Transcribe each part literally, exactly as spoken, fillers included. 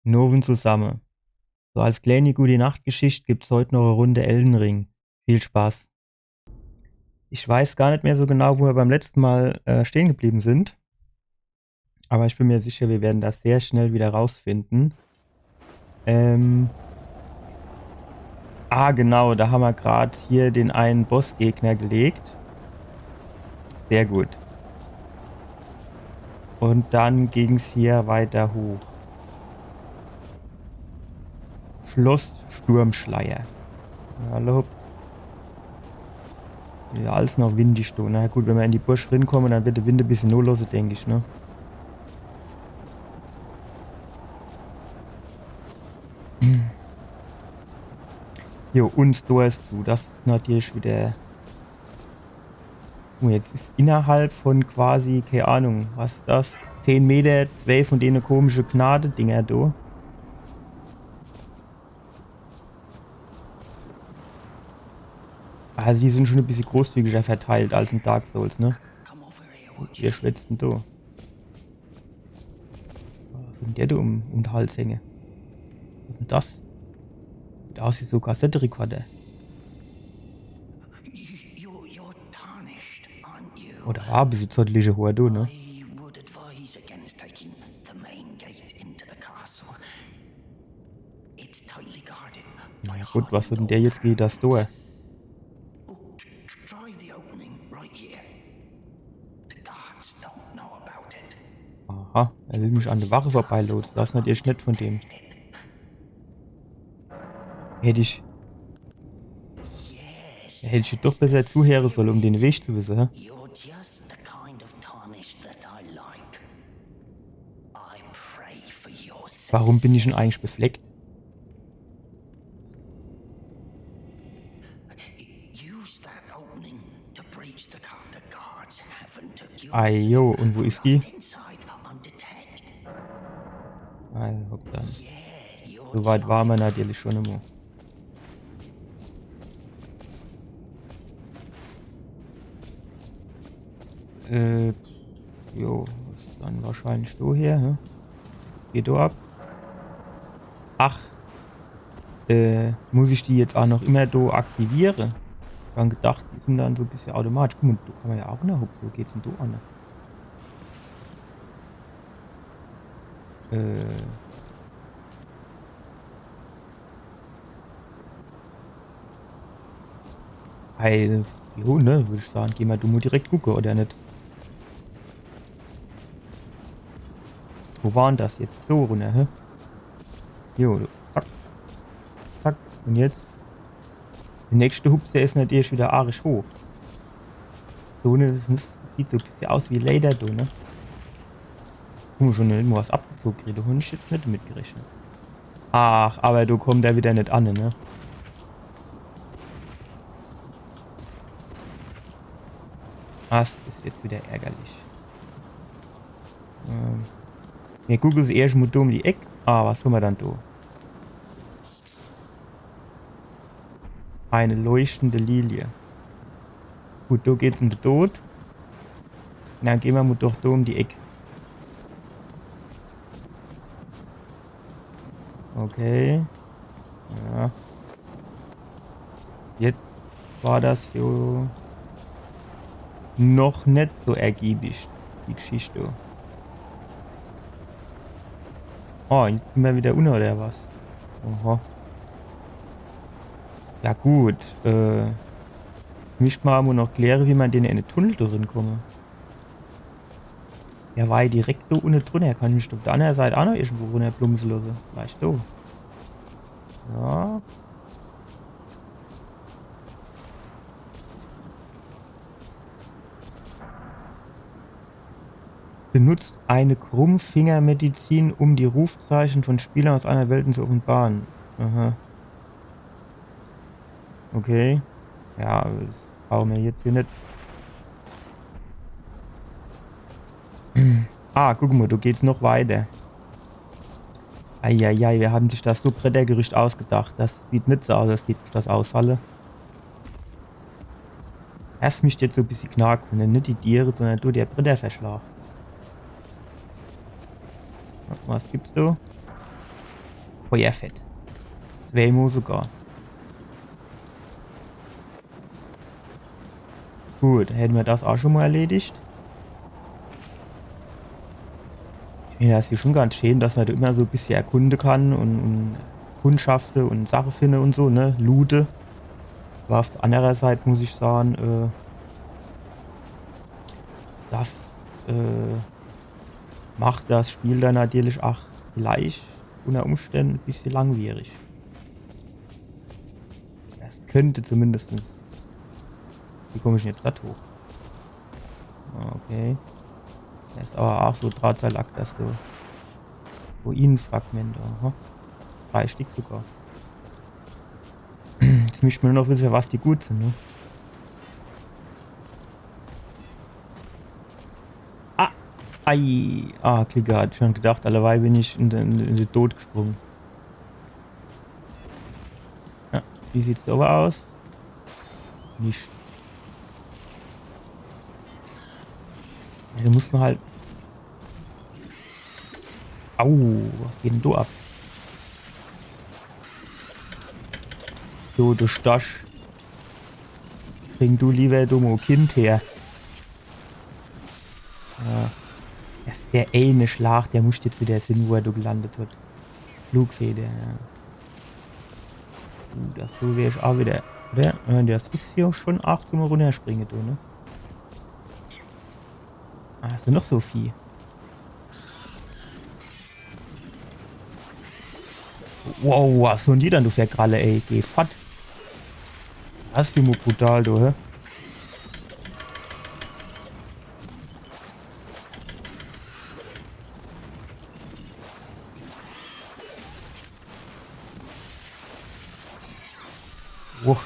Nowend zusamme. So als kläni Gute-Nacht-Geschicht gibt's heut noch e Runde Elden Ring. Viel Spaß. Ich weiß gar net mehr so genau, wo mer beim letzte Mal äh, stehen geblieben sind. Aber ich bin mir sicher, wir werden das sehr schnell wieder rausfinden. Ähm. Ah, genau, da haben wir gerade hier den einen Bossgegner gelegt. Sehr gut. Und dann ging's hier weiter hoch. Schloss Sturmschleier. Hallo. Ja, alles noch windig do. Na gut, wenn wir in die Burg rinkommen, dann wird der Wind e bissje nolosse, denk ich, ne? Jo, und Tor is zu. Das is natürlich wieder. Oh, jetzt is innerhalb von quasi, keine Ahnung, was is das? Zehn Meter, zwei von denen komische Gnade-Dinger do. Also die sind schon e bissje großzügiger verteilt als in Dark Souls, ne? Wer schwätzt denn do? Was hat denn der do um, um de Hals hänge? Was is denn das? Sieht aus wie so Kassetterekorder. You, you're tarnished, aren't you? Oder war e bissje zottliche Hoor do, ne? I would advise against taking the main gate into the castle. It's tightly guarded. Na ja, gut, was hat denn der jetzt gegen das Tor? Oh, t- t- try the opening right here. The guards don't know about it. Aha, er will mich an der Wache vorbeilotsen. Das is natürlich nett von dem. Hätt ich, hätt ich doch besser zuhöre solle, um den Weg zu wisse, hä? You're just the kind of tarnished that I like. I pray for your sake. Warum bin ich denn eigentlich befleckt? Use that opening to breach the guard. The guards haven't. Ajo, und wo is die? Inside undetected. Ei, hopp dann. Yeah, you're. So weit ware mer natürlich schon immer. Äh, jo, is dann wahrscheinlich so her, ne? Geht do ab. Ach. Äh, muss ich die jetzt auch noch immer do aktiviere? Dann gedacht, die sind dann so e bissje automatisch. Guck mal, do kann mer ja auch noch hupse. Wo geht's denn do an? Äh. Weil, jo, ne, würd ich sage, geh mer do mo direkt gucke, oder net? Wo war denn das jetzt? So runner, hä? Jo, zack. Zack, und jetzt? Der nächste Hupser is natürlich wieder arisch hoch. So, ne, das is, sieht so e bissje aus wie Leder, do, ne? Guck mo, schon net mo was abgezoge kriegt. Do hab ich jetzt net mitgerechnet. Ach, aber do kommt er wieder net an, ne? Das is jetzt wieder ärgerlich. Ähm, mir gucke se erscht mo do um die Eck. Ah, was han mer dann do? Eine leuchtende Lilie. Gut, do geht's in de Tod. Na, geh mer mo doch do um die Eck. Okay. Ja. Jetzt war das jo noch net so ergiebig, die Geschichte. Oh, jetzt sin mer wieder unne, oder was? Oha. Ja gut, äh, misst mer awwer noch kläre, wie mer in den Tunnel drin komme. Der war jo direkt do unne drunner. Kann ich mich uff der annere Seit aa noch irgendwo runnerplumpse losse? Vielleicht so. Ja. Benutzt eine Krummfingermedizin, um die Rufzeichen von Spielern aus anderen Welten zu offenbaren. Aha. Okay. Ja, das brauche mer jetzt hier net. Ah, guck mo, do geht's noch weiter. Eieiei, wer hat sich das so Brettergerücht ausgedacht? Das sieht net so aus, als dät ich das aushalle. Das misst jetzt so e bissje Knack sin, net die Diere, sondern nur der Bretterverschlag. Was gibt's do? Feuerfett. Zweemol sogar. Gut, hätte mer das ach schon mol erledigt. Ja, das is schon ganz schee, dass mer do immer so e bissje erkunde kann un, un Kundschafte un Sache finde un so, ne? Loote. Awwer uff de anner Seit muss ich sage, äh, das, äh, macht das Spiel dann natürlich ach vielleicht unner Umstände e bissje langwierig. Das könnt zumindestens. Wie komm ich dann jetzt do hoch? Okay. Das is awwer ach so Drahtseilakt, das do. Ruinenfragmente, aha. Drei Stick sogar. Jetzt misst mer nur noch wisse, was die gut sin, ne? Ah! Ei! Ah, Klicker, hat schon gedacht, alleweil bin ich in de, in de Tod gesprunge. Ja, wie sieht's do awwer aus? Net. Ja, do muss mer halt. Au, was geht dann do ab? So, du Storch. Bring du liewer do mol e Kind her. Ja. Das is der eene Schlag, der muss jetzt widder sin, wo er do gelandet hat. Flugfeder, ja. Uh, das do wär ich ach widder, oder? Ja, das is jo schon ach zum Runnerspringe, do, ne? Ah, das sin noch so Vieh. Wow, was sin die dann do für Kralle, ey? Geh fort. Das is jo mol brutal, du, hä? Uff.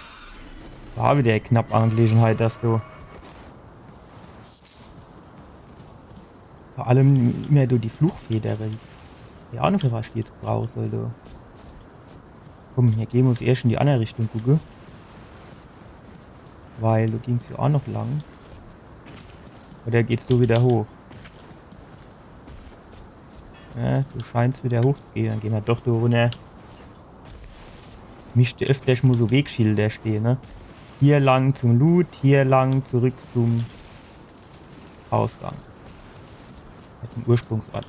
War widder e knapp Angelegenheit, das do. Vor allem immer do die Flugfeder. Kee Ahnung, für was ich die jetzt brauche soll, do. Komm, mir gehn mol erscht in die anner Richtung gucke. Weil do ging's jo ach noch lang. Oder geht's do widder hoch? Ja, do scheint's widder hoch zu gehe. Dann gehn mer doch do runner. Misst öftersch mol so Wegschilder stehe, ne? Hier lang zum Loot, hier lang zurück zum Ausgang. Zum Ursprungsort.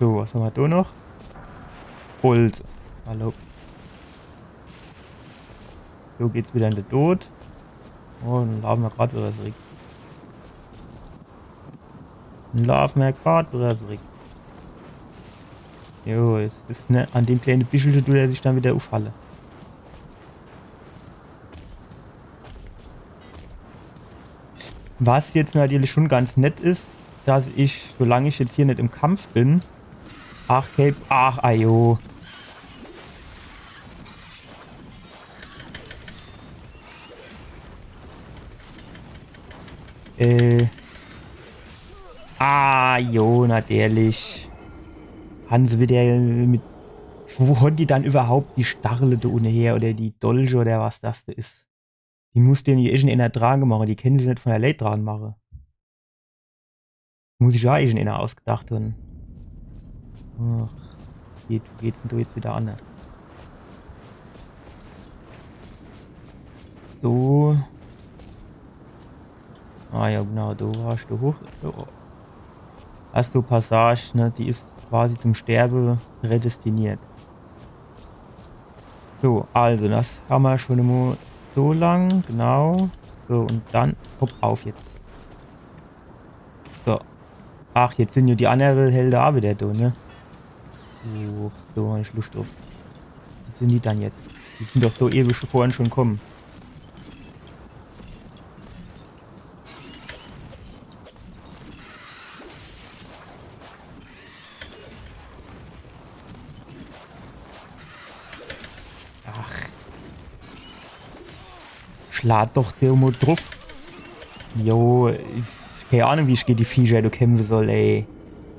So, was hammer do noch? Holz. Hallo. So geht's widder in de Tod. Oh, dann laafe mer grad widder zurück. Dann laafe mer grad widder zurück. Jo, es is, ne, an dem kleene Bischelche dut er sich dann widder uffhalle. Was jetzt natürlich schon ganz nett is, dass ich, solang ich jetzt hier net im Kampf bin, ach, Cape, ach, ajo. Äh. Ah, jo, natürlich. Hann se widder mit, wo hann die dann iwwerhaupt die Stachele do unne her oder die Dolche oder was das do is? Die muss dene jo irgendeener dran mache, die kenne se net vun allää dran mache. Muss sich jo irgendeener ausgedacht hann. Ach, geht, wo geht's dann do jetzt widder anne? So. Ah jo, genau, do warsch du hoch. Jo. Ach so, Passage, ne? Die is quasi zum Sterbe prädestiniert. So, also, das hammer schon emol so lang, genau. So, un dann, hopp, uff jetzt. So. Ach, jetzt sin jo die annere Helde ach widder do, ne? Uch, do hann ich Luscht druff. Wo sin die dann jetzt? Die sin doch do ewe schon vorhin schon kumme. Ach. Schlag doch do mol druff. Jo, ich, kee Ahnung, wie ich gege die Viecher do kämpfe soll, ey.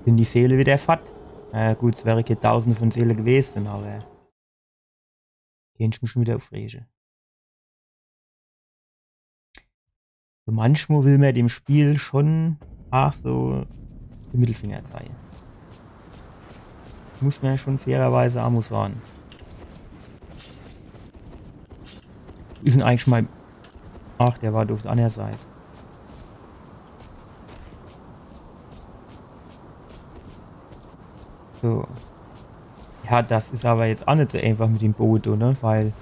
Sin die Seele widder fort? Na gut, es wäre kee Tausende vun Seele gewese, awwer kennt ich mich schon widder uffrege. So manchmol will mer dem Spiel schon ach so de Mittelfinger zeige. Muss mer jo schun fairerweise aa mol sage. Wo is dann eigentlich mei... Ach, der war do uff de anner Seit. So. Ja, das is awwer jetzt aa net so eenfach mit dem Boot, ne? Weil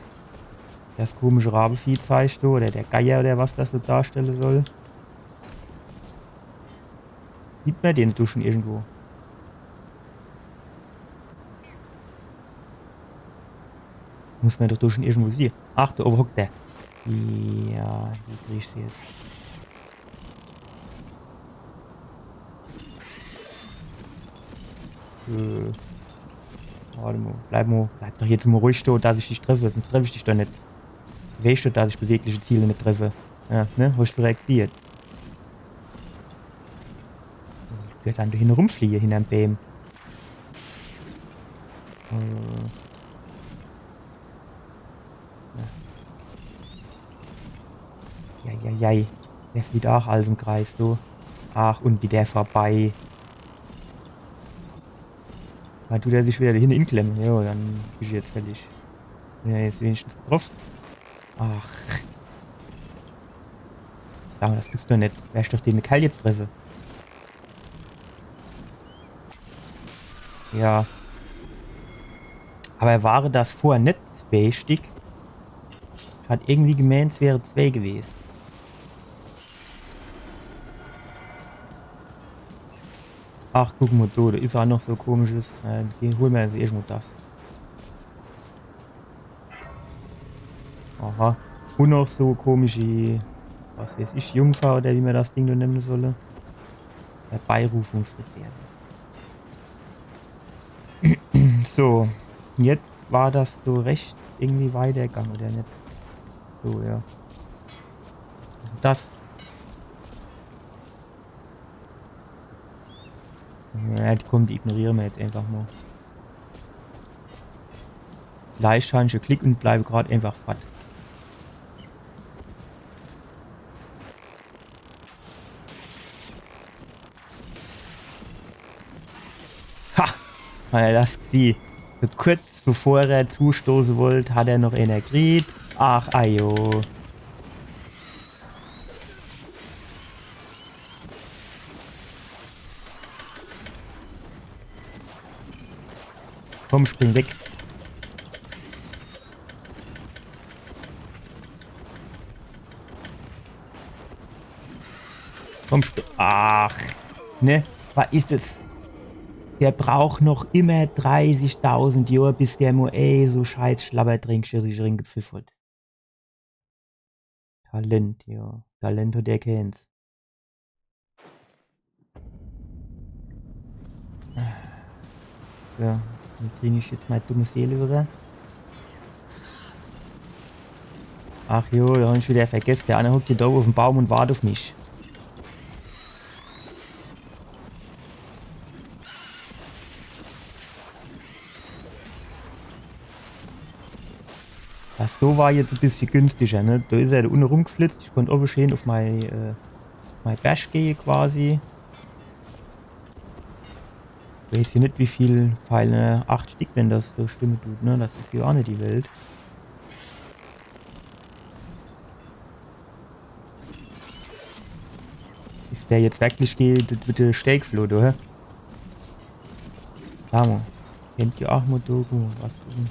das komische Rabeviehzeich do, oder der Geier oder was das so darstelle soll. Sieht mer den do schun irgendwo? Muss mer doch do schun irgendwo siehe. Ach, do owwe hockt der. Ja, wie krie ich se jetzt? Äh. Wart mol, bleib mol, bleib doch jetzt mol ruhig do, dass ich dich treffe, sunscht treff ich dich doch net. Weescht doch, dass ich bewegliche Ziele net treffe. Ja, ne? Hoscht du recht jetzt. Ich werd dann do hinne rumfliehe, hinnerm Bääm. Äh. Ja. Ja, ja, ja. Der flieht aach alles im Kreis, du. Ach, un widder vorbei. Weil du der sich widder do hinne inklemme. Jo, dann bisch jetzt fertig. Ja, jetzt wenigstens getroffe. Ach. Sag mol, das gibt's doch net. Wer ich doch den Kerl jetzt treffe. Ja. Awwer ware das vorher net zwee Stick? Ich hat irgendwie gemeent, es wäre zwee gewese. Ach, guck mol do, do is aach noch so komisches. Äh, den hole mer jetzt erscht mol das. Aha. Un noch so komische, was weeß ich, Jungfer oder wie mer das Ding do nenne solle. Herbeirufungsreserve. So, jetzt war das do rechts irgendwie weitergang, oder net? So, ja. Das. Ja, die, komm, die ignoriere mer jetzt eenfach mol. Vielleicht han ich e Glick un bleibe grad eenfach fort. Ha! Hat er das gesieh? So kurz bevor er zustoße wollt, hat er noch eener gekriet. Ach, ajo. Komm, spring weg. Komm, sp-, ach, ne? Was is es? Der braucht noch immer dreißigtausend Johr, bis der mol, ey, so scheiß Schlabbertränk sich ringepfiff hat. Talent, ja. Talent hat der keens. So, dann bring ich jetzt mei dumme Seele widder. Ach jo, do han ich widder vergess. Der anner hockt do uff em Baum un wart uff mich. Das do war jetzt e bissje günstiger, ne? Do is er do unne rumgeflitzt, ich konnt owwe schee uff mei, äh, mei Berg gehe quasi. Ich weeß jo net, wie viel Pfeile, acht Stick, wenn das so stimme dut, ne? Das is jo aach net die Welt. Is der jetzt werklich ge-, mit de Stee gefloh, hä? Sa mol. Kennt ihr aach mol do, guck mol, was is denn?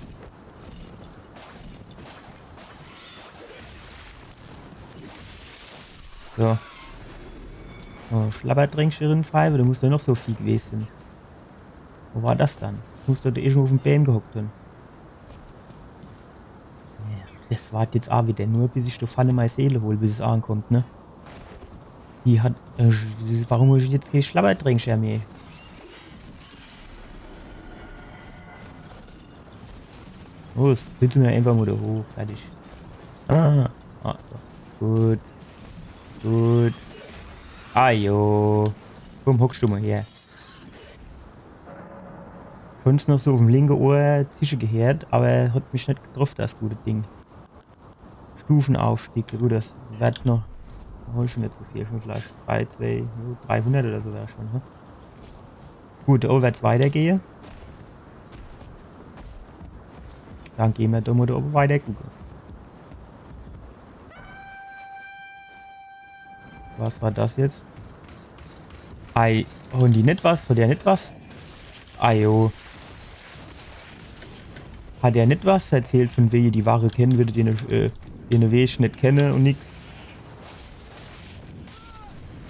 So. Oh, Schlabbertränk, Schirrenpfeife, do muss doch noch so viel gewese sin. Wo war das dann? Muss doch do irgendwo uff em Bääm gehockt han. Ja, das wart jetzt aach widder nur, bis ich do vorne mei Seele hol, bis es ankommt, ne? Die hat, äh, warum hol ich jetzt kee Schlabbertränk mehr? Los, bitte nur eenfach mol do hoch, fertig. Ah, ah, so. Gut. Gut. Ah, jo. Komm, hocksch du mol her. Schun noch so uff em linke Ohr zische geheert, awwer hat mich net getroff, das gute Ding. Stufenaufstieg, gut, das werd noch, hol ich schun net so viel, schun vielleicht drei, zwei, jo, dreihundert oder so wär schun, ne? Gut, do werd's weitergehe. Dann gehn mer do mol do owwe weiter gucke. Was war das jetzt? Ei, hon die net was? Hat der net was? Ei, jo. Hat der net was verzählt, von wege die Wache kenne würde, den, äh, den Weg net kenne und nix?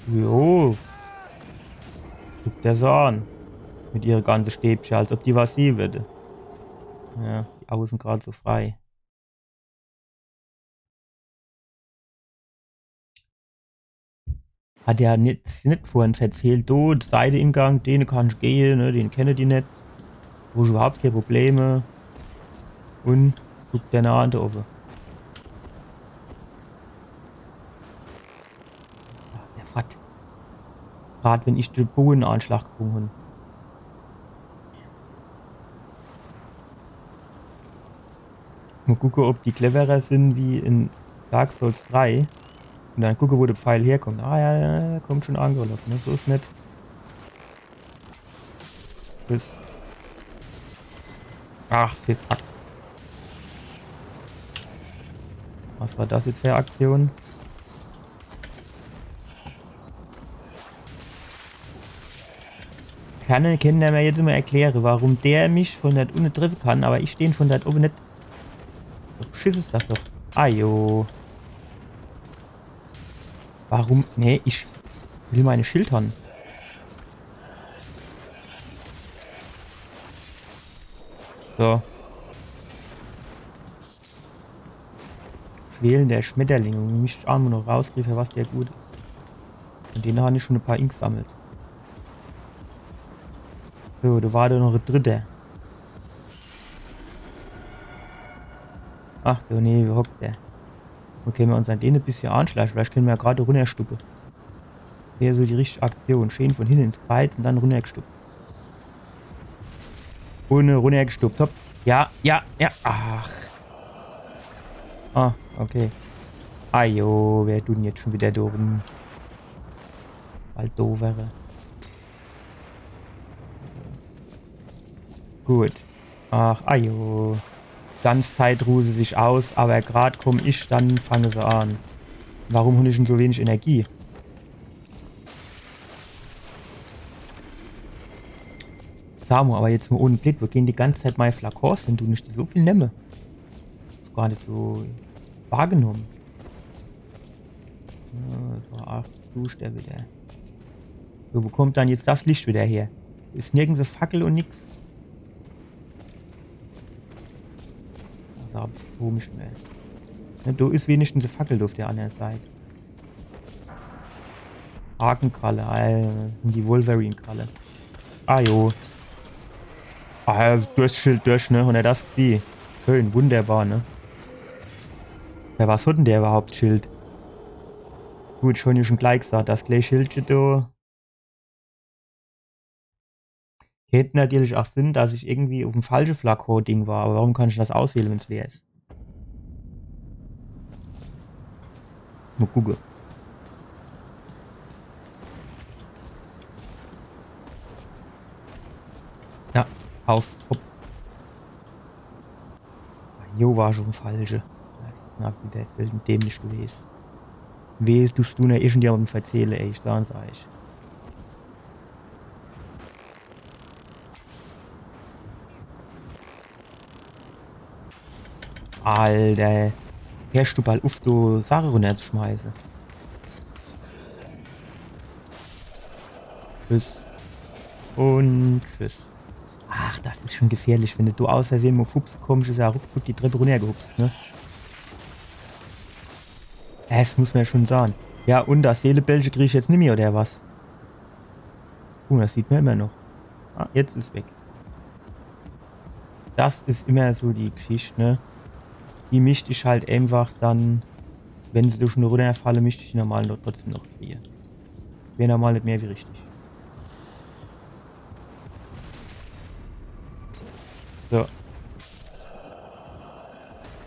Jo. Guck der so an. Mit ihre ganze Stäbche, als ob die was sehe würde. Ja, die Auge sin grad so frei. Hat er net, net vorhin verzählt, do, Seiteingang, dene kannsch gehe, ne, den kenne die net. Wo ich überhaupt kee Probleme. Und guck der na an, do owwe. Ach, der Fatt. Grad wenn ich de Bogenanschlag gebrung hun. Mol gucke, ob die cleverer sin wie in Dark Souls drei. Und dann gucke, wo de Pfeil herkommt. Ah ja, ja, ja, kommt schon angeloffen, ne? So is net. Tschüss. Ach, fuck. Was war das jetzt für e Aktion? Kann, kann der mir jetzt immer erkläre, warum der mich von dort unne treffe kann, aber ich den von dort owwe net? So Beschiss is das doch. Ajo. Warum? Nee, ich will meine Schild han. So. Schwelender Schmetterling. Und mich aa noch rauskriege, für was der gut is. Und den han ich schon e paar ingesammelt. So, do war do noch e dritter. Ach du, nee, wo hockt der? Okay, wenn mer uns an den e bissje anschleiche, vielleicht kenne mer ja grad runnerstuppe. Wär so die richtige Aktion. Schön von hinne ins Kreiz und dann runnergestuppt. Und runnergestuppt. Hopp. Ja, ja, ja. Ach. Ah, okay. Ajo, wer tut denn jetzt schon wieder do rum? Bald do wäre. Gut. Ach, ajo. Ganz Zeit ruhe se sich aus, aber grad komm ich, dann fange se an. Warum hun ich denn so wenig Energie? Sa mo, aber jetzt mo ohne Blick, wo gehn die ganz Zeit mei Flakons hin, du, ich die so viel nemme? Is gar net so wahrgenomme. Ja, so, ach, du Stelle wieder. So, wo kommt dann jetzt das Licht wieder her? Is nirgends e Fackel und nix. Das is komisch, ne? Ne, do is wenigstens e Fackel do auf der anderen Seite. Hakenkralle, Alter, die Wolverine-Kralle. Ah, jo. Ah, ja, du hast Schild durch, ne? Und er das sie. Schön, wunderbar, ne? Ja, was hat denn der überhaupt Schild? Gut, schon, ja schon gleich gesagt, das gleich Schildche do. Hätt natürlich auch Sinn, dass ich irgendwie auf dem falsche Flakon-Ding war, aber warum kann ich das auswähle, wenn's leer is? Mo gucke. Ja, auf. Hopp. Jo, war schon falsche. Das is na wieder jetzt wild dämlich gewese. Weh, dust du na irgendjemandem verzähle, ey, ich sa's eich. Alter. Hörst du bald uff, du Sache runnerzuschmeiße? Tschüss. Und tschüss. Ach, das is schon gefährlich, wenn du do aus Versehe mo uff Hupse kommst, is er ruckzuck die Trepp runnergehupst, ne? Das muss mer ja schon sage. Ja, und das Seelebällche krieg ich jetzt nimmi, oder was? Guck, das sieht mer immer noch. Ah, jetzt is weg. Das is immer so die Geschicht, ne? Die mischt ich halt einfach dann, wenn se do schon runnerfalle, mischt ich die normal noch, trotzdem noch kriege. Wär normal net mehr wie richtig. So.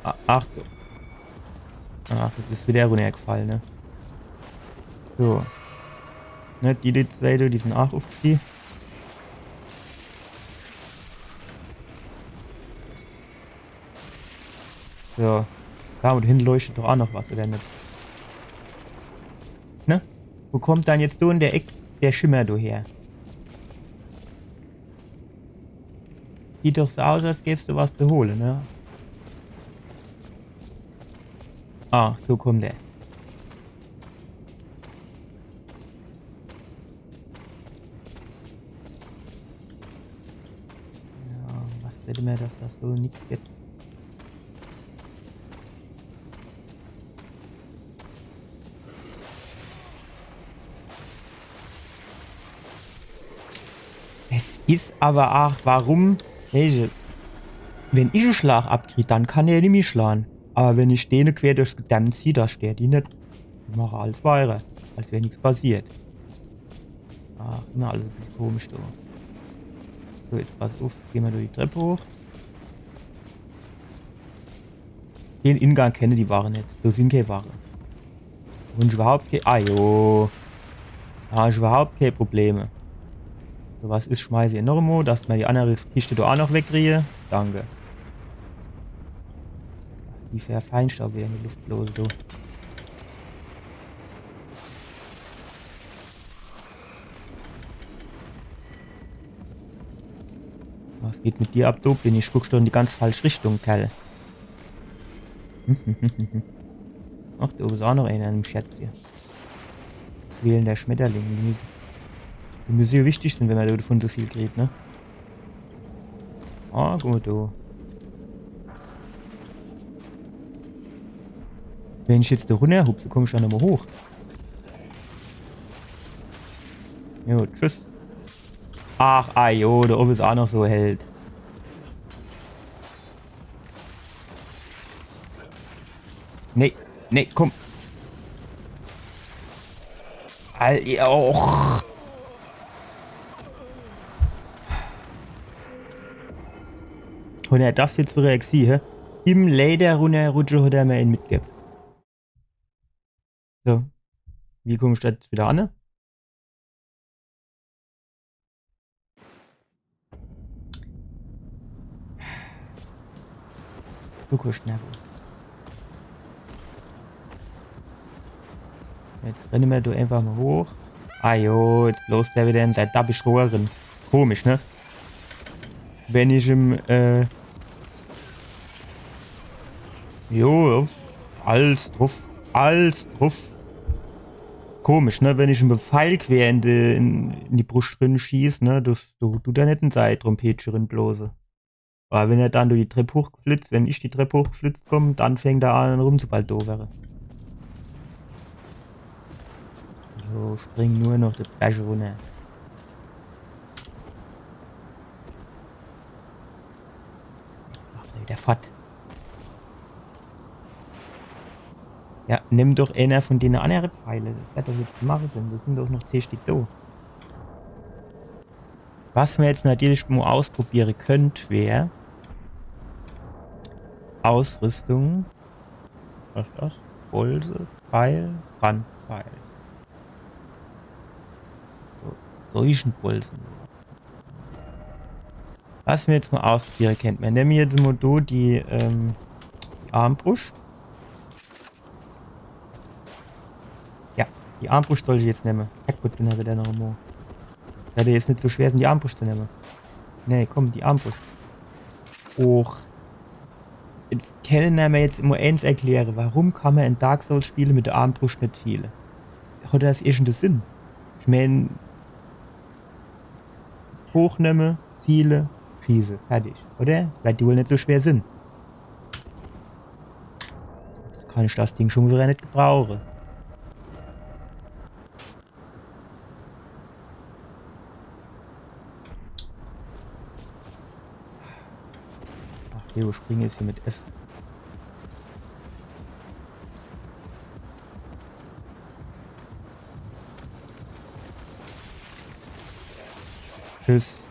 A-, Achtung. Ach, das is wieder runnergefall, ne? So. Ne, die, die zwei, die sin aach uffgestiege. So. Do hinne leuchtet doch aa noch was, oder net? Ne? Wo kommt dann jetzt do in der Eck der Schimmer do her? Sieht doch so aus, als gäb's do was zu hole, ne? Ah, so kommt er. Ja, was will mer, dass das so nix gibt? Es is aber aach, warum, weesche, wenn ich e Schlag abkrie, dann kann er nimmi schlahn. Aber wenn ich dene quer durchs Gedärm zieh, do stört die net. Die mache alles weider, als wär nix passiert. Ach, na, alles e bissel komisch do. So, jetzt pass uff, geh mer do die Trepp hoch. Den Ingang kenne die Ware net. Do sin kee Ware. Un ich überhaupt kee. Ah jo. Do hab ich überhaupt kee Probleme. So, was is, schmeiß ich noch emo, dass mer die annere Kischt do aa noch wegkrieje. Danke. Die Feinstaub wieder in die Luft blose, du. Was geht mit dir ab, du? Bin ich, guckst du in die ganz falsche Richtung, Kerl. Ach, do is aa noch eener im Scherz hier. Wählender Schmetterling. Die müsse, die müsse jo wichtig sin, wenn mer davon so viel kriegt, ne? Ah, gut, du. Wenn ich jetzt do runnerhupse, komm ich jo nimmi hoch. Jo, tschüss. Ach, ah jo, do owwe is aa noch so e Held. Nee, nee, komm. All, ja, och. Un er das jetzt wieder gsieh, hä? Im Lääder runnerrutsche hot er mer een mitgebb. So. Wie komm ich do jetzt wieder an? Du kannst nerven. Jetzt renne mer do einfach mol hoch. Ah jo, jetzt blost der wieder in sei dappisch Rohr rin. Komisch, ne? Wenn ich im, äh, jo, alles druff, alles druff. Komisch, ne? Wenn ich im Pfeil quer in die, in, in die Bruscht rin schieß, ne? Das, do dut der net in sei Trompetsche rin blose. Aber wenn er dann durch die Trepp hochgeflitzt, wenn ich die Trepp hochgeflitzt komm, dann fängt er an rumzubaldowere. So, spring nur noch de Berg runner. Ach, der fort. Ja, nimm doch eener von dene annere Pfeile. Das werd doch jetzt mache, denn das sin doch noch zeh Stick do. Was mer jetzt natürlich mo ausprobiere könnt, wär Ausrüstung. Was is das? Bolze, Pfeil, Brandpfeil. So, solchen Bolzen. Was mer jetzt mo ausprobiere könnt. Mer nemme jetzt mo do die, ähm, die Armbruscht. Ja, die Armbruscht soll ich jetzt nemme. Ja gut, dann hätt er noch mo. Werd jetzt net so schwer sin, die Armbruscht zu nemme. Nee, komm, die Armbruscht. Och. Jetzt kenne mer mer jetzt mo eens erkläre. Warum kann mer in Dark Souls Spiele mit der Armbruscht net ziele? Hat das irgende Sinn? Ich meen, hochnemme, ziele, schieße. Fertig. Oder? Weil die wohl net so schwer sin. Kann ich das Ding schon wieder net gebrauche. Ach, Leo, springe is hier mit F. Tschüss.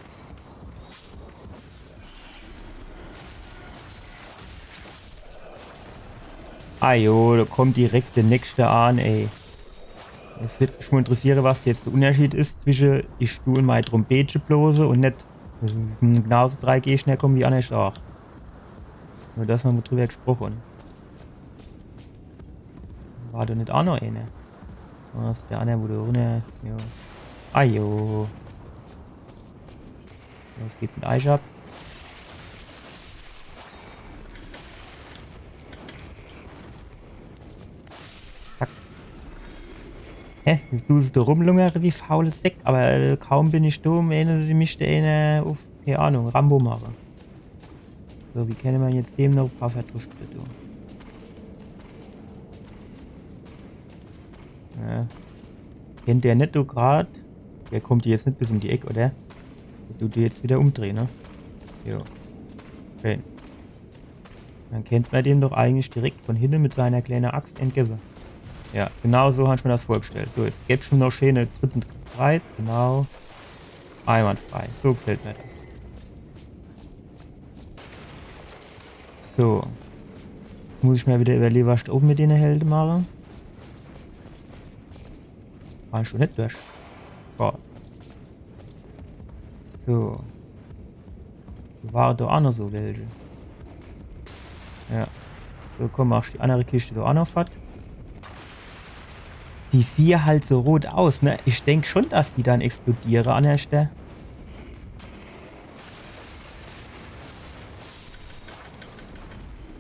Ah jo, do kommt direkt der nächste an, ey. Es wird mich mo interessiere, was jetzt der Unterschied is zwische ich du un mei Trompetsche blose un net, dass es genauso drei Gegner komme wie annerscht aach. Nur dass mer mo drüber gesproche. War do net aa noch eener? Was, der anner, wo do runner? Jo. Ah jo. Los geht's mit eich ab. Zack. Hä? Du duscht do rumlungere wie faule Säck, awwer, äh, kaum bin ich do, menne se, misst eener uff, kee Ahnung, Rambo mache. So, wie kenne mer jetzt dem noch e paar Vertuschte do? Ja. Kennt der net do grad? Der kommt jetzt net bis um die Eck, oder? Der dut jetzt widder umdrehe, ne? Jo. Okay. Dann kennt mer dem doch eigentlich direkt vun hinne mit seiner kleene Axt entgewwe. Ja, genau so hab ich mer das vorgestellt. So, jetzt gebt's schun noch schäne dritten Reiz, genau. Einwandfrei. So gefällt mer das. So. Muss ich mer widder iwwerlehe, was ich do owwe mit dene Helde mache. War ich schun net durch. Schad. So. Do ware doch aa noch so welche. Ja. So, komm, mach die annere Kischt do aa noch fort. Die siehe halt so rot aus, ne? Ich denk schun, dass die dann explodiere an der Stell.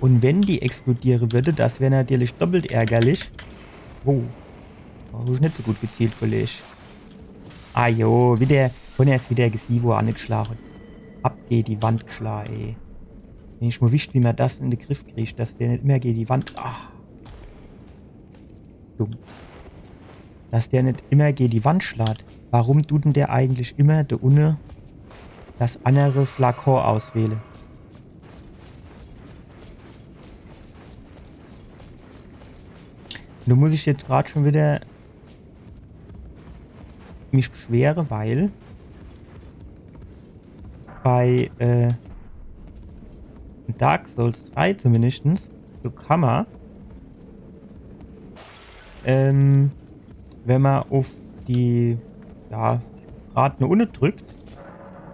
Un wenn die explodiere würde, das wär natürlich doppelt ärgerlich. Oh. Oh, hab ich net so gut gezielt, Kolleg. Ah jo, widder, hon er's widder gesieh, wo er angeschla hot. Ab geh die Wand geschla, ey. Wenn ich mo wisst, wie mer das in de Griff kriecht, dass der net immer geh die Wand. Ah. Dumm. Dass der net immer geh die Wand schlaht. Warum dut denn der eigentlich immer do unne das annere Flakon auswähle? Do muss ich jetzt grad schun widder mich beschwere, weil bei, äh, Dark Souls drei zumindestens, so kammer, ähm, wenn mer uff die, ja, das Rad no unne drückt,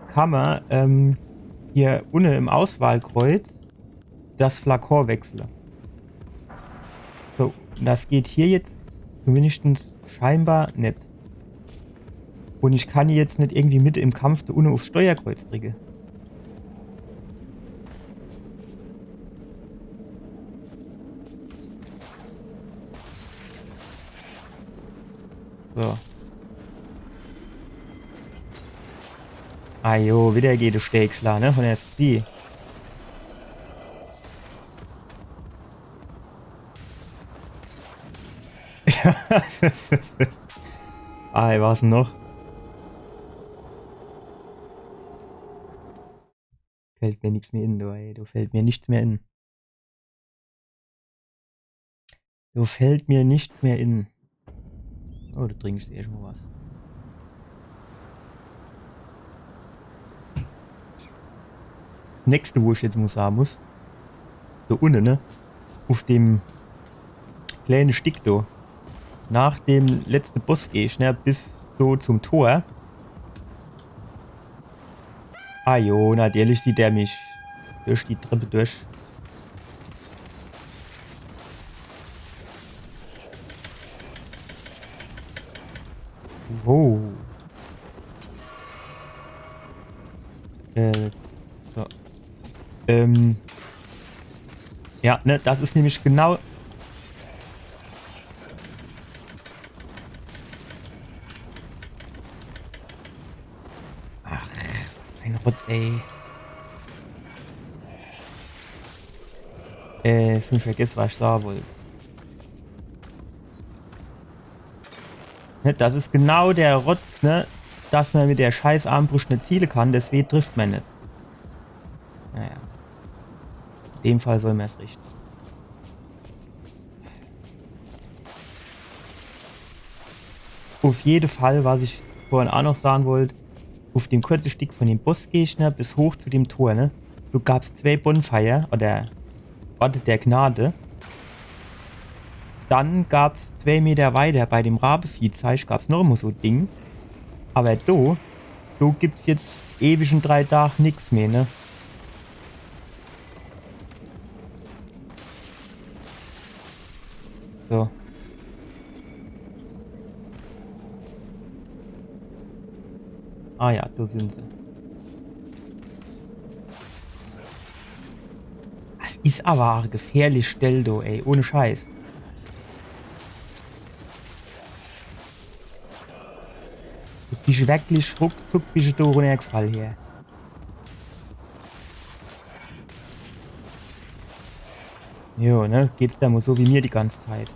kammer, ähm, hier unne im Auswahlkreuz das Flakon wechsle. So, das geht hier jetzt zumindestens scheinbar net. Un ich kann jetzt net irgendwie mitte im Kampf do unne uffs Steuerkreuz dricke. So. Ah jo, widder geh die Stell geschla, ne? Hon er's gesieh. Ah, was noch? Fällt mir nix mehr in, du, ey. Do fällt mir nix mehr in. Do fällt mir nix mehr in. Oh, do trink ich erscht mo was. Nächste, wo ich jetzt mo sage muss, do unne, ne? Uff dem kleene Stick do. Nach dem letzte Bossgegner bis so zum Tor. Ah jo, natürlich sieht er mich. Durch die Treppe durch. Wow. Äh, so. Ähm. Ja, ne, das is nämlich genau. Ach, ein Rotz, ey. Äh, jetzt hab ich vergesse, was ich sage wollt. Ne, das is genau der Rotz, ne? Dass mer mit der scheiß Armbruscht net ziele kann, deswege trifft mer net. Naja. In dem Fall soll mer's richte. Uff jede Fall, was ich vorhin aa noch sage wollt, uff dem kurze Stick von dem Bossgegner bis hoch zu dem Tor, ne? Do gab's zwee Bonfire oder Orte der Gnade. Dann gab's zwee Meter weiter bei dem Rabeviehzeich gab's noch emol so e Ding. Awwer do, do gibt's jetzt ewig un drei Tag nix mehr, ne? So. Ah ja, do sin se. Das is awwer e gefährlich Stell, do, ey. Ohne Scheiß. Du bisch wirklich ruckzuck bisch du do runnergefall hier. Jo, ne? Geht's da mo so wie mir die ganz Zeit.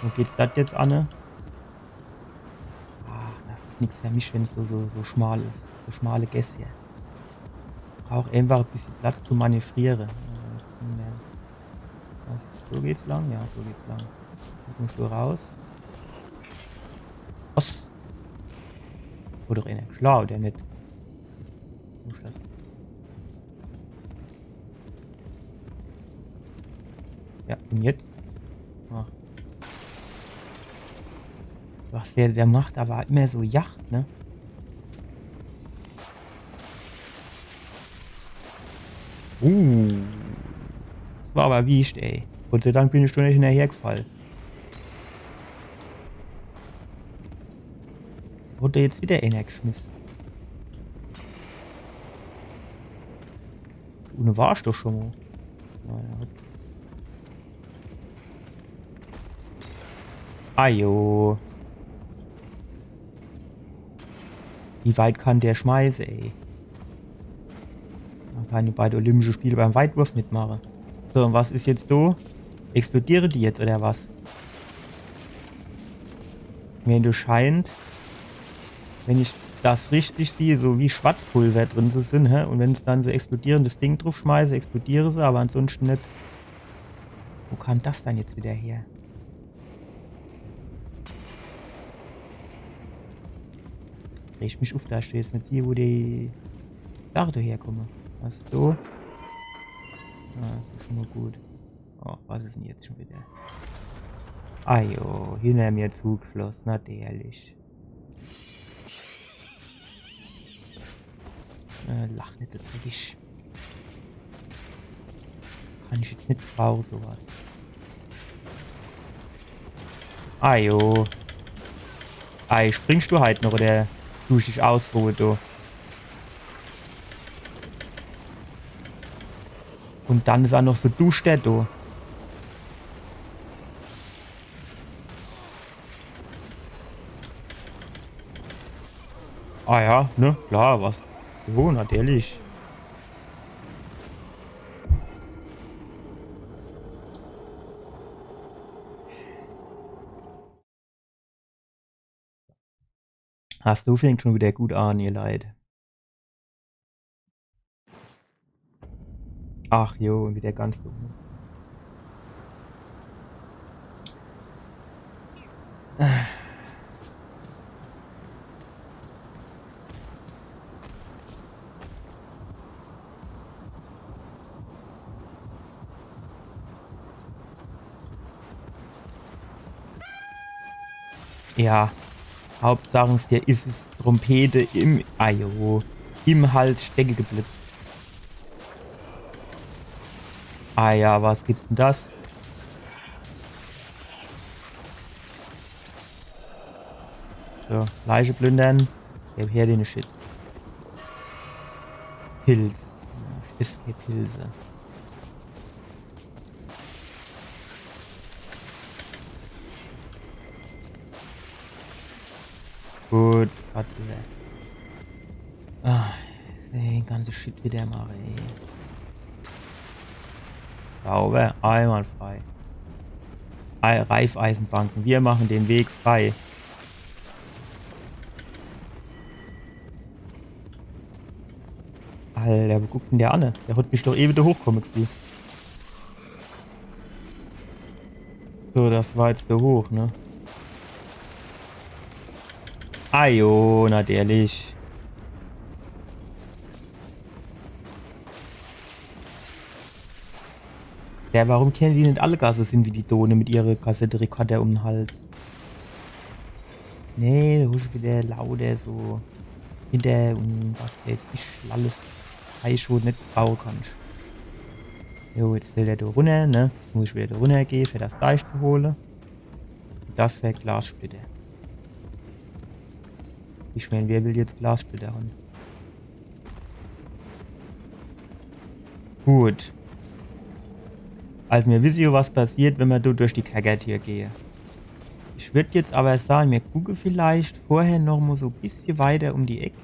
Wo geht's das jetzt an, ne? Ah, das is nix für mich, wenn's so, so, so schmal is. So schmale Gässchen. Brauch einfach e bissje Platz zu manövriere. Äh, ich bin, äh, was, so geht's lang? Ja, so geht's lang. Wo kommsch du raus? Was? Wo doch einer schlau, der net. Wo is das? Ja, und jetzt? Ah. Was der, der macht, aber immer so Jagd, ne? Uh. Das war aber wiescht, ey. Gott sei Dank bin ich schon net hinnerhergefall. Wurde jetzt wieder einer geschmiss. Unne war ich doch schon mo. Naja. Ajo. Wie weit kann der schmeiße, ey? Man kann bei de Olympische Spiele beim Weitwurf mitmache. So, und was is jetzt do? Explodiere die jetzt, oder was? Wenn du scheint, wenn ich das richtig sehe, so wie Schwarzpulver drin zu sin, hä? Und wenn's dann so explodierendes Ding draufschmeiße, explodiere se, aber ansonsten net. Wo kam das dann jetzt wieder her? Reg mich uff, dass ich jetzt net sieh, wo die Sache do herkomme. Was do? Ah, das is schon mo gut. Oh, was is denn jetzt schon wieder? Ajo, hinner mir zugefloss, natürlich. Äh, lach net so dreckig. Kann ich jetzt net brauche, so was. Ajo. Ei, springsch du halt noch oder du dich ausruhe, du? Und dann is er noch so duschter, du. Ah ja, ne? Klar, was? Jo, natürlich. Das do fängt schon wieder gut an, ihr Leit. Ach jo, und wieder ganz dumm. Ja. Hauptsache, der is es Trompete im, ajo, im Hals stecke geblieb. Ah ja, was gibt denn das? So, Leiche plündern. Gib her den Shit. Pilz. Ja, is hier Pilze. Gut, was is er? Ah, den ganze Shit wieder mache, ey. Sauber, einwandfrei. Ei- Raiffeisenbanken, wir machen den Weg frei. Alter, wo guckt denn der an? Der hat mich doch ewig do hochkomme gesieh. So, das war jetzt do hoch, ne? Ajo, natürlich. Ja, warum kenne die net alle Gasse sin wie die Done mit ihre Kassette Rekorder um den Hals? Nee, du husch wieder lauter so hinter und was weiß ich, alles Scheiß, wo du net brauche kannsch. Jo, jetzt will der do runner, ne? Muss ich wieder do runner gehe, für das Deich zu hole. Das wär Glassplitter. Ich mein, wer will jetzt Glassplitter han? Gut. Also mir wisse jo, was passiert, wenn mer do durch die Kerkertür gehe. Ich würd jetzt awwer sage, mir gucke vielleicht vorher noch mo so e bissje weiter um die Eck.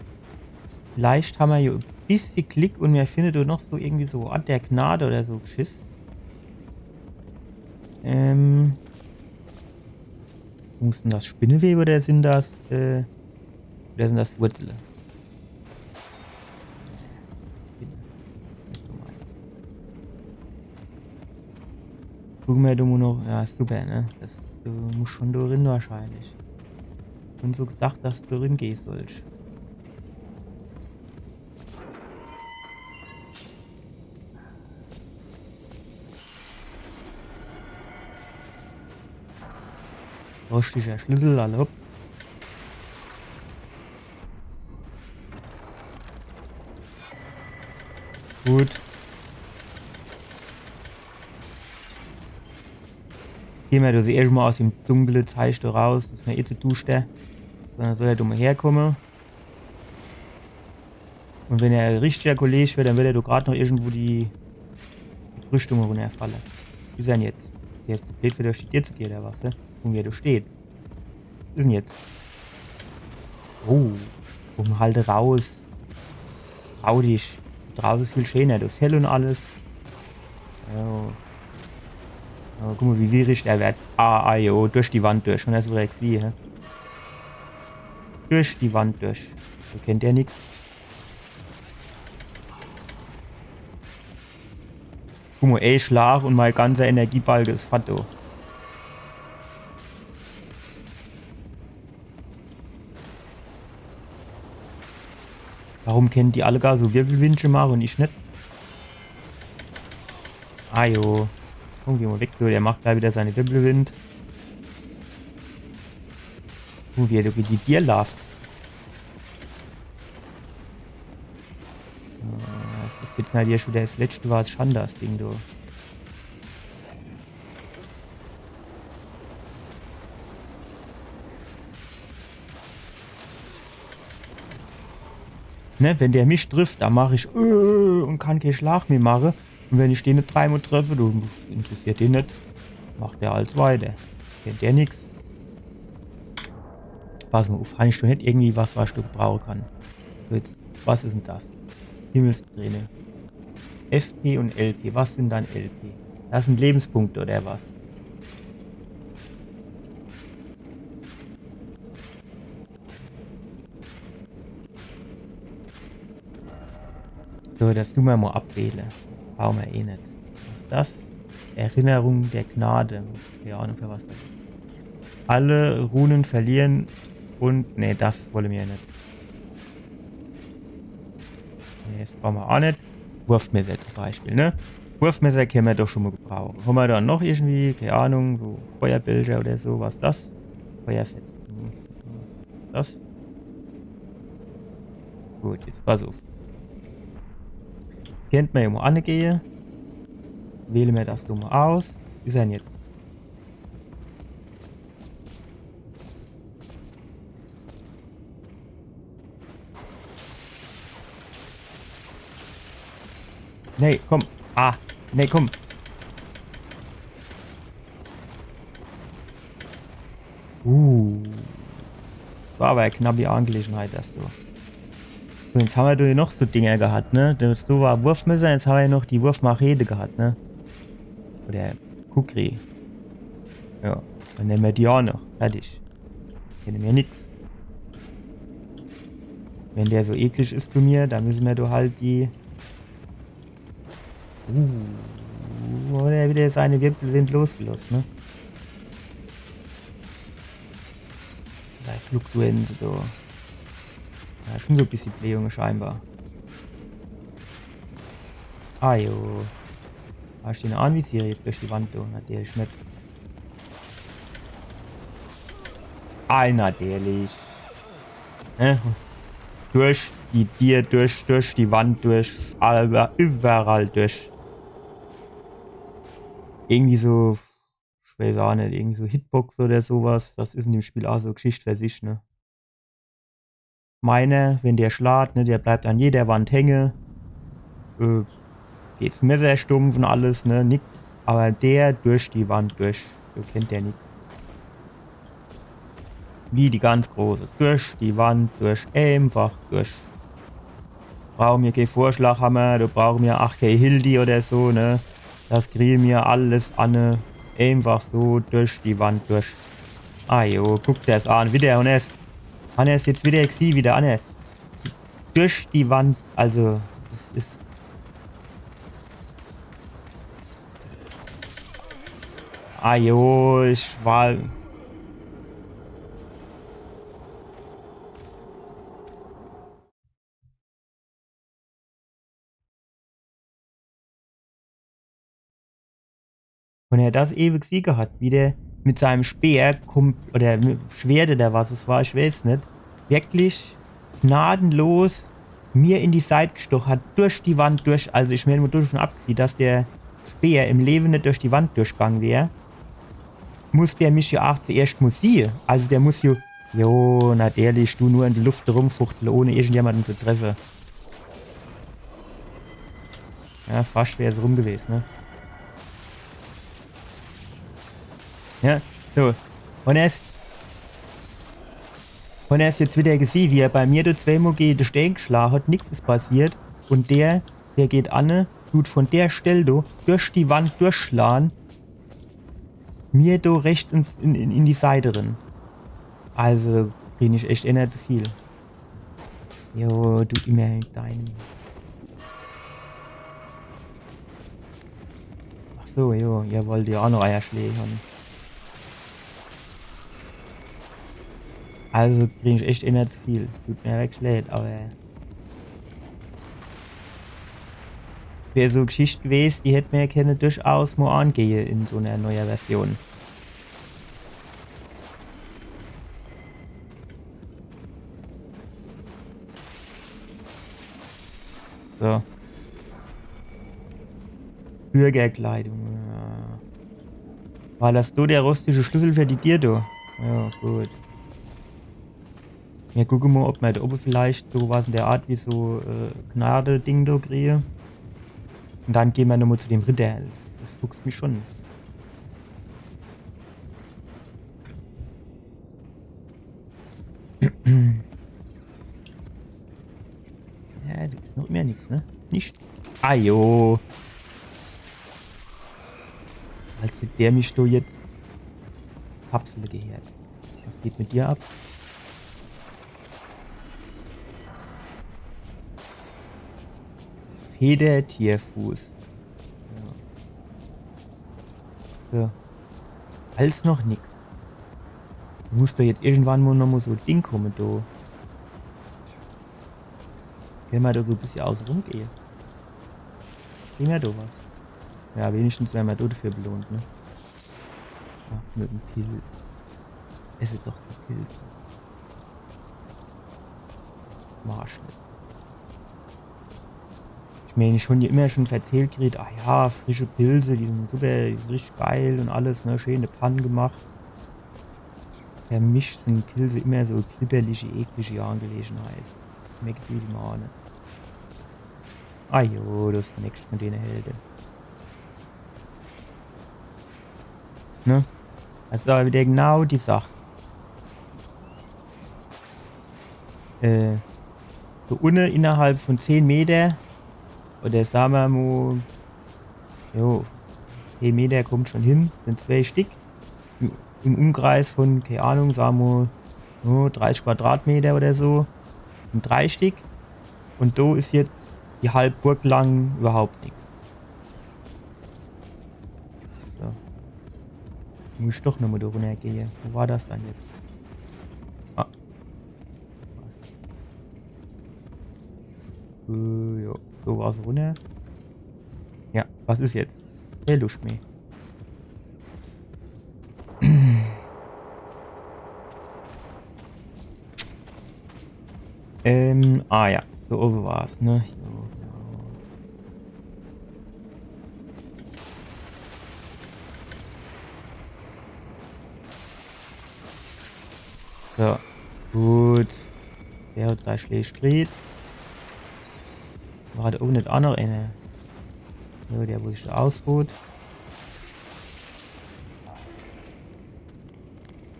Vielleicht hammer jo e bissje Glick un mir finne do noch so irgendwie so Ort der Gnade oder so Geschiss. Ähm. Muss denn das Spinneweb oder sin das, äh, oder sin das Wurzele? Gucke mer do mo noch. Ja, super, ne? Das, du musst schon do rin wahrscheinlich. Schon so gedacht, dass du do rin gehst sollst. Rostiger Schlüssel, alla hopp. Gut. Geh mer do erscht mo aus dem dunkle Zeich do raus, das is mer eh zu duschter. Sondern soll er do mo herkomme. Un wenn er e richtiger Kolleg wär, dann würd er doch grad noch irgendwo die, die Rüstung runnerfalle. Wie is er denn jetzt? Der is zu bleed, für durch die Tür zu gehe, oder was, ne? Un wie er do steht. Wie is er denn jetzt? Oh, komm halt raus. Trau dich. Drauß is viel schöner, do is hell un alles. Ja. Ja, guck mo, wie wierig der werd. Ah, ah, jo, durch die Wand durch. Un das is wieder Exil, hä? Durch die Wand durch. Do kennt er nix. Guck mo, ey, Schlag un mein ganzer Energiebalke is fort, du. Warum kennen die alle gar so Wirbelwindche mache un ich net? Ah jo. Komm, geh mo weg, du. Der macht do wieder seine Wirbelwind. Guck, wie er durch die Tür laaft. Äh, das is jetzt halt hier schon wieder das letzte, was Schandas Ding, du. Ne, wenn der mich trifft, dann mach ich, äh, un kann kee Schlag mehr mache. Un wenn ich den net dreimo treffe, du, interessiert den net, macht der als weiter. Kennt der nix. Pass mo uff, han ich doch net irgendwie was, was ich do gebrauche kann. So, jetzt, was is denn das? Himmelsträne. F P un L P, was sin dann L P? Das sin Lebenspunkte oder was? So, das du mer mo abwähle. Brauche mer eh net. Was is das? Erinnerung der Gnade. Kee Ahnung, für was das is. Alle Runen verlieren un, nee, das wolle mer net. Nee, das brauche mer aa net. Wurfmesser zum Beispiel, ne? Wurfmesser kenne mer doch schon mo gebrauche. Hammer do noch irgendwie, kee Ahnung, so Feuerbällcher oder so, was is das? Feuerfett. Hm. Das? Gut, jetzt pass uff. Kennt mer jo mo anegehe. Wähle mer das do mo aus. Wie is er denn jetzt? Nee, komm. Ah, nee, komm. Uh. War awwer e knappi Angelegenheit, das do. Un jetzt hammer do jo noch so Dinger gehat, ne? Das do war Wurfmesser, jetzt hammer jo noch die Wurfmachete gehat, ne? Oder Kukri. Ja, dann nemme mer die aa noch. Fertig. Kenne mer nix. Wenn der so eklig is zu mir, dann müsse mer doch halt die. Uh, hat er wieder seine Wirbelwind losgelosse, ne? Bei Fluktuenz, so. Ja, schon so e bissje Blähunge scheinbar. Ah, jo. Hast du eine Ahnung, wie sie jetzt durch die Wand tun? Natürlich net. Ah, natürlich. Ne? Durch die Tür, durch, durch die Wand, durch, all, überall durch. Irgendwie so, ich weiß auch nicht, irgendwie so Hitbox oder sowas. Das ist in dem Spiel auch so Geschichte für sich, ne? Meiner, wenn der schlaat, ne, der bleibt an jeder Wand hänge. Äh, geht's Messerstumpf un alles, ne, nix. Aber der durch die Wand durch, so kennt der nix. Wie die ganz Große. Durch die Wand durch, einfach durch. Brauche mir kee Vorschlaghammer, do brauche mir ach kee Hildi oder so, ne? Das kriege mir alles anne. Einfach so durch die Wand durch. Ah jo, guck der's an. Wieder, Hannes. Hannes, jetzt wieder, ich sieh wieder, Hannes. Durch die Wand, also, das is. Ah jo, ich war. Wenn er das ewe gesiege hat, wie der mit seinem Speer kommt, oder mit Schwert oder was es war, ich weiß net, wirklich gnadenlos mir in die Seit gestoch hat, durch die Wand durch, also ich mein, mal davon abgesehen, dass der Speer im Lewe net durch die Wand durchgang wär, muss der mich ja ach zuerscht mal siehe. Also der muss ja, jo, natürlich, du nur in der Luft rumfuchtle, ohne irgendjemanden zu treffe. Ja, fascht wär's rum gewesen, ne? Ja, so. Und er is, und er is jetzt wieder gesieh, wie er bei mir do zweimal gege de Stee geschlage hat, nix is passiert. Und der, der geht anne, tut von der Stell do durch die Wand durchschlage, mir do rechts ins, in, in, in die Seit rin. Also, krieg ich echt ener zu viel. Jo, du immer mit deinem. Ach so, jo, ihr wollt ja auch noch Eierschläge haben. Also krieg ich echt ener zu viel. Es tut mir wirklich leid, aber es wär so e Geschicht gewesen, die hätt mir ja kenne durchaus mal angehe in so ner neuer Version. So. Bürgerkleidung. Ja. War das do der rostige Schlüssel für die Tür do? Ja, gut. Mir gucke mal, ob mir do obe vielleicht so was in der Art wie so, äh, Gnade-Ding do kriege. Und dann gehen mir nochmal zu dem Ritter. Das, das fuchst mich schon. Ja, do is noch immer nix, ne? Nicht? Ah, jo. Als hätt der mich do jetzt Kapsel gehört. Was geht mit dir ab? Federtierfuß. Ja. So. Als noch nix. Muss doch jetzt irgendwann mal noch mal so e Ding komme, do. Kenne mir do so e bissje außerum gehe. Kriege mir do was. Ja, wenigstens wern mir do dafür belohnt, ne? Ach, mit em Pilz. Esse doch die Pilze. Marsch net. Ich mein, ich schon immer schon verzählt kriet, ah ja, frische Pilze, die sind super, die sind richtig geil und alles, ne, schön in de Pann gemacht. Für mich sind Pilze immer so glibberliche, eklige Angelegenheit. Schmeckt die mal net. Ah jo, das is nix mit dene Helde. Ne? Das is aber wieder genau die Sach. Äh, so unne innerhalb von zehn Meter, oder sa mer mo, jo, zehn Meter kommt schon hin, sind zwei Stick. Im, im Umkreis von, keine Ahnung, sa mer mo, jo, dreißig Quadratmeter oder so, sind drei Stick. Und do is jetzt die halb Burg lang überhaupt nix. So. Muss ich doch nochmal da runtergehen. Wo war das dann jetzt? Ah. Äh, ja. So war's runter. Ja, was is jetzt? Hey, Luschmi. Ähm, ah ja, so oben war's, ne? So, genau. So, gut. Der hat drei Schläg gekriet. War do owwe net aa noch eener? Jo, der, wo sich do ausruht.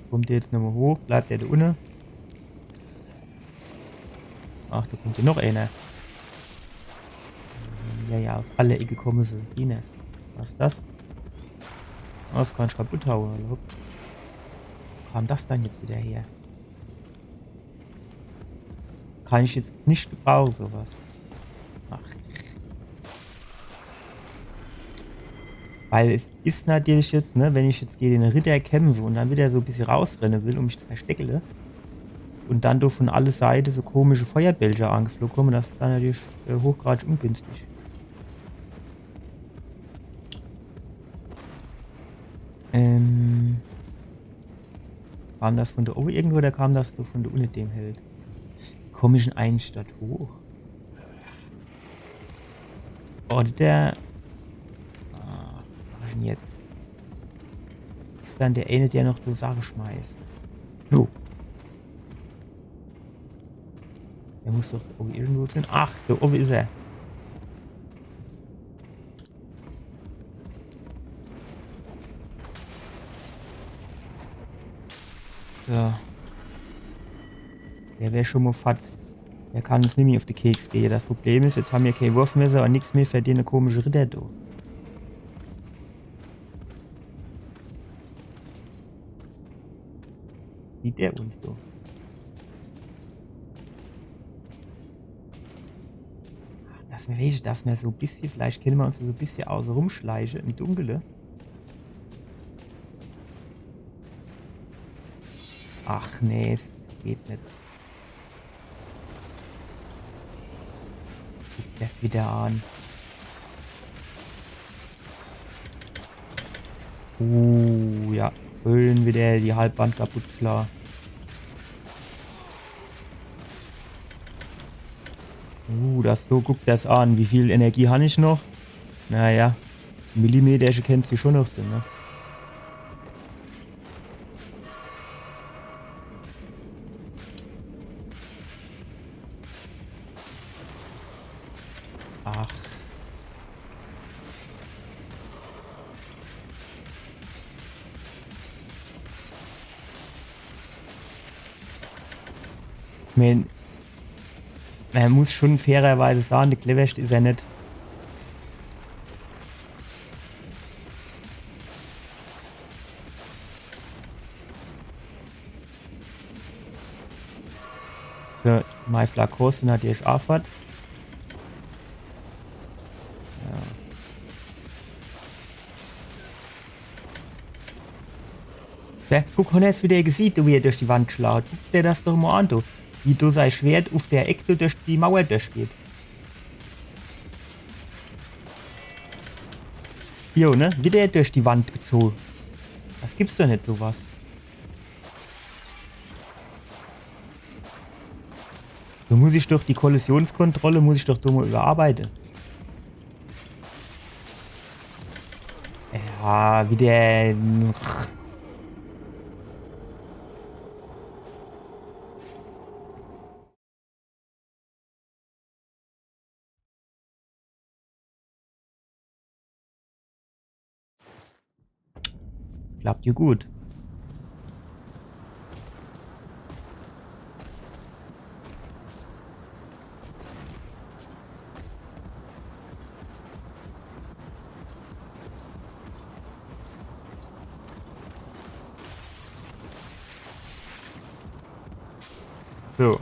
Kummt der jetzt nochmol hoch? Bleibt der do unne? Ach, do kummt jo noch eener. Ja, ja, aus alle Ecke kumme se. Biene. Was is das? Oh, das kann ich kaputt haue. Hopp. Wo kam das dann jetzt wieder her? Kann ich jetzt net gebrauche, so was. Ach. Weil es is natürlich jetzt, ne, wenn ich jetzt gege de Ritter kämpfe un dann wieder so e bissje rausrenne will, um mich zu verstecke, un dann do vun alle Seite so komische Feuerbällcher angefloge kumme, das is dann natürlich, äh, hochgradig ungünstig. Ähm, kam das vun do owwe irgendwo oder kam das do vun do unne, dem Held? Komm ich dann eigentlich dort hoch? Oder der. Ah, was is dann jetzt? Is dann der eener, der noch so Sache schmeißt? Jo. Der muss doch owwe irgendwo sin. Ach, do owwe is er. So. Der wär schun mol fort. Der kann uns nimmi uff de Keks gehe. Das Problem is, jetzt hän mer kee Wurfmesser un nix mehr für dene komische Ritter do. Sieht der uns do? Dass mer, weescht, dass mer so e bissje, vielleicht kenne mer uns so e bissje auße rumschleiche im Dunkele. Ach nee, es geht net. Guck das wieder an. Uh, ja. Schön wieder die Halbwand kaputt geschlage. Uh, das, so, guck das an. Wie viel Energie hän ich noch? Naja, Millimeter kennst du schun noch sin, ne? Ach. Ich mään, mer muss schun fairerweise sage, de Cleverste is er net. So, mei Flakons sin natürlich aa fort. Ja. Ja, guck, hon er's wieder gesiehn, wie er durch die Wand schlaut. Guck der das doch mol an, du. Wie do sei Schwert uff der Eck do durch die Mauer durchgeht. Jo, ne? Wieder durch die Wand gezoge. Das gibt's doch net, so was. Do muss ich doch die Kollisionskontrolle, muss ich doch do mol überarbeite. Ja, wieder. Klappt jo gut. So.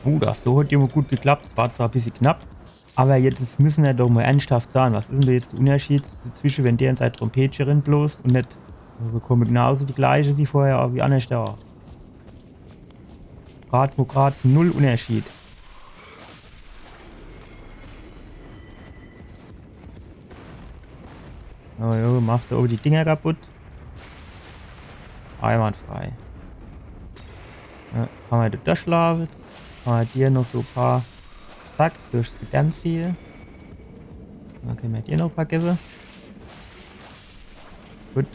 Uh, das do hat jo mol gut geklappt. Es war zwar e bissje knapp, awwer jetzt is, müsse mer doch mol ernsthaft sage, was is dann do jetzt de Unnerschied dezwische, wenn der in sei Trompetche rin blost un net? Mir bekomme genauso die gleiche wie vorher, awwer wie annerscht do. Grad, wo grad null Unnerschied. Oh jo, macht do owwe die Dinger kaputt. Einwandfrei. Ja, kann mer do durchschlage. Kann mer dir noch so e paar, zack, durchs Gedämpf ziehe. Dann kenne mer den noch vergesse. Gut.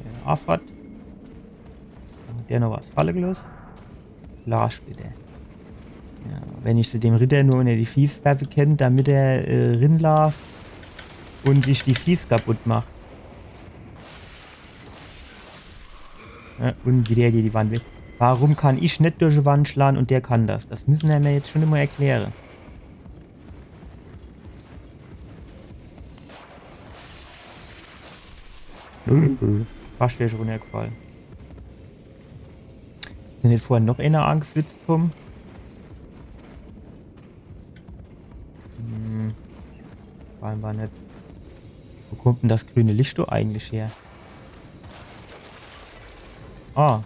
Der Afat. Hat der noch was falle geloss? Flasch bitte. Ja, wenn ich so dem Ritter nur unner die Fieß werfe kennt, damit er äh, rinlaaft und sich die Fieß kaputt macht. Ja, und wieder geht die Wand weg. Warum kann ich net durch die Wand schlage und der kann das? Das müssen er mir jetzt schon immer erkläre. Fascht wär ich runnergefall. Is net vorhin noch ener angeflitzt kumm? Hm. Scheinbar net. Wo kommt denn das grüne Licht do eigentlich her? Ah.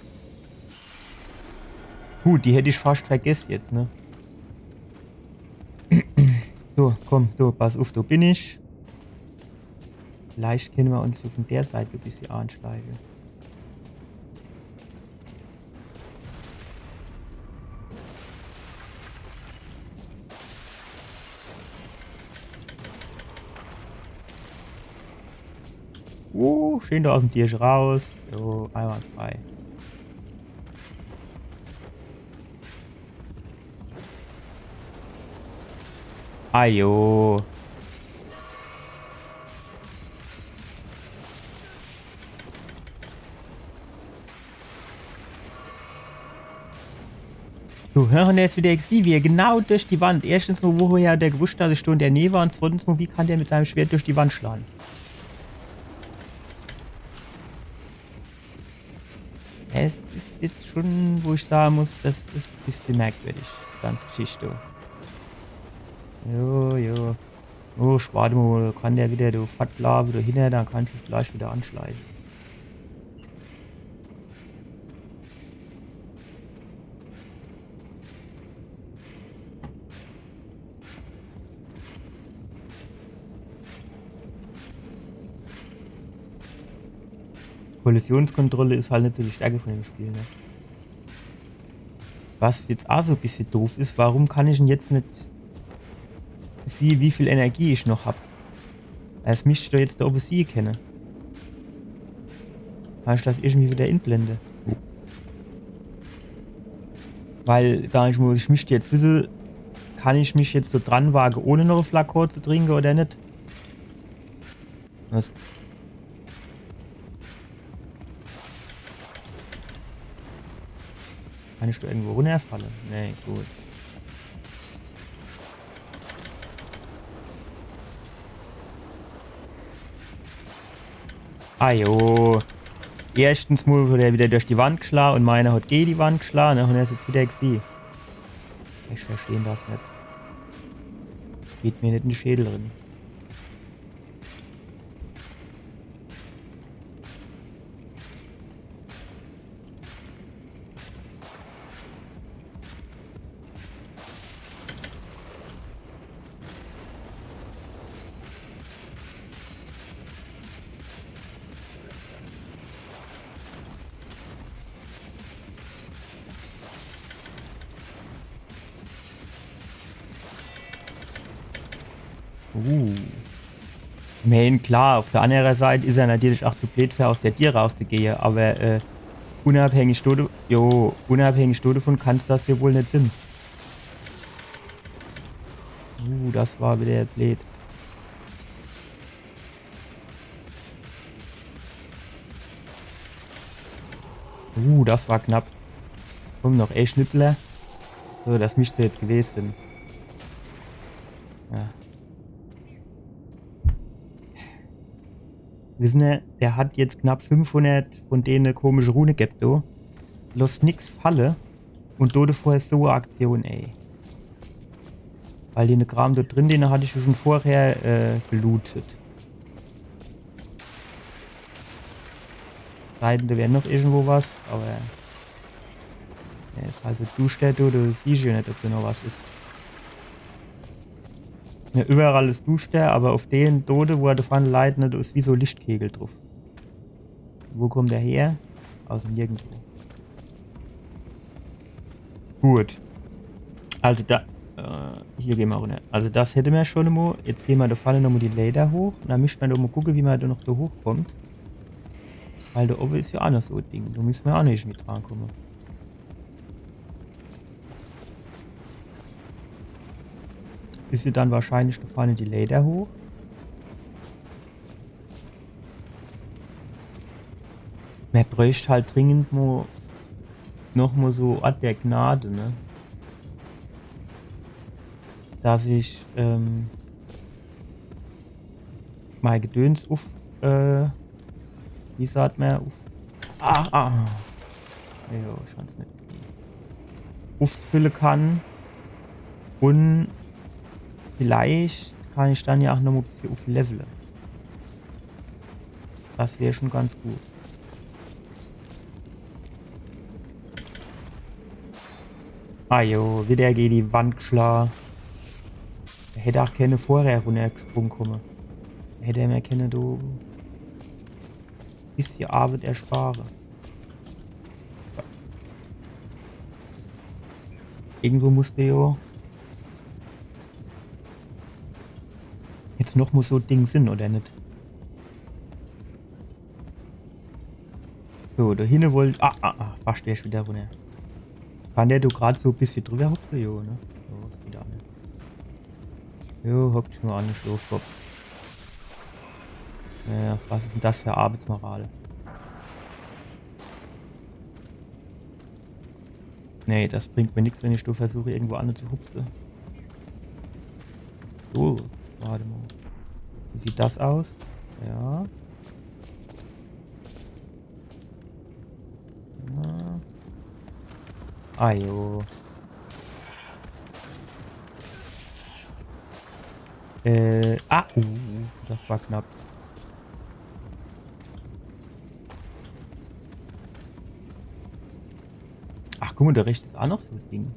Gut, die hätt ich fascht vergess jetzt, ne? So, komm, do, pass uff, do bin ich. Vielleicht kenne mer uns so von der Seit e bissje anschleiche. Uh, schön do aus dem Tierche raus. So, einwandfrei. Ajo. Du, hör, und der is wieder gesieh, wie er genau durch die Wand. Erstens mal, woher hat der gewusst, dass ich do in der Nähe war? Und zweitens mal, wie kann der mit seinem Schwert durch die Wand schlagen? Es is jetzt schon, wo ich sagen muss, das is e bissje merkwürdig, die ganze Geschichte. Jo, jo. Oh, wart mal, kann der wieder do fort laafe, do hinner, dann kann ich mich gleich wieder anschleiche. Kollisionskontrolle is halt net so die Stärke von dem Spiel, ne? Was jetzt aa so e bissje doof is, warum kann ich denn jetzt net sieh, wie viel Energie ich noch hab? Das misst ich doch jetzt do owwe sieh kenne. Kann ich das irgendwie wieder inblende? Weil, sag ich mal, ich misst jetzt wisse, kann ich mich jetzt so dran wage, ohne noch e Flakon zu trinke oder net? Was? Kann ich do irgendwo runnerfalle? Nee, gut. Ajo. Erstens mal hat er wieder durch die Wand geschlage und meiner hat gege die Wand geschlage, ne? Und er is jetzt wieder gesieh. Ich versteh das net. Geht mir net in de Schädel rin. Uh. Ich mein, klar, auf der andere Seit is er natürlich aa zu bleed, für aus der Dier rauszugehe, aber äh, unabhängig do, jo, unabhängig do davon kann's das jo wohl net sinn. Uh, das war wieder bleed. Uh, das war knapp. Komm, noch e Schnitzel. So, das misst jetzt gewese sinn. Ja. Wissen er, der hat jetzt knapp fünfhundert von dene komische Rune gebt, du. Losst nix falle. Und do davor is so e Aktion, ey. Weil den Kram do drin, den hat ich jo schon vorher äh, gelootet. Sei denn, do wär noch irgendwo was, aber. Ja, is halt so duschter, du, du siehsch jo net, ob do noch was is. Ja, überall is duschter, aber auf den Dode, wo er do vorne leit, ne, do is wie so Lichtkegel druff. Wo kommt er her? Aus dem Nirgendwo. Gut. Also da. Äh, hier gehn mer runner. Also das hätte mer schon mo. Jetzt gehn mer do vorne nomo die Läder hoch. Un dann misst mer do mo gucke, wie mer do noch do hochkommt. Weil do owwe is jo aa noch so e Ding. Do misse mer aa noch irgendwie drankomme. Is jo dann wahrscheinlich do vorne die Läder hoch. Mer bräucht halt dringend mo noch mo so Ort der Gnade, ne? Dass ich, ähm, mei Gedöns uff, äh, wie sagt mer, uff, ah, ah, jo, ich kann's net. Uffülle kann. Un vielleicht kann ich dann jo aa nomo e bissje uflevele. Das wär schon ganz gut. Ah jo, wieder gege die Wand gschla. Er hätt aa kenne vorher runnergesprunge komme. Hätt er mer kenne do bissje Arbeit erspare. Irgendwo musst jo jetzt noch mo so Ding sin, oder net? So, do hinne wollt. Ah, ah, ah, fascht wär ich wieder runner. Kann der do grad so e bissje drüber hupse? Jo, ne? Jo, das geht aa net. Jo, hock dich mo an de Schlofkopf. Ja, was is dann das für Arbeitsmoral? Nee, das bringt mer nix, wenn ich do versuch, irgendwo anne zu hupse. So, wart mo. Wie sieht das aus? Ja. Na. Ah, jo. Äh, ah, uh, das war knapp. Ach, guck mo, do rechts is aa noch so e Ding.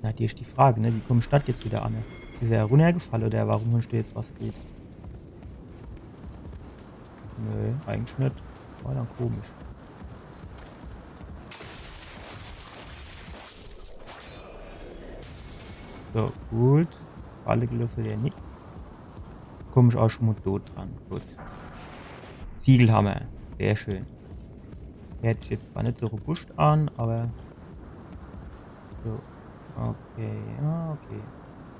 Natürlich die Frage, ne? Wie komm ich do jetzt wieder an? Is er runnergefalle oder warum hab ich do jetzt was geht? Nee, eigentlich net. War dann komisch. So, gut. Falle gelosse der net. Komm ich aa schon mo dort dran. Gut. Ziegelhammer. Sehr schön. Hört sich jetzt zwar net so robuscht an, awwer so. Okay, ah, okay.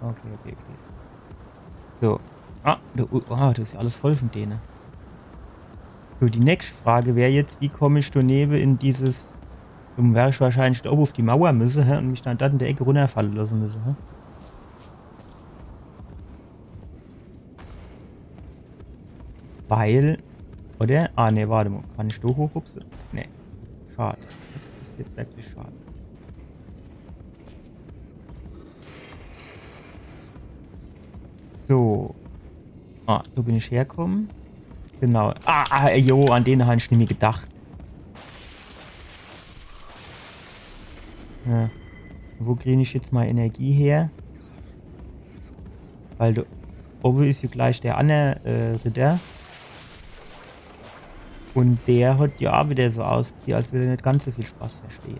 Okay, okay, okay. So. Ah, do, oh, ah, do is jo alles voll von dene. So, die nächscht Frage wär jetzt, wie komm ich do newe in dieses, do wär ich wahrscheinlich do owwe uff die Mauer misse, hä, un mich dann do in de Eck runnerfalle losse misse, hä? Weil, oder? Ah, nee, wart mo. Kann ich do hochhupse? Nee. Schad. Das is jetzt wirklich schad. So. Ah, do bin ich herkomme. Genau. Ah, ah, jo, an dene hab ich nimmi gedacht. Ja. Wo krie ich jetzt mol Energie her? Weil do owwe is jo gleich der anner, äh, Ritter. Un der hat jo aa wieder so ausgesieh, als würd er net ganz so viel Spaß verstehe.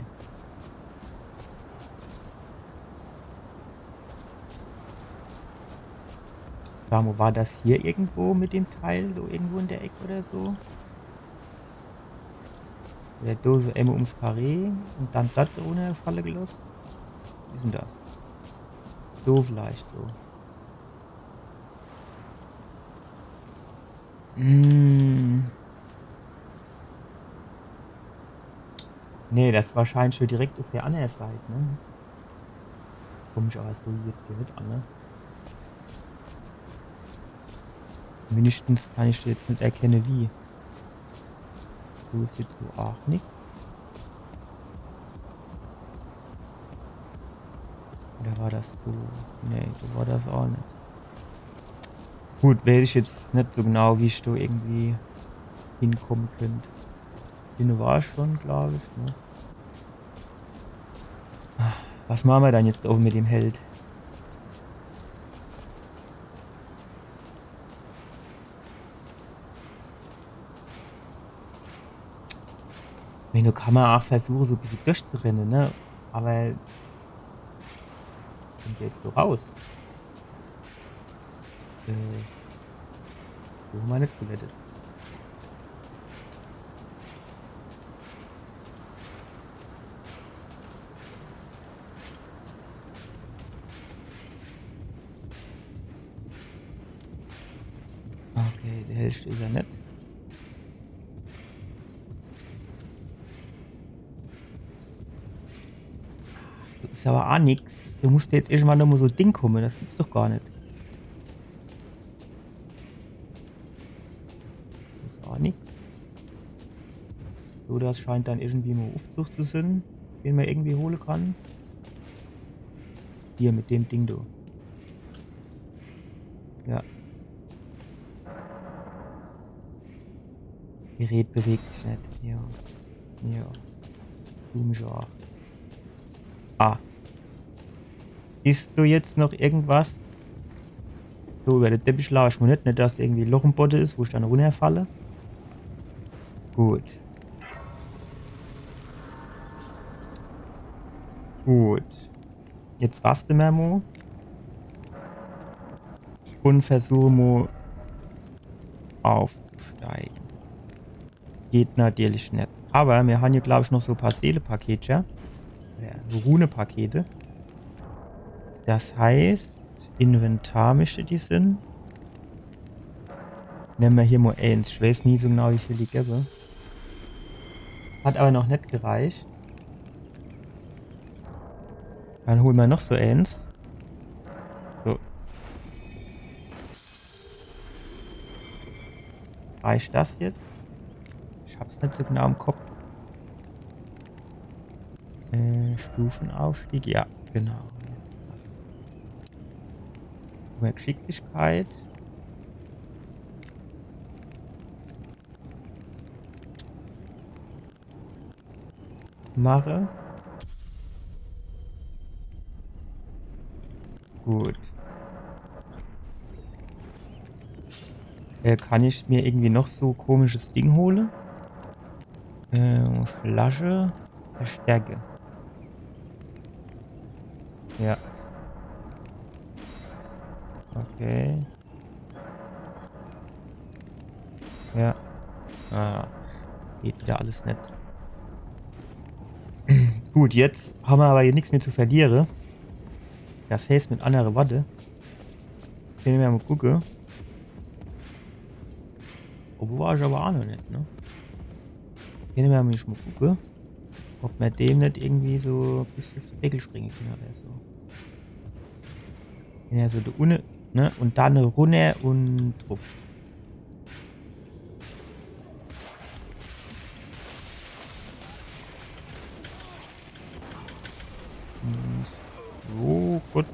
Sa mo, war das hier irgendwo mit dem Teil, so irgendwo in der Eck oder so? Oder do so emol ums Karree un dann do runnerfalle geloss? Wie is dann das? So vielleicht so. Hm. Nee, das is wahrscheinlich schon direkt uff der annere Seit, ne? Komm ich awwer so jetzt hier net an, ne? Mindestens kann ich jetzt net erkenne, wie. Do is jetzt so aa nix. Oder war das so? Nee, so war das aa net. Gut, weiß ich jetzt net so genau, wie ich do irgendwie hinkomme könnt. Hinne war ich schon, glaab ich, ne? Was mache mer dann jetzt owwe mit dem Held? Wenn, do kann mer aa versuche, so e bissje durchzurenne, ne? Aber sind wir jetzt so raus? Äh, wo meine Toilette? Okay, der Held steht ja net. Das is aber a nix. Du musst jetzt irgendwann noch mal so ein Ding kommen. Das gibt's doch gar net. Das is a nix. So, das scheint dann irgendwie mal Aufzug zu sein, den man irgendwie holen kann. Hier mit dem Ding, du. Ja. Gerät bewegt sich net. Ja. Ja. Komisch auch. Ah. Siehst du jetzt noch irgendwas? So, über den Teppich laufe ich mal net, net, dass irgendwie ein Loch im Boden is, wo ich dann runterfalle. Gut. Gut. Jetzt raste mer mal. Und versuche mal aufzusteigen. Geht natürlich net. Aber mir haben hier, glaub ich, noch so ein paar Seelepakete. Ja, Runepakete. Das heißt, Inventar müsste die sind. Nemme mer hier mal eins. Ich weiß nie so genau, wie viel die gebe. Hat aber noch net gereicht. Dann holen mer noch so eins. So. Reicht das jetzt? Ich hab's net so genau im Kopf. Äh, Stufenaufstieg, ja, genau. Jetzt. Mehr Geschicklichkeit. Mache. Gut. Äh, kann ich mir irgendwie noch so komisches Ding holen? Äh, Flasche. Verstärke. Ja. Okay. Ja. Ah, geht wieder alles net. Gut, jetzt haben wir aber hier nichts mehr zu verlieren. Das heißt, mit andere Worte, können wir mal gucken. Obwohl war ich aber auch noch net, ne? Können wir mal gucken, ob wir dem net irgendwie so ein bisschen Deckel springen können oder so. Ja, so da unten, ne? Und dann runter und drauf. Hm, so, gut.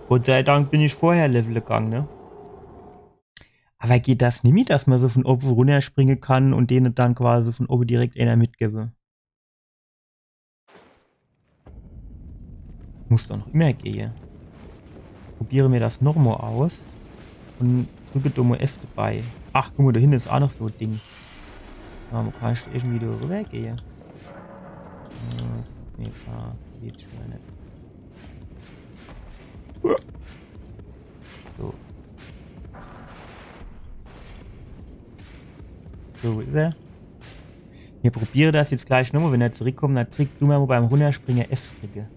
Gott sei Dank bin ich vorher Level gegangen, ne? Aber geht das nimmi, dass man so von oben runterspringen kann und denen dann quasi von oben direkt einer mitgebe? Muss doch noch immer gehe. Probiere mir das noch mal aus. Und drücke do mal F dabei. Ach, guck mal, da hinten ist auch noch so ein Ding. Ja, man kann schon irgendwie da rüber gehe. Ja, nee, klar, geht schon net. So. So, wo ist er? Mir probiere das jetzt gleich nochmal, wenn er zurückkommt, dann drück du mal beim Runterspringen F drücke.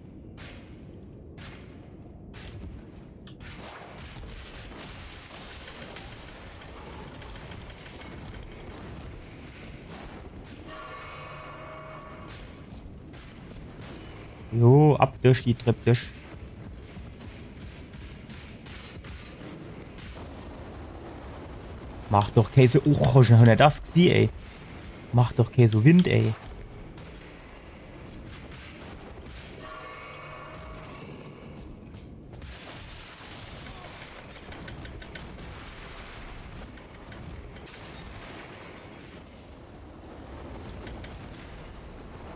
Jo, ab durch die Trepp durch. Mach doch kee so, oh, schon hat er das gesieh, ey. Mach doch kee so Wind, ey.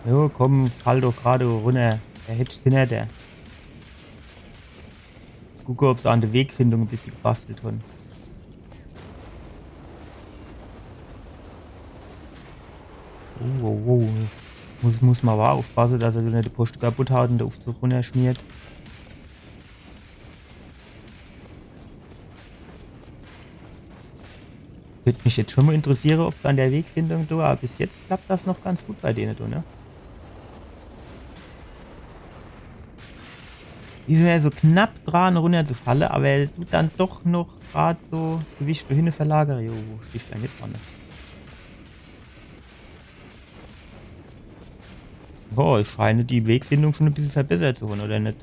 Jo, komm, fall doch gerade runter. Der Hitch hinter der. Gucke, ob se an der Wegfindung ein bisschen gebastelt haben. Oh, oh, oh. Muss, muss ma awwer uffpasse, dass er net de Poschte kaputt haut un de Uffzug runnerschmiert. Würd mich jetzt schun mol interessiere, ob se an de Wegfindung do, awwer bis jetzt klappt das noch ganz gut bei dene do, ne? Die sin jo so knapp dran, runnerzufalle, awwer er dut dann doch noch grad so das Gewicht do hinne verlagere. Jo, wo sticht er dann jetzt an? Oh, es scheint die Wegfindung schun e bissel verbessert zu hunn, oder net?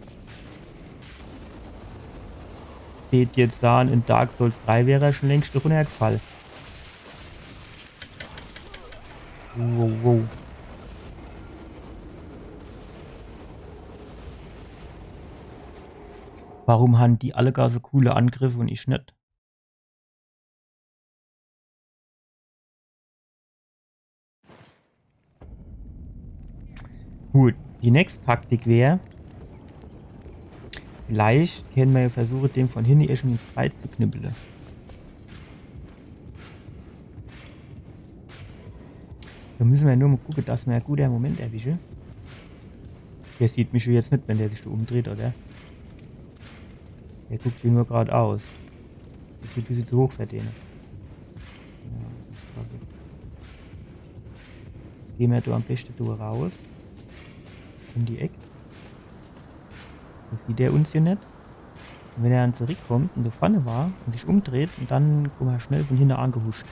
Steht jetzt do, in Dark Souls drei wär er schun längst runnergefall. Wow, wow. Warum han die alle gar so coole Angriffe un ich net? Gut, die nächst Taktik wär, vielleicht kenne mer jo versuche, dem vun hinne irgendwie ins Kreiz zu knüppele. Do misse mer nur mol gucke, dass mer e guter Moment erwische. Der sieht mich jo jetzt net, wenn der sich do umdreht, oder? Der guckt jo nur gradaus. Das is e bissel zu hoch für den. Ja, das war gut. Gehn mer do am beschte do raus. Um die Eck. Do sieht er uns jo net. Un wenn er dann zurickkummt un do vorne war un sich umdreht, un dann kumme mer schnell vun hinne angehuscht.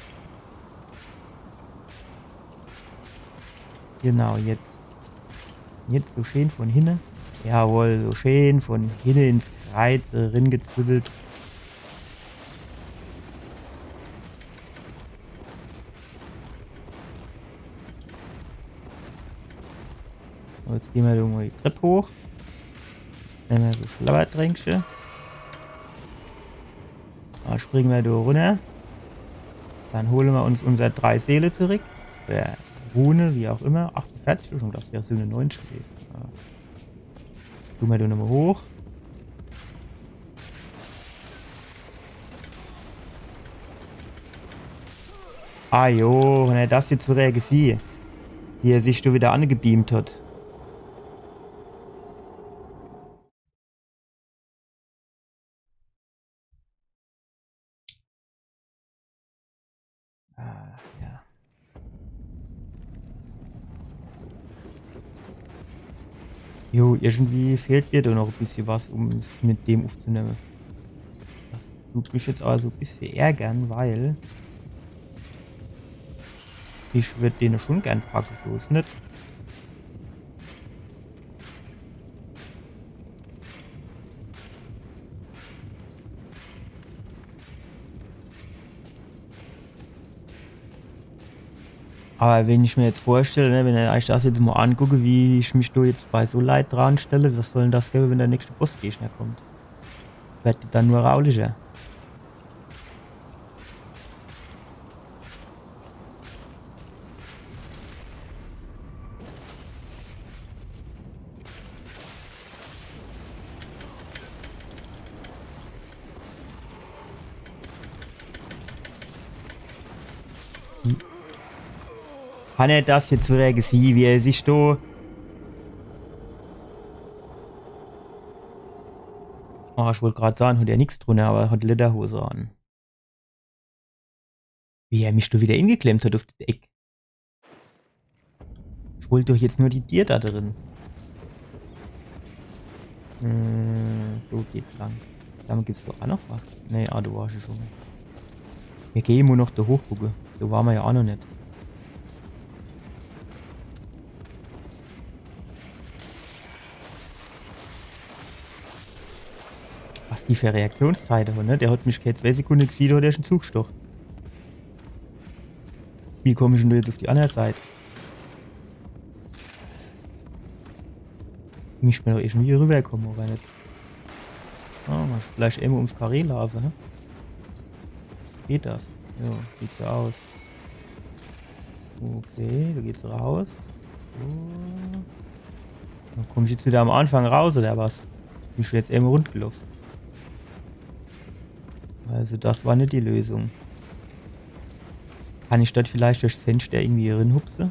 Genau, jetzt. Jetzt so schee vun hinne. Jawohl, so schee vun hinne ins Kreiz, äh, ringezwibbelt. Un jetzt gehn mer do mol die Trepp hoch. Nemme mer so Schlabbertränkche. Dann springe mer do runner. Dann hole mer uns unser drei Seele zurick. Oder Rune, wie auch immer. Achtundvierzig, ich hab schun gedacht, das wär siebenundneunzig gewese. Ja. Tun mer do nochmol hoch. Ah jo, wenn er das jetzt widder gesieh, wie er sich do widder angebeamt hat. Ah, ja. Jo, irgendwie fehlt mir do noch e bissje was, um's mit dem uffzunemme. Das dut mich jetzt also e bissje ärgere, weil ich würd den schun gern packe, so is net. Aber wenn ich mir jetzt vorstelle, ne, wenn ich das jetzt mal angucke, wie ich mich do jetzt bei so Leit dran stelle, was soll denn das gebe, wenn der nächste Bossgegner kommt? Werd die dann nur raulicher. Hm. Hann er das jetzt wieder gesieh, wie er sich do... Oh, ich wollt grad sahn, hat er nix drunner, aber hat Lederhose an. Wie er mich do wieder ingeklemmt hat uff die Eck. Ich wollt doch jetzt nur die Dier do drin. Hm, so geht's lang. Damit gibt's doch aa noch was. Nee, ah, do war ich schon. Mir gehn immer noch do hoch gucke. Do war mer ja aa noch net. Was die für Reaktionszeite hat, ne? Der hat mich kee zwei Sekunde gesieh, do hat er schon zugestoch. Wie komm ich denn do jetzt uff die anner Seit? Misst mer doch irgendwie rüberkomme, oder net? Ah, mol vielleicht emol ums Karree laafe, hä? Geht das? Ja, sieht so aus. Okay, do geht's raus. So. Dann komm ich jetzt wieder am Anfang raus, oder was? Bin ich jetzt emol rundgeloff? Also das war net die Lösung. Kann ich dort vielleicht durchs Fenster irgendwie rinhupse?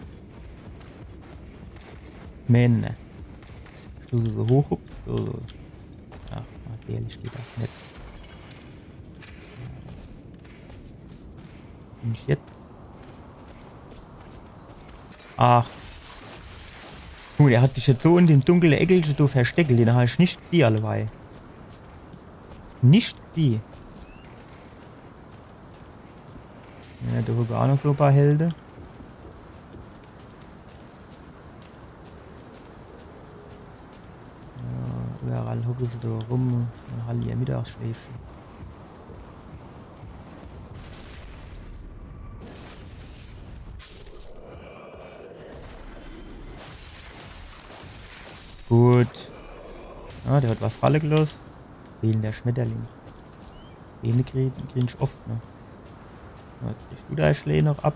Männer. Du so, so hoch, hups, so, so. Ach, natürlich geht das net. Bin ich jetzt? Ach. Guck mol, der hat sich jetzt so in dem dunkle Eckelche do versteckelt. Den hab ich net gesieh, alleweil. Net gesieh. Ja, do hocke aa noch so e paar Helde. Ja, iwwerall hocke se do rum un halle ihr Mittagsschläfche. Gut. Ja, der hat was falle geloss. Fehlender Schmetterling. Dene krieg, krieg ich oft, ne? Ja, jetzt kriegst du dei Schlää noch ab.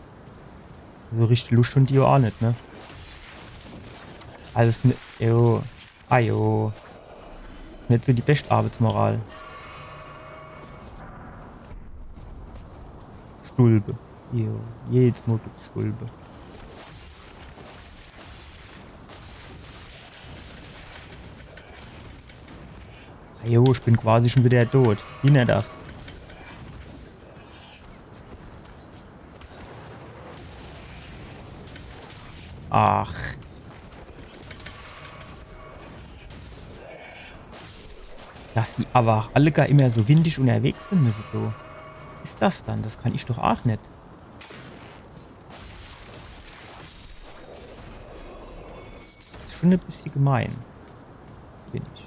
So richtig Luscht hunn die jo aa net, ne? Alles net. Jo. Ah jo. Net so die bescht Arbeitsmoral. Stulpe. Jo. Jedes Mol gibt's Stulpe. Ah jo, ich bin quasi schun widder dot. Wie nennt das? Ach. Dass die awwer aa alle gar immer so windig unnerwegs sin misse, so. Was is das dann? Das kann ich doch aa net. Das is schun e bissje gemein. Bin ich.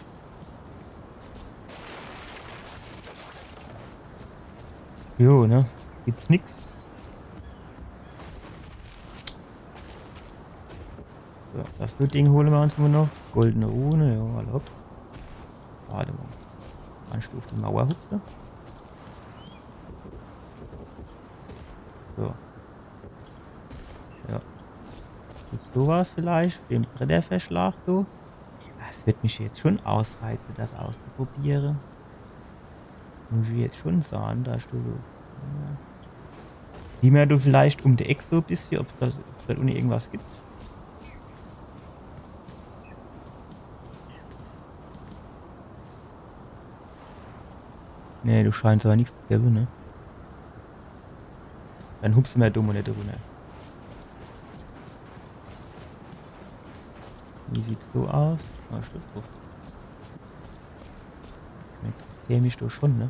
Jo, ne? Gibt's nix. So, das Ding hole mer uns nur noch. Goldene Rune, jo, alla hopp. Wart mol. Kannsch du uff die Mauer hupse? So. Ja. Gibt's do was vielleicht? Den Bretterverschlag, du? Das werd mich jetzt schun ausreize, das auszuprobiere. Muss ich jetzt schun sage, do Stelle. Ja. Sieh mer do vielleicht um die Eck so e bissje, ob's do, ob's do unne irgendwas gibt. Nee, do scheint's awwer nix zu gewwe, ne? Dann hupse mer do mol net runner. Wie sieht's so aus? Ah, stimmt doch. Kenn ich doch schun, ne?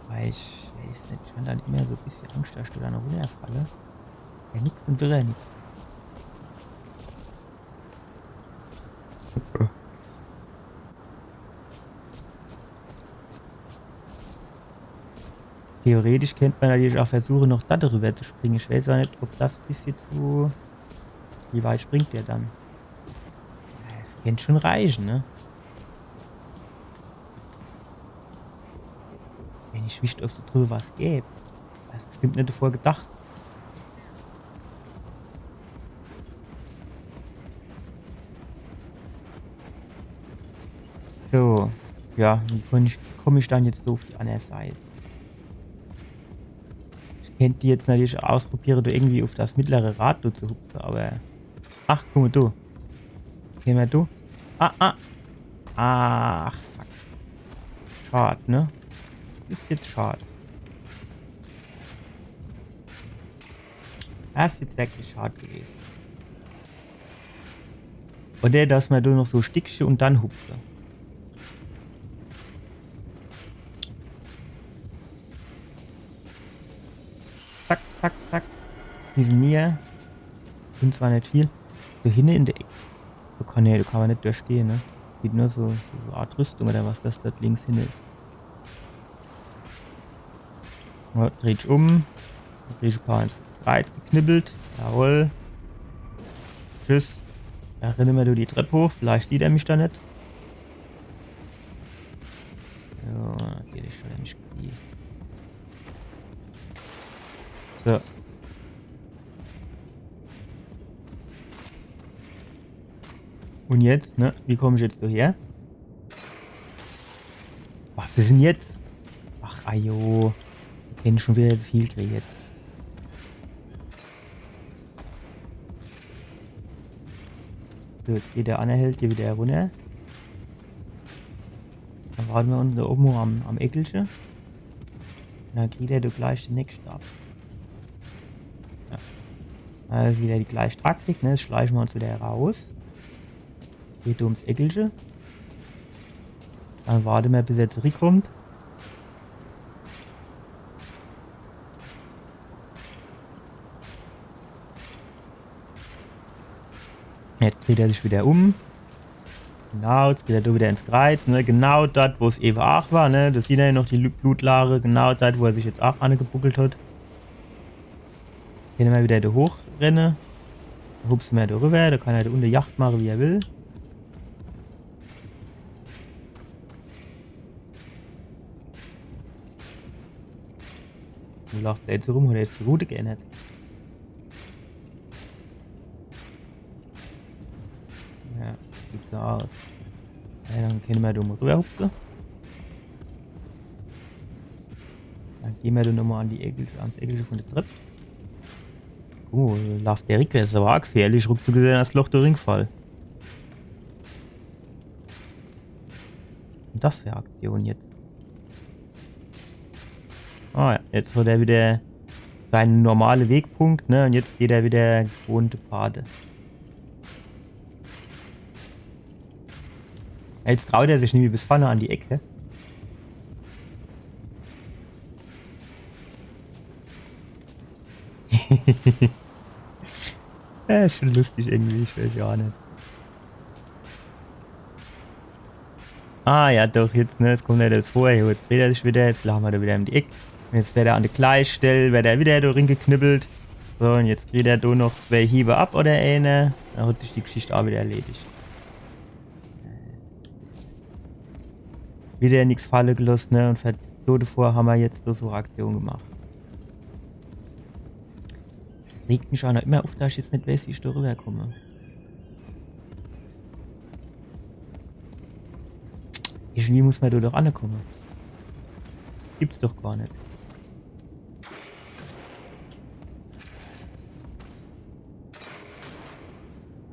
Weil ich, ich weeß net, ich hab dann immer so e bissje Angscht, dass ich do dann runnerfall. Ja, nix un widder nix. Theoretisch kennt mer natürlich aa versuche, noch do driwwer zu springe. Ich weeß awwer net, ob das e bissje zu... Wie weit springt der dann? Ja, es kennt schun reiche, ne? Wenn ich wisst, ob's do driwwe was gäb. Das is bestimmt net defor gedacht. So. Ja, wie komm ich, komm ich dann jetzt do uff die anner Seit? Ich kennt jetzt natürlich ausprobiere, do irgendwie uff das mittlere Rad do zu hupse, awwer... Ach, guck mol, do. Geh mol, do. Ah, ah. Ach, fuck. Schad, ne? Is jetzt schad. Das is jetzt wirklich schad gewese. Oder dass mer do noch so Stickche un dann hupse. Zack, zack, zack. Die sin mir. Sin zwar net viel. Do hinne in de Eck. Do kann, nee, do kann mer net durchgehe, ne? Sieht nur so, so, so e Art Rüstung oder was das do links hinne is. Ja, dreh dich um. Krieg e paar ins Kreiz geknibbelt. Jawohl. Tschüss. Ja, renne mer do die Trepp hoch. Vielleicht sieht er mich do net. Ja, okay, ich hab ja net gesieh. So. Un jetzt, ne? Wie komm ich jetzt do her? Was is dann jetzt? Ach, ajo. Jetzt kenn ich schun widder zu viel kriege. So, jetzt geht der anner Held hier wieder runner. Dann warte mer uns do owwe am, am Eckelche. Dann kriegt er do gleich de nächschte ab. Ja. Also wieder die gleiche Taktik, ne? Jetzt schleiche mer uns wieder raus. Geht ums Eckelche. Dann warte mer, bis er zurückkommt. Jetzt dreht er sich wieder um. Genau, jetzt geht er do wieder ins Kreiz, ne? Genau dort, wo's ewe aach war, ne? Do sieht er jo noch die Lu-, Blutlache, genau dort, wo er sich jetzt aach angebuckelt hat. Kenne mer wieder do hochrenne. Do hupse mer do rüber, do kann er do unne Jagd mache, wie er will. Wo laaft der jetzt rum? Hat er jetzt die Route geännert? Ja, sieht so aus. Ja, dann kenne mer do mol rüberhupse. Dann gehn mer do nochmol an die Ecke, ans Ecke vun de Trepp. Oh, laaft der rickwärts, is awwer aach gefährlich, ruckzuck is er in das Loch do ringfall. Un das wär Aktion jetzt. Ah ja, jetzt hat er wieder seine normale Wegpunkt, ne? Un jetzt geht er wieder gewohnte Pfade. Jetzt traut er sich nimmi bis vorne an die Ecke. Ja, is schon lustig irgendwie, ich weiß jo aach net. Ah ja, doch, jetzt, ne, jetzt kommt er jetzt vor, jo, jetzt dreht er sich wieder, jetzt laafe mer do wieder um die Eck. Un jetzt werd er an de gleiche Stell, werd er wieder do ringeknibbelt. So, un jetzt kriegt er do noch zwei Hiebe ab oder eener. Dann hat sich die Geschicht aach wieder erledigt. Wieder nix falle geloss, ne? Un fer do devor hammer jetzt do so e Aktion gemacht. Regt mich aach noch immer uff, dass ich jetzt net weiß, wie ich do rüberkomme. Irgendwie muss mer do doch ankomme. Gibt's doch gar net.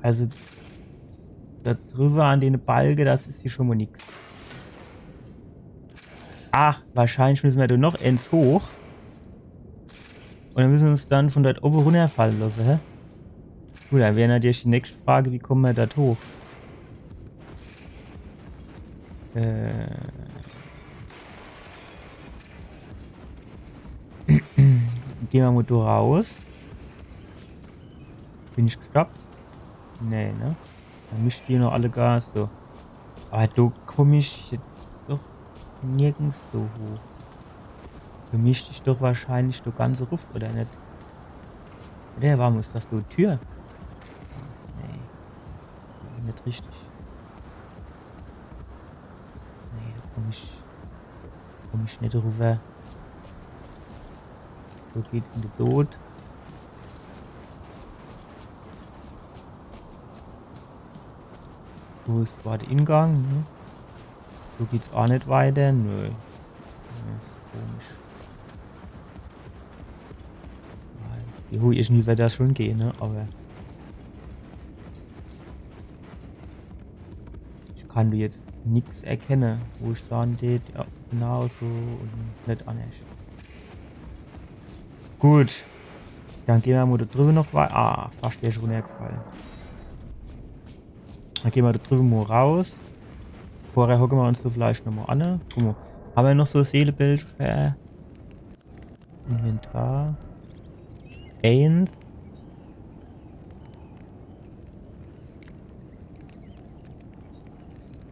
Also, do drüber an dene Balke, das is hier schon mol nix. Ah, wahrscheinlich müsse mer do noch eens hoch. Un dann müsse mer uns dann vun dort owwe runnerfalle losse, hä? Gut, dann wär natürlich die nächste Frage, wie komme mer dort hoch? Äh. Gehn mer mol do raus. Bin ich gestoppt? Nee, ne? Dann mischt die noch alle Gas, so. Awwer do komm ich jetzt doch nirgends so hoch. Do mischt ich doch wahrscheinlich do ganz ruff, oder net? Oder warum is das so e Tür? Nee. Net richtig. Nee, do komm ich, komm ich net rüber. So geht's in de Tod. Wo is, war de Ingang? Ne? So geht's aach net weiter. Nö. Ja, is komisch. Jo, irgendwie werd das schon gehe, ne? Awwer ich kann do jetzt nix erkenne, wo ich sage tät, jo, genau so un net annerscht. Gut. Dann gehn mer mol do drüber noch wei-, ah, fascht wär ich runnergefall. Dann gehn mer do drüber mol raus. Vorher hocke mer uns do vielleicht nochmol an, ne? Guck mol. Hammer noch so Seelebild fer Inventar? Eens.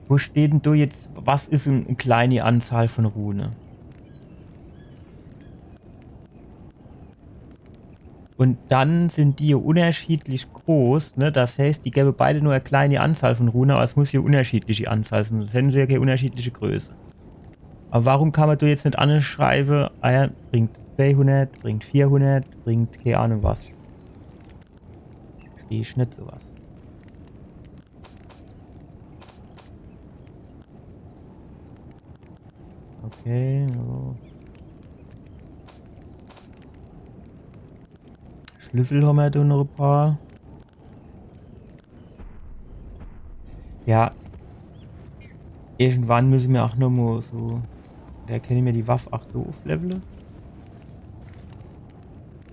Wo steht denn do jetzt, was is e, e kleini Anzahl vun Rune? Un dann sin die jo unnerschiedlich groß, ne? Das heißt, die gebe beide nur e kleini Anzahl vun Rune, awwer es muss jo unnerschiedliche Anzahl sin, sonst hätte se jo kee unnerschiedliche Größe. Awwer warum kann mer do jetzt net anschreibe, ah jo, bringt zweihundert, bringt vierhundert, bringt kee Ahnung was? Versteh ich net so was. Okay, jo. Schlüssel hammer do noch e paar. Ja. Irgendwann müsse mer ach nochmo so. Do kenne mer die Waff ach so ufflevele.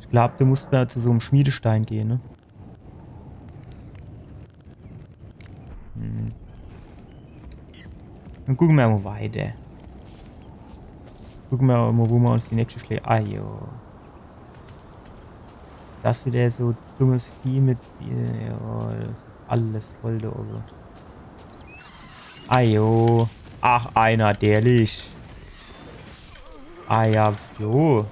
Ich glaab, do muss mer zu so em Schmiedestein gehe, ne? Hm. Dann gucke mer mo weiter. Gucke mer mo, wo mer uns die nächste Schlä-, ah, jo. Das wieder so dummes Vieh mit, äh, jo, das is alles voll do owwe. Ah, jo. Ach, einer, der liegt. Ah, ja, jo.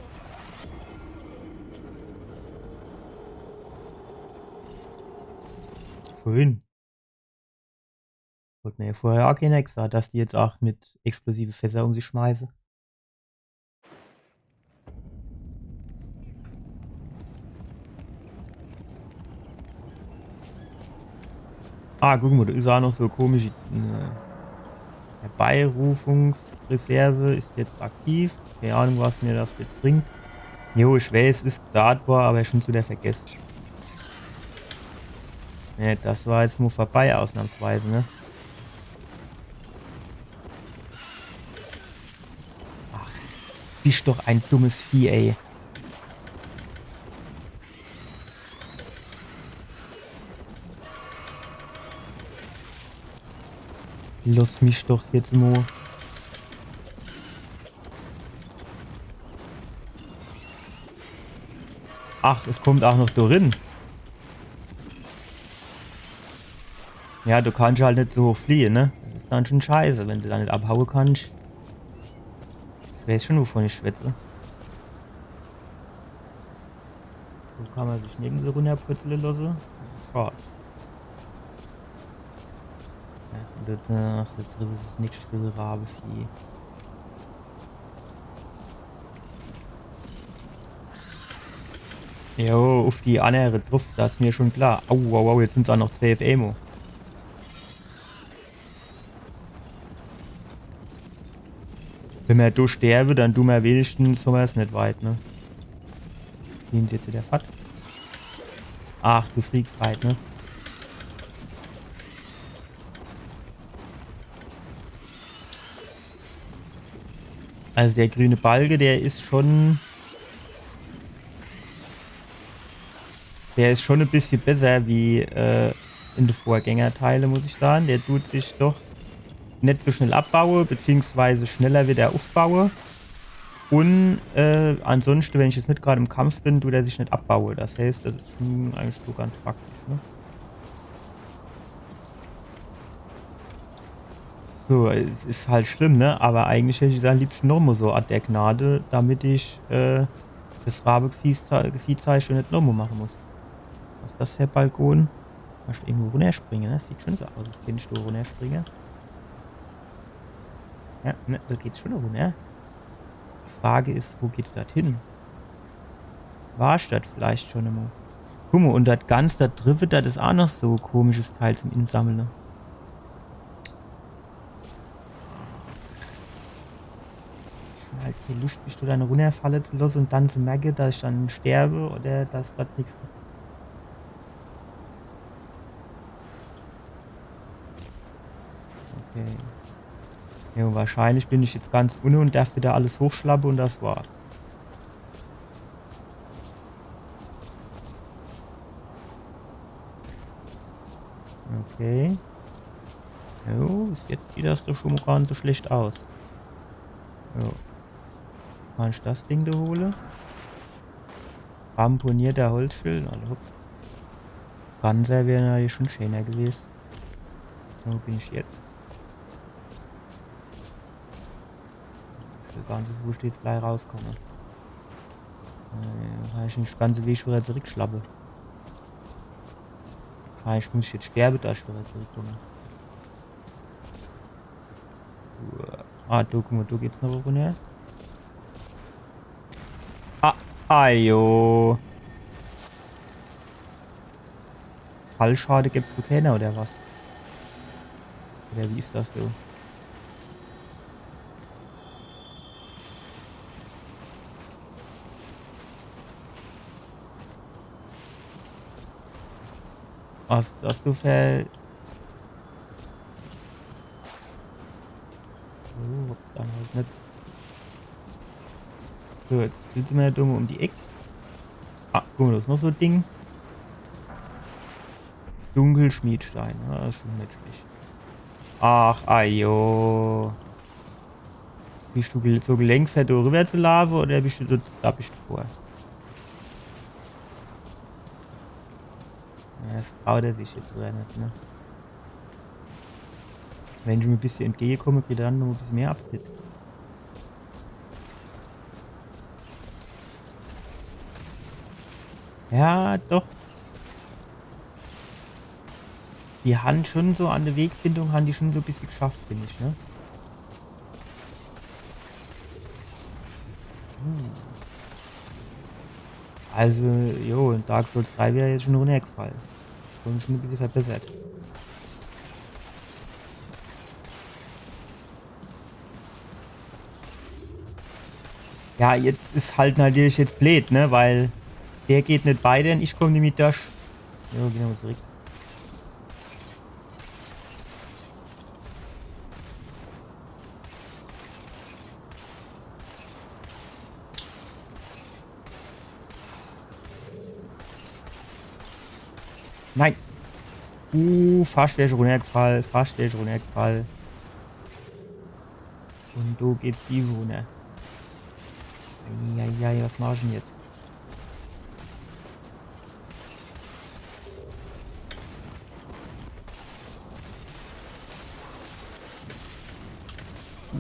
Schön. Wollt mer jo vorher ach kenner gesagt, dass die jetzt ach mit explosive Fässer um sich schmeiße. Ah, guck mo, do is ach noch so komische, äh, Herbeirufungsreserve is jetzt aktiv. Kee Ahnung, was mir das jetzt bringt. Jo, ich weiß, is gesagt wor, awwer ich schon's wieder vergesse. Ne, das war jetzt mo vorbei, ausnahmsweise, ne? Ach, bisch doch e dummes Vieh, ey. Loss mich doch jetzt mo. Ach, es kommt ach noch do rin. Ja, du kannsch halt net so hoch fliehe, ne? Das is dann schun scheiße, wenn du do net abhaue kannsch. Ich weiß schun, wovun ich schwätze. So kann mer sich nirgends so runnerpurzle losse. Schad. Ja, un do, ach, do driwwe is es nächste Rabevieh. Jo, uff die annere druff, das is mir schun klar. Au, au, au, jetzt sin's ach noch zwee uff emol. Wenn mer do sterbe, dann du mer wenigstens, hammer's net weit, ne? Gehn se jetzt wieder fort? Ach, du Freak-Fight, ne? Also der grüne Balke, der is schun, der is schun e bissje besser wie, äh, in de Vorgängerteile, muss ich sage. Der dut sich doch net so schnell abbaue, beziehungsweise schneller wieder uffbaue. Un, äh, ansonschte, wenn ich jetzt net grad im Kampf bin, dut er sich net abbaue. Das heißt, das is schun eigentlich so ganz praktisch, ne? So, es is halt schlimm, ne? Awwer eigentlich hätt ich jetzt am liebschte nochmo so Ort der Gnade, damit ich, äh, das Rabe-Gefiehzei-, Gefiehzeich net nochmo mache muss. Was is das fer Balkon? Kannsch irgendwo runnerspringe, ne? Das sieht schun so aus, als kennsch do runnerspringe. Ja, ne, do geht's schun runner. Die Frage is, wo geht's dort hin? War ich dort vielleicht schun emol? Guck mo, un dort ganz dort driwwe, das is ach noch so e komisches Teil zum Insammle. Ich hab halt kee Luscht, mich do dann runnerfalle zu losse un dann zu merke, dass ich dann sterbe oder dass dort nix gibt. Okay. Jo, wahrscheinlich bin ich jetzt ganz unne un derf wieder alles hochschlappe un das war's. Okay. Jo, bis jetzt sieht das doch schun mo gar net so schlecht aus. Jo. Kann ich das Ding do hole? Ramponierter Holzschild, also hopp. Ganzer wär natürlich schun schäner gewese. Wo bin ich jetzt? Ich will gar net, wo ich jetzt gleich rauskomme. Äh, kann ich net de ganze Weg wieder zurickschlappe. Wahrscheinlich muss ich jetzt sterbe, dass ich wieder zurickkomme. Ah, do, guck mo, do geht's noch runner. Ah, ajo. Fallschade gibt's do keener, oder was? Oder wie is das do? Was is das do fer Net. So, jetzt willst du mir do mo um die Eck. Ah, guck mo, do is noch so e Ding. Dunkelschmiedstein, ja, das is schon net schlecht. Ach, ajo. Bist du gel-, so gelenk, fer do riwwer zu laafe oder bist du do, do bist du vor? Ja, das traut er sich jetzt widder net, ne? Wenn ich em e bissje entgegekomme, kriegt er dann noch e bissje mehr Appetit. Ja, doch. Die han schon so an de Wegfindung, han die schon so e bissje geschafft, find ich, ne? Hm. Also, jo, in Dark Souls drei wär er jetzt schon runnergefall. Schon, schon e bissje verbessert. Ja, jetzt is halt natürlich jetzt bleed, ne? Weil der geht net weiter un ich komm net mit durch. Jo, gehn mer mo zurück. Nein. Uh, fascht wär ich runnergefall. Fascht wär ich runnergefall. Un do geht's die runner. Eieiei, was mach ich dann jetzt?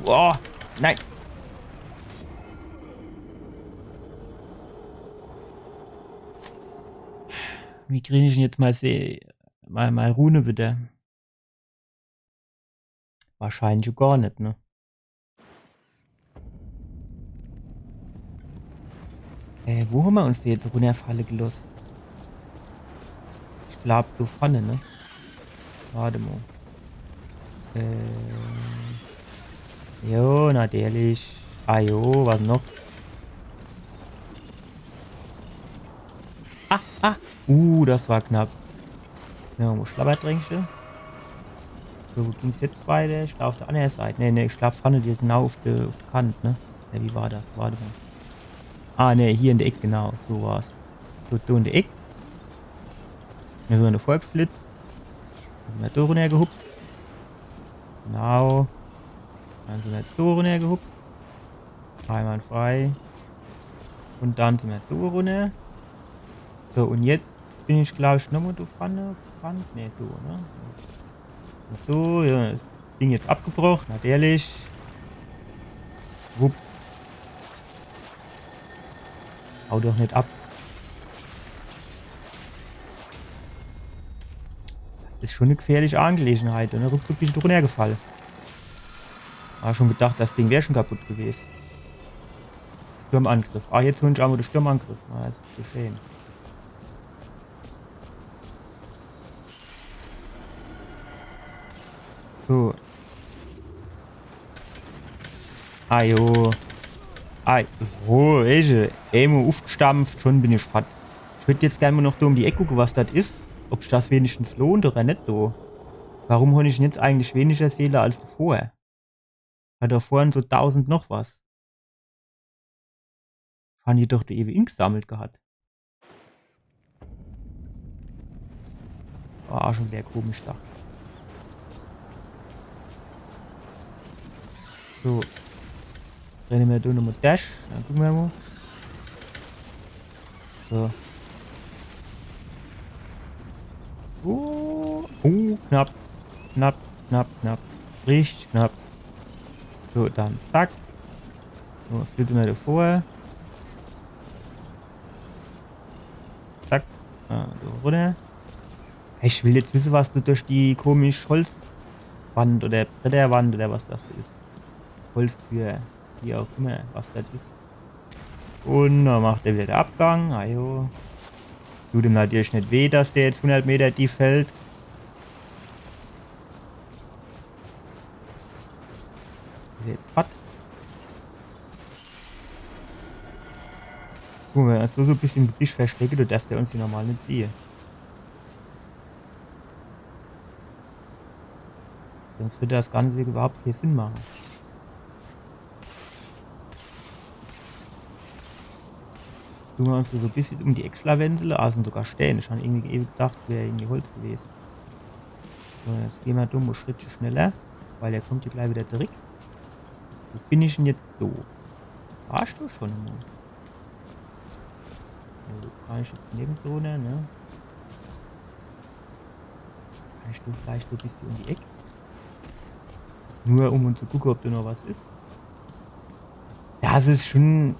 Boah, nein. Wie krieg ich dann jetzt mei See-, mei, mei Rune widder? Wahrscheinlich gar net, ne? Äh, wo hammer uns do jetzt runnerfalle geloss? Ich glaab, do vorne, ne? Wart mo. Äh. Jo, natürlich. Ah jo, was noch? Ah, ah. Uh, das war knapp. Ja, mo Schlabbertränkche. So, wo ging's jetzt weiter? Ich glaab, uff de anner Seit. Nee, nee, ich glaab, vorne direkt genau uff de, uff de Kant, ne? Ja, wie war das? Wart mo. Ah, nee, hier in de Eck, genau. So war's. So, do in de Eck. Hier so e Volksflitz. Dann sin mer do runnergehupst. Genau. Dann sin mer do runnergehupst. Einwandfrei. Un dann sin mer do runner. So, un jetzt bin ich, glaab ich, nochmo do vorne. Vorne? Nee, do, ne? So, ja, das Ding jetzt abgebroch, natürlich. Wupp. Hau doch net ab. Das is schon e gefährliche Angelegenheit, ne? Ruckzuck bist du runnergefall. Hab schon gedacht, das Ding wär schon kaputt gewes. Sturmangriff. Ah, jetzt hol ich awwer de Sturmangriff. Ah, das is zu schön. So. Ah, jo. Ah, jo, emo uffgestampft, schon bin ich fort. Ich würd jetzt gern mo noch do um die Eck gucke, was das is. Ob sich das wenigstens lohnt oder net do. Warum hon ich dann jetzt eigentlich weniger Seele als vorher? Hat er vorhin so tausend noch was. Han die doch do ewe ingesammelt gehat. Ah, schon widder komisch do. So. Renne mer do nochmo Dash. Dann gucke mer mo. So. Oh, oh, knapp. Knapp, knapp, knapp. Richtig knapp. So, dann zack. So, was willscht du mer do vor? Zack. Ah, so, runner. Ich will jetzt wisse, was do durch die komisch Holzwand oder Bretterwand oder was das do is. Holztür, wie auch immer, was das is. Un dann macht er widder de Abgang. Ah jo. Tut em natürlich net weh, dass der jetzt hundert Meter tief fällt. Is er jetzt fort? Guck mo, wenn ich do so e bissje im Gebüsch verstecke, do derft er uns do normal net siehe. Sonst würd das Ganze üwwerhaupt kee Sinn mache. Dun mer uns so e bissje um die Eck schlawenzele. Ah, sin sogar Stää. Ich hab irgendwie ewe gedacht, wär irgendwie Holz gewese. So, jetzt gehn mer do mo e Schrittche schneller, weil er kommt jo glei widder zurick. Wo bin ich dann jetzt do? Warsch du schun mo? Also, kann ich jetzt nirgends runner, ne? Kann ich do vielleicht so e bissje um die Eck? Nur um zu gucke, ob do noch was is. Ja, es is schun,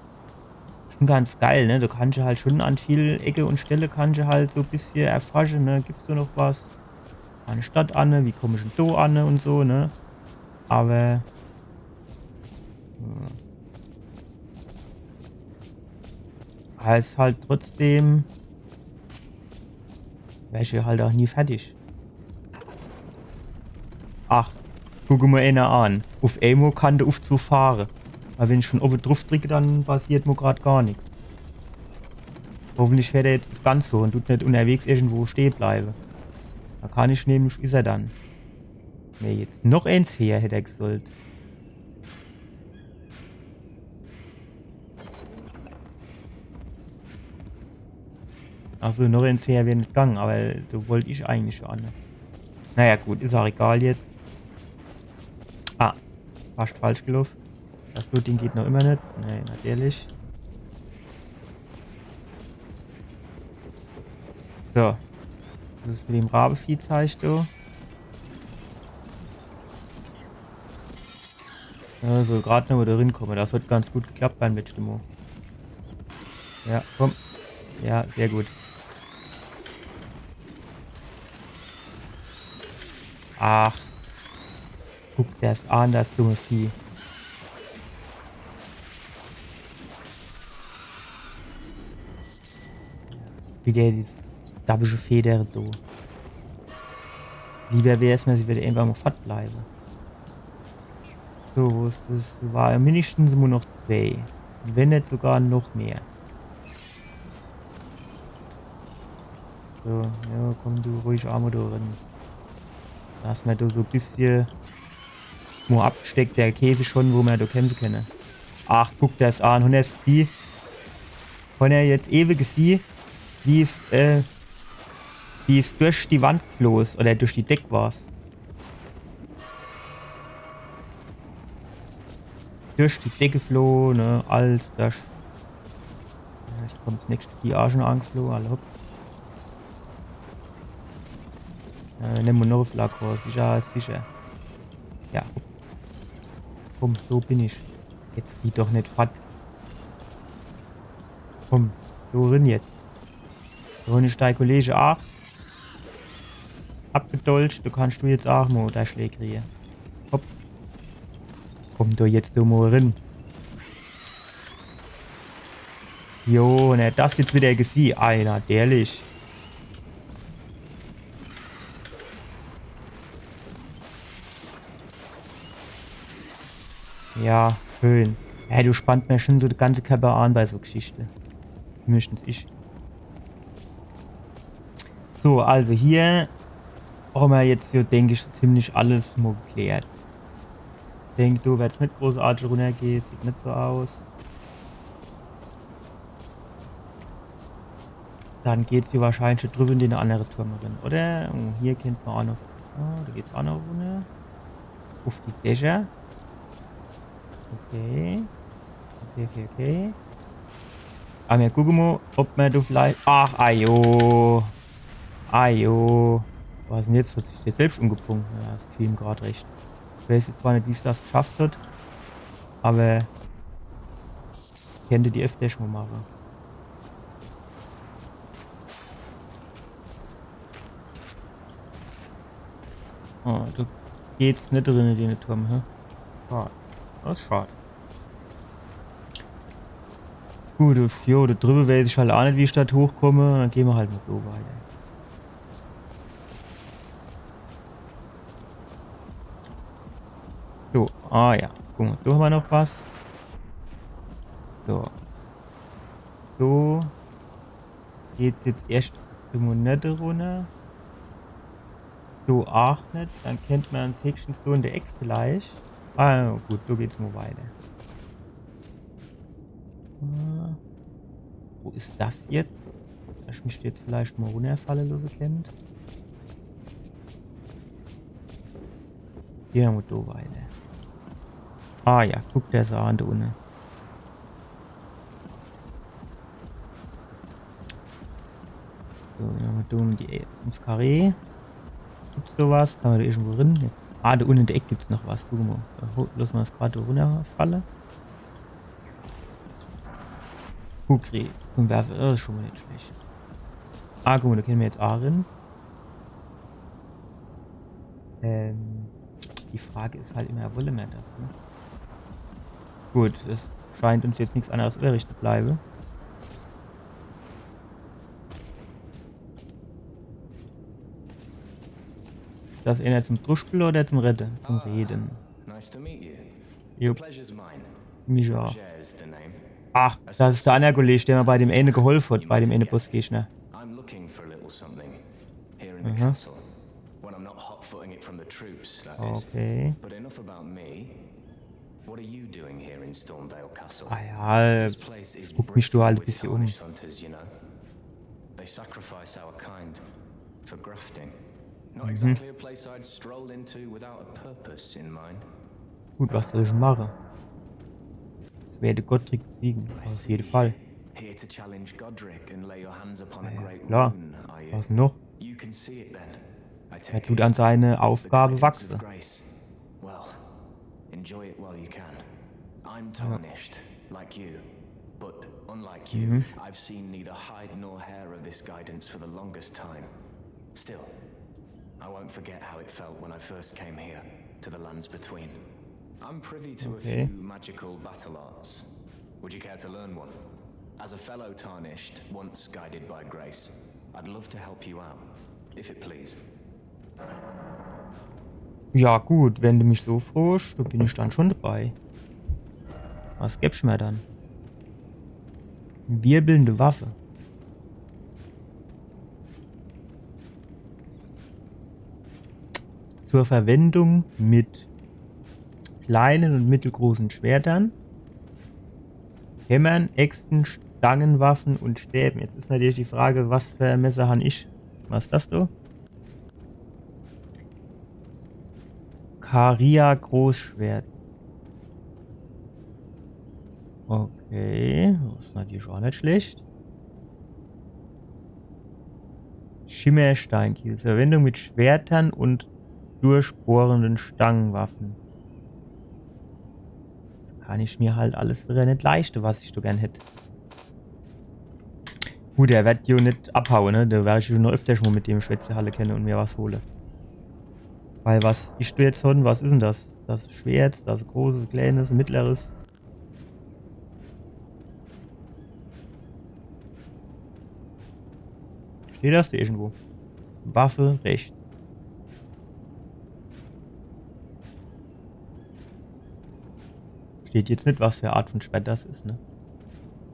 schun ganz geil, ne? Do kannsch halt schun an viel Ecke un Stelle kannsch halt so e bissje erforsche, ne? Gibt's do noch was? Kann ich dort anne? Wie komm ich dann do anne un so, ne? Awwer, hm. Awwer es is halt trotzdem, wersch halt aach nie fertig. Ach, guck mo eener an. Uf emol kann de Ufzug fahre. Weil wenn ich schun owwe druff dricke, dann passiert mo grad gar nix. Hoffentlich fährt er jetzt bis ganz hoch un dut net unnerwegs irgendwo stehe bleiwe. Do kann ich nämlich, is er dann. Nee, jetzt noch eens her hätt er gesollt. Ach so, noch eens her wär net gang, awwer do wollt ich eigentlich schun anne. Naja, gut, is aach egal jetzt. Ah, fascht falsch geloff. Das Looting geht noch immer net. Nee, natürlich. So. Was is mit dem Rabevieh, zeig du? Also, grad noch widder rinkomme. Das hot ganz gut geklappt beim letschte Mo. Ja, komm. Ja, sehr gut. Ach. Guck der's an, das dumme Vieh. Widder die dabbische Feder do. Liewer wär's mer, se würd eenfach mo fort bleiwe. So, wo is das? War jo mindestens mo noch zwee. Wenn net sogar noch mehr. So, ja, komm du ruhig aach mo do rin. Do hoscht mer do so e bissje mo abgesteckt, der Käfig schun, wo mer do kämpfe kenne. Ach, guck der's an, hunnertfünfzig. Hunner jetzt ewe gesieh, wie's, äh, wie's durch die Wand gefloh is oder durch die Deck war's. Durch die Deck gefloh, ne, alles durch. Ja, jetzt kommt's nächschte Vieh aach schun angefloh, alla hopp. Äh, nemme mer noch e Flakon, sicher, sicher. Ja, hopp. Komm, so bin ich. Jetzt flieh doch net fort. Komm, so rin jetzt. Do hunne is dei Kollege aach abgedolcht, do kannscht du jetzt aach mo dei Schlää krie. Hopp. Komm do jetzt do mo rin. Jo, ne, das jetzt widder gesieh. Ei, natürlich. Ja, schön. Ja, do spannt mer schun so de ganze Körper an bei so Geschichte. Mindestens ich. So, also hier hommer jetzt hier, denk ich, so ziemlich alles mo geklärt. Denk, do werd's net großartig runnergehe, sieht net so aus. Dann geht's hier wahrscheinlich schun drüwwe in de annere Turm rin, oder? Oh, hier kennt mer aach noch. Oh, do geht's aach noch runner. Uf die Dächer. Okay. Okay, okay, okay. Awwer mer gucke mo, ob mer do vielleicht. Ach, ajo. Ajo. Was is dann jetzt? Hot sich der selbscht umgebrung? Ja, das fiel em grad recht. Ich weiß jetzt zwar net, wie's das geschafft hot, awwer kennt die öfter schun mo mache. Oh, do geht's net rin in de Turm, hä? Schad. Das is schad. Gut, uff, jo, do drüwwe weiß ich halt aach net, wie ich do hochkomm. Dann gehn mer halt mo so weiter. So, ah ja, guck mo, do hommer noch was. So. So. Geht's jetzt erscht mo net runner. So aach net. Dann kennt mer uns höchstens so in de Eck vielleicht. Ah, gut, do geht's mo weiter. Äh. Wo is das jetzt? Dass ich mich jetzt vielleicht mol runnerfalle losse kennt. Gehn mer mol do weiter. Ah ja, guck der se an do unne. So, ja, mol do um die E-, ums Karree. Gibt's do was? Kann mer do irgendwo rin? Ja. Ah, do unne in der Eck gibt's noch was. Guck mol. Do ho-, losse mer das grad do runnerfalle. Kukri zum Werfe, das is schon mol net schlecht. Ah, guck mol, do kenne mer jetzt aa rin. Ähm, die Frage is halt immer, wolle mer das, ne? Gut, es scheint uns jetzt nix anneres übrig zu bleibe. Das eher zum Druschpel oder zum Rede? Zum Reden. Nice to meet you. Jupp. Pleasure's mine. Mich aa. Ach, das is der anner Kolleg, der mer bei dem ene geholf hat, bei dem ene Bossgegner. I'm looking for a little something here in the castle. When I'm not hot-footing it from the troops, that is. Okay. But enough about me. What are you doing here in Stormveil Castle? Ah ja, guck mich do halt e bissje um. This place is bristled with Tarnished hunters, you know. They sacrifice our kind for grafting. Not exactly a place I'd stroll into without a purpose in mind. Gut, was soll ich mache? Ich werde Godrick besiegen, auf jeden Fall. Here to challenge Godrick and lay your hands upon a great rune, are you? Was noch? You can see it then. I take it. Er tut an seine Aufgabe wachse. The guidance of grace. Well, enjoy it while you can. I'm tarnished, like you. But unlike you, I've seen neither hide nor hair of this guidance for the longest time. Still, I won't forget how it felt when I first came here, to the Lands Between. I'm privy to a few magical battle arts. Would you care to learn one? As a fellow Tarnished, once guided by grace, I'd love to help you out, if it please. Ja gut, wenn de mich so froosch, do bin ich dann schon dabei. Was gebsch mer dann? Wirbelnde Waffe. Zur Verwendung mit kleinen und mittelgroßen Schwertern, Hämmern, Äxten, Stangenwaffen und Stäben. Jetzt is natürlich die Frage, was für Messer han ich? Was is das do? Caria Großschwert. Okay, das is natürlich aa net schlecht. Schimmersteinkiel. Zur Verwendung mit Schwertern und durchbohrenden Stangenwaffen. Das kann ich mir halt alles widder net leischte, was ich so gern hätt. Gut, er werd jo net abhaue, ne? Do werd ich jo noch öfter schon mol mit dem schwätze, halle kenne und mir was hole. Weil was ich do jetzt hon, was is dann das? Das Schwert, das großes, kleines, mittleres. Steht das do irgendwo? Waffe rechts. Steht jetzt net, was für Art von Schwert das is, ne?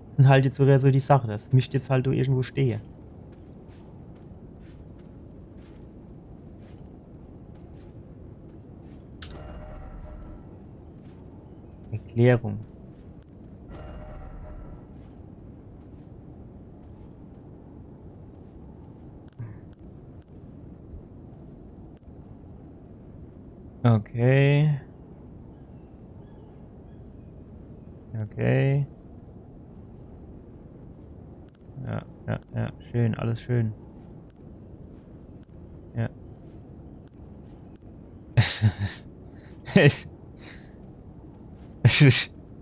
Das sin halt jetzt so, so die Sache, das misst jetzt halt do irgendwo stehe. Erklärung. Okay. Okay. Ja, ja, ja. Schön, alles schön. Ja.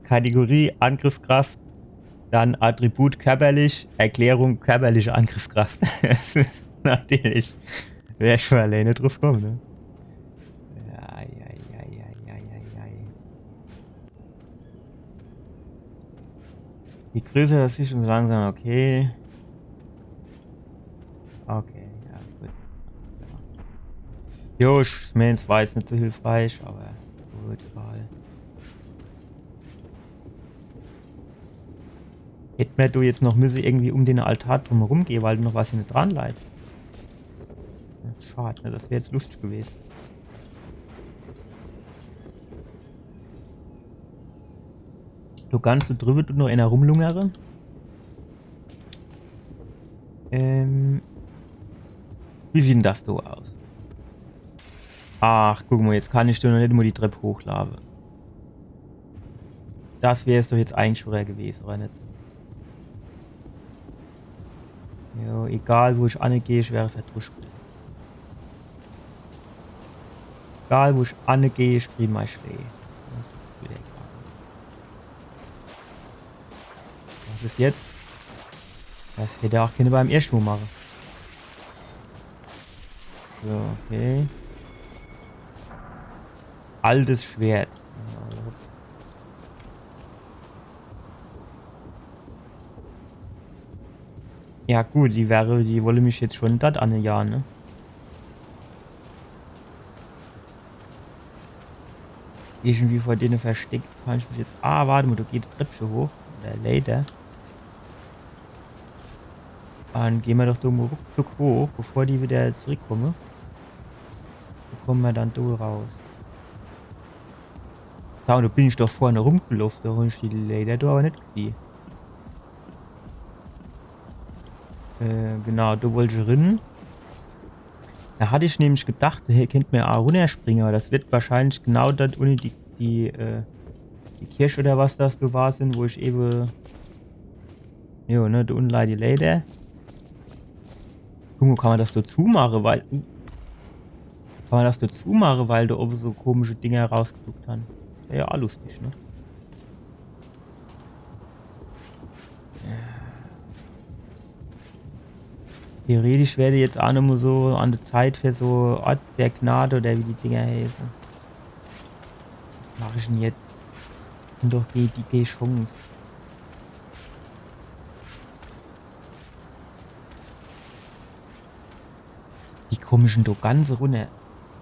Kategorie Angriffskraft, dann Attribut körperlich, Erklärung körperliche Angriffskraft. Natürlich. Wär ich schon alleine drauf gekommen, ne? Ja, ja, ja, ja, ja, ja, ja. Je größer das Viech, umso langsamer, okay. Okay, ja, gut. Jo, ich mein, es war jetzt net so hilfreich, aber gut, egal. Hätt mer do jetzt noch müsse irgendwie um den Altar drumherum gehe, weil do noch was hinne dran leit. Das is schad, ne? Das wär jetzt lustig gewese. Do ganz do driwwe dut noch ener rumlungere. Wie sieht'n das do aus? Ach, guck mo, jetzt kann ich do noch net mo die Trepp hochlaafe. Das wär's doch jetzt eigentlich schun gewese, oder net? Jo, egal wo ich anegeh, ich werr verdruschpelt. Egal wo ich anegeh, ich krie mei Schlää. Das is widder egal. Was is jetzt? Das hätt aa kenner beim erschte Mo mache. So, okay. Altes Schwert. Ja gut, die werre, die wolle mich jetzt schun dort anejage, ne? Irgendwie vor denne versteckt kann ich mich jetzt. Ah, wart mo, do geht e Treppche hoch. Oder Leiter. Dann gehn mer doch do mo ruckzuck hoch, bevor die widder zurückkomme. Wo komme mer dann do raus? Ja, un do bin ich doch vorne rumgeloff, do hab ich die Leiter do awwer net gesieh. Äh, genau, do wollt ich rin. Do hatt ich nämlich gedacht, do kennt mer aa runnerspringe, awwer das werd wahrscheinlich genau dort unne die, die, äh, die Kirch oder was das do war, sin, wo ich ewe. Jo, ne, do unne leit die Leiter. Guck mo, kann mer das do zumache, weil. Kann mer das do zumache, weil do owwe so komische Dinger rausgeguckt han? Wär jo aa lustig, ne? Theoretisch wär jetzt aa nochmo so an de Zeit für so Ort der Gnade oder wie die Dinger heiße. Was mach ich'n jetzt? Un doch die, die, die Chance. Wie komm ich'n do ganz runner?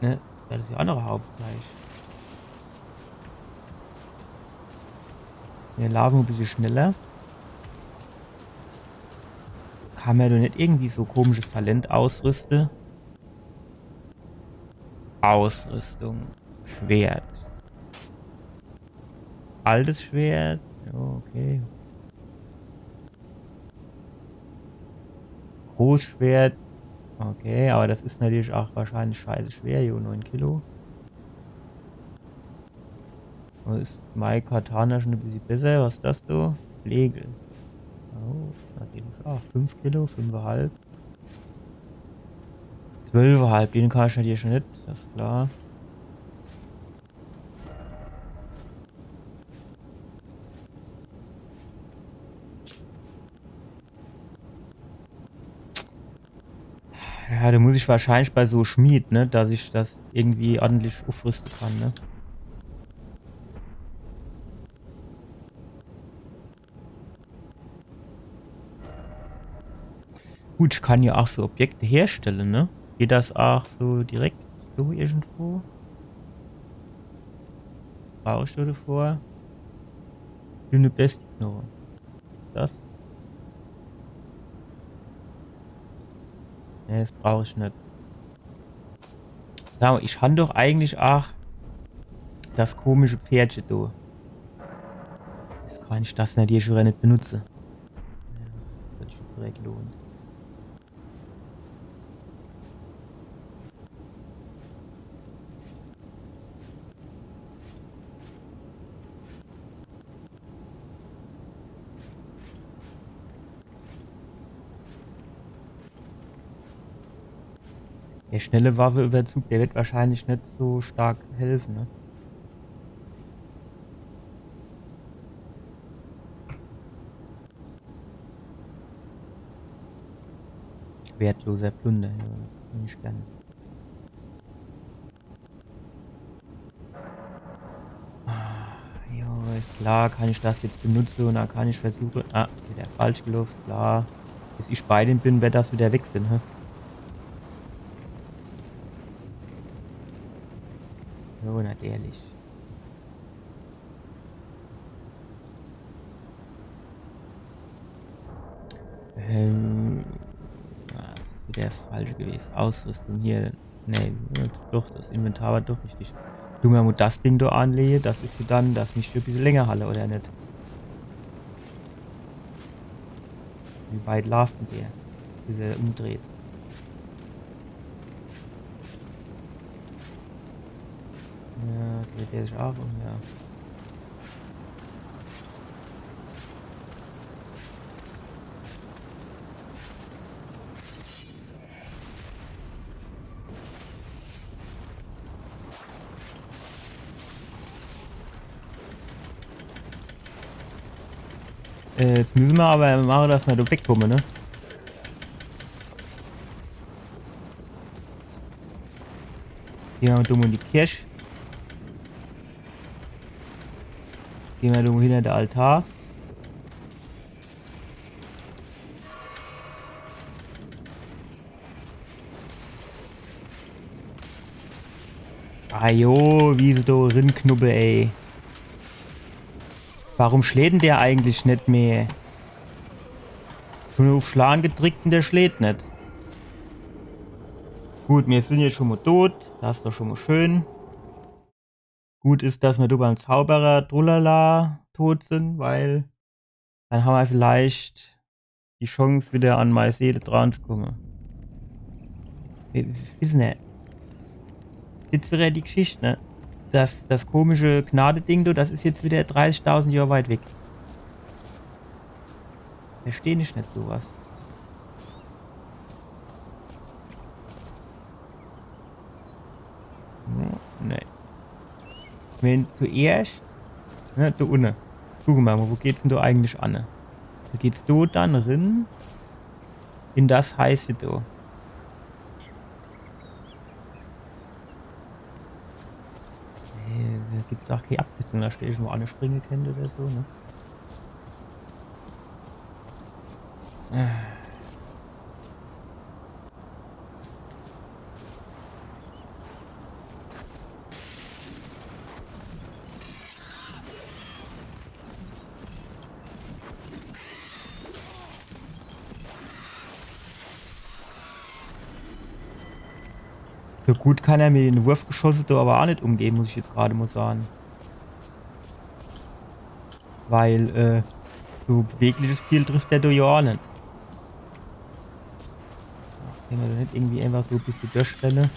Ne? Das is jo aa noch e Hauptzeich. Mir laafe e bissje schneller. Kann mer do net irgendwie so komisches Talent ausrüste? Ausrüstung. Schwert. Altes Schwert. Jo, okay. Großschwert. Okay, awwer das is natürlich aa wahrscheinlich scheiße schwer. Jo, neun Kilo. Do is mei Katana schun e bissje besser. Was is das do? Flegel. Oh, natürlich aa fünf Kilo, fünfehalb. Zwölfehalb, den kann ich natürlich schun net, das is klar. Ja, do muss ich wahrscheinlich bei so Schmied, ne, dass ich das irgendwie ordentlich uffrüste kann, ne? Gut, ich kann jo aa so Objekte herstelle, ne? Geht das aa so direkt so irgendwo? Brauch ich do devor? Dünne Plastikknoche. Das? Ne, das brauch ich net. Sa mo, ich han doch eigentlich aa das komische Pferdche do. Jetzt kann ich das natürlich schun net benutze. Ja, das hat sich direkt gelohnt. Der schnelle Waffeüberzug, der wird wahrscheinlich net so stark helfe, ne? Wertloser Plunder, ja, das is net gern. Ah, jo, is klar, kann ich das jetzt benutze un dann kann ich versuche. Ah, wieder falsch geloff, klar. Bis ich bei dem bin, werd das wieder weg sin, hä? Jo, natürlich. Ähm, ah, das is wieder falsch gewese. Ausrüstung hier. Nee, ja, doch, das Inventar war doch richtig. Du mer mo das Ding do anlehe, das is jo dann, das misst e bissje länger halle, oder net? Wie weit laaft dann der? Bis er umdreht. Ja, dreht der sich auch um, ja. Äh, jetzt müsse mer awwer mache, dass mer do wegkomme, ne? Geh mer do mo in die Kirch. Geh mer do mo hinner de Altar. Ajo, wie se do rinknuppe, ey. Warum schläht denn der eigentlich net mehr? Schun uff Schlan gedrickt un der schläht net. Gut, mir sin jetzt schun mo tot. Das is doch schun mo schön. Gut is, dass mir do beim Zauberer Trulala tot sin, weil dann hammer vielleicht die Chance, wieder an mei Seele dranzukomme. Wi-, wissen er. Jetzt wieder die Geschicht, ne? Das, das komische Gnadeding do, das is jetzt wieder dreißigtausend Johr weit weg. Versteh ich net so was. Hm, nee. Wenn zuerscht, ne, do unne. Guck mo, wo geht's denn do eigentlich anne? Do geht's do dann rin? In das heiße do. Nee, do gibt's ach kee Abkürzung, dass ich do irgendwo anne springe kennt oder so, ne? So gut kann er mit de Wurfgeschosse do awwer ach net umgehe, muss ich jetzt grad mo sage. Weil, äh, so bewegliches Ziel trifft er do jo ach net. Kenne mer do net irgendwie einfach so e bissel durchrenne?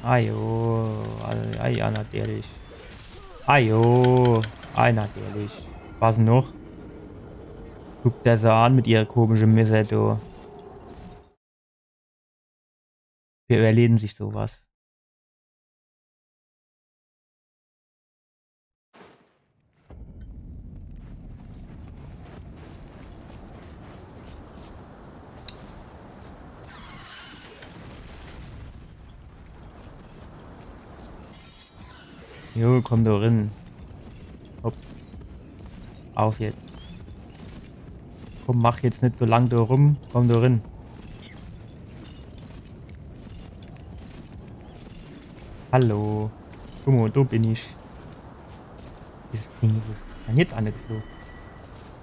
Ah jo, ah, ah, ja, natürlich. Ah jo, ah, natürlich. Was noch? Guck der se an mit ihre komische Messer do. Wer überleht sich so was? Jo, komm do rin. Hopp. Auf jetzt. Komm, mach jetzt net so lang do rum. Komm do rin. Hallo. Guck mo, do bin ich. Dieses Ding, wo is dann jetzt angefloge?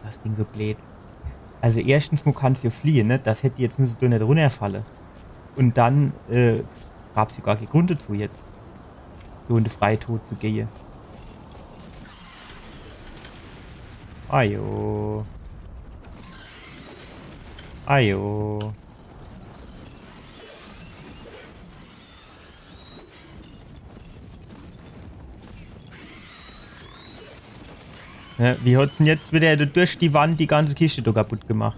Das Ding so bleed. Also erschtens mo kann's jo fliehe, ne? Das hätt jetzt müsse do net runnerfalle. Un dann, äh, gab's jo gar kee Grund dazu jetzt, so in de Freitod zu gehe. Ajo. Ajo. Ja, wie hat's denn jetzt wieder durch die Wand die ganze Kischte do kaputt gemacht?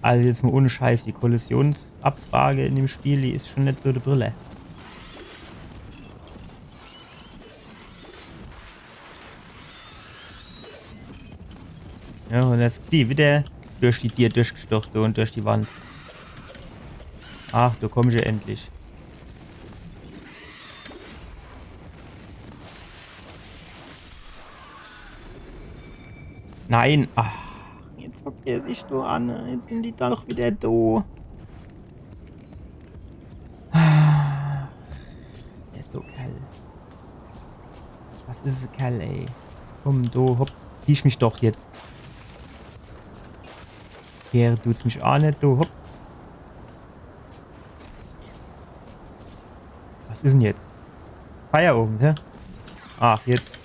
Also jetzt mo ohne Scheiß, die Kollisionsabfrage in dem Spiel, die is schon net so de Brille. Ja, un jetzt die wieder durch die Dier durchgestoche un durch die Wand. Ach, do komm ich jo endlich. Nein. Ach, jetzt hockt er sich do an. Jetzt sin die doch wieder do. Ah, der is so kall. Was is es, Kerl, ey? Komm, do, hopp. Siehsch mich doch jetzt. Hier, du's mich ach net, do, hopp. Was is denn jetzt? Feierowend, hä? Ach, jetzt.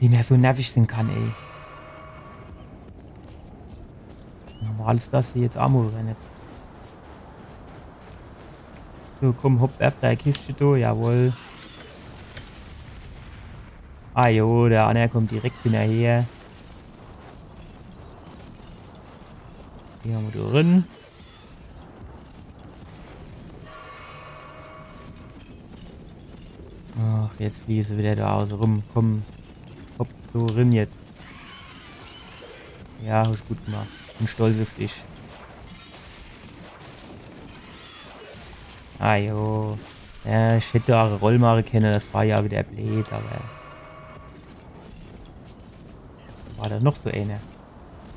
Wie mer so nervig sin kann, ey. Normal is das hier jetzt aa mol net. So, komm, hopp, werf dei Kischt do, jawohl. Ah jo, der anner kommt direkt hinnerher. Hier hammer do rin. Ach, jetzt fliehsch du wieder do auße rum. Komm. Hopp, so rin jetzt. Ja, hasch gut gemacht. Bin stolz uff dich. Ah jo. Ja, ich hätt do aa e Roll mache kenne, das war jo wieder bleed, awwer. War do noch so eener?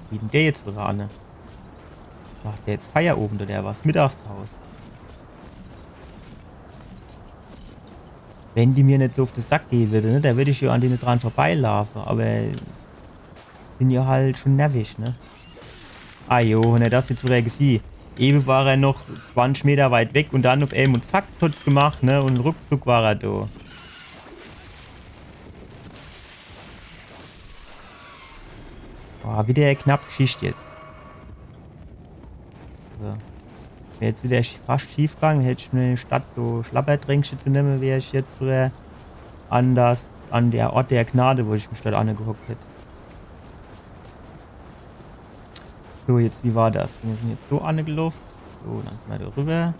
Wie denn der jetzt wieder anne? Macht der jetzt Feierowend oder was? Mittagspaus? Wenn die mir net so uff de Sack gehe würde, ne, do würd ich jo an dene dran vorbeilaafe, awwer sin jo halt schun nervig, ne? Ah jo, hon er das jetzt wieder gesieh? Ewe war er noch zwanzig Meter weit weg un dann uff emol un zack, hat's gemacht, ne? Un ruckzuck war er do. Boah, wieder knapp Geschicht jetzt. So. Wär jetzt wieder sch-, fascht schief gange, hätt ich mir statt so Schlabberdränkche zu nemme, wär ich jetzt wieder an das, an der Ort der Gnade, wo ich mich dort angehockt hätt. So, jetzt, wie war das? Mir sin jetzt so angeloff. So, dann sin mir do rüber.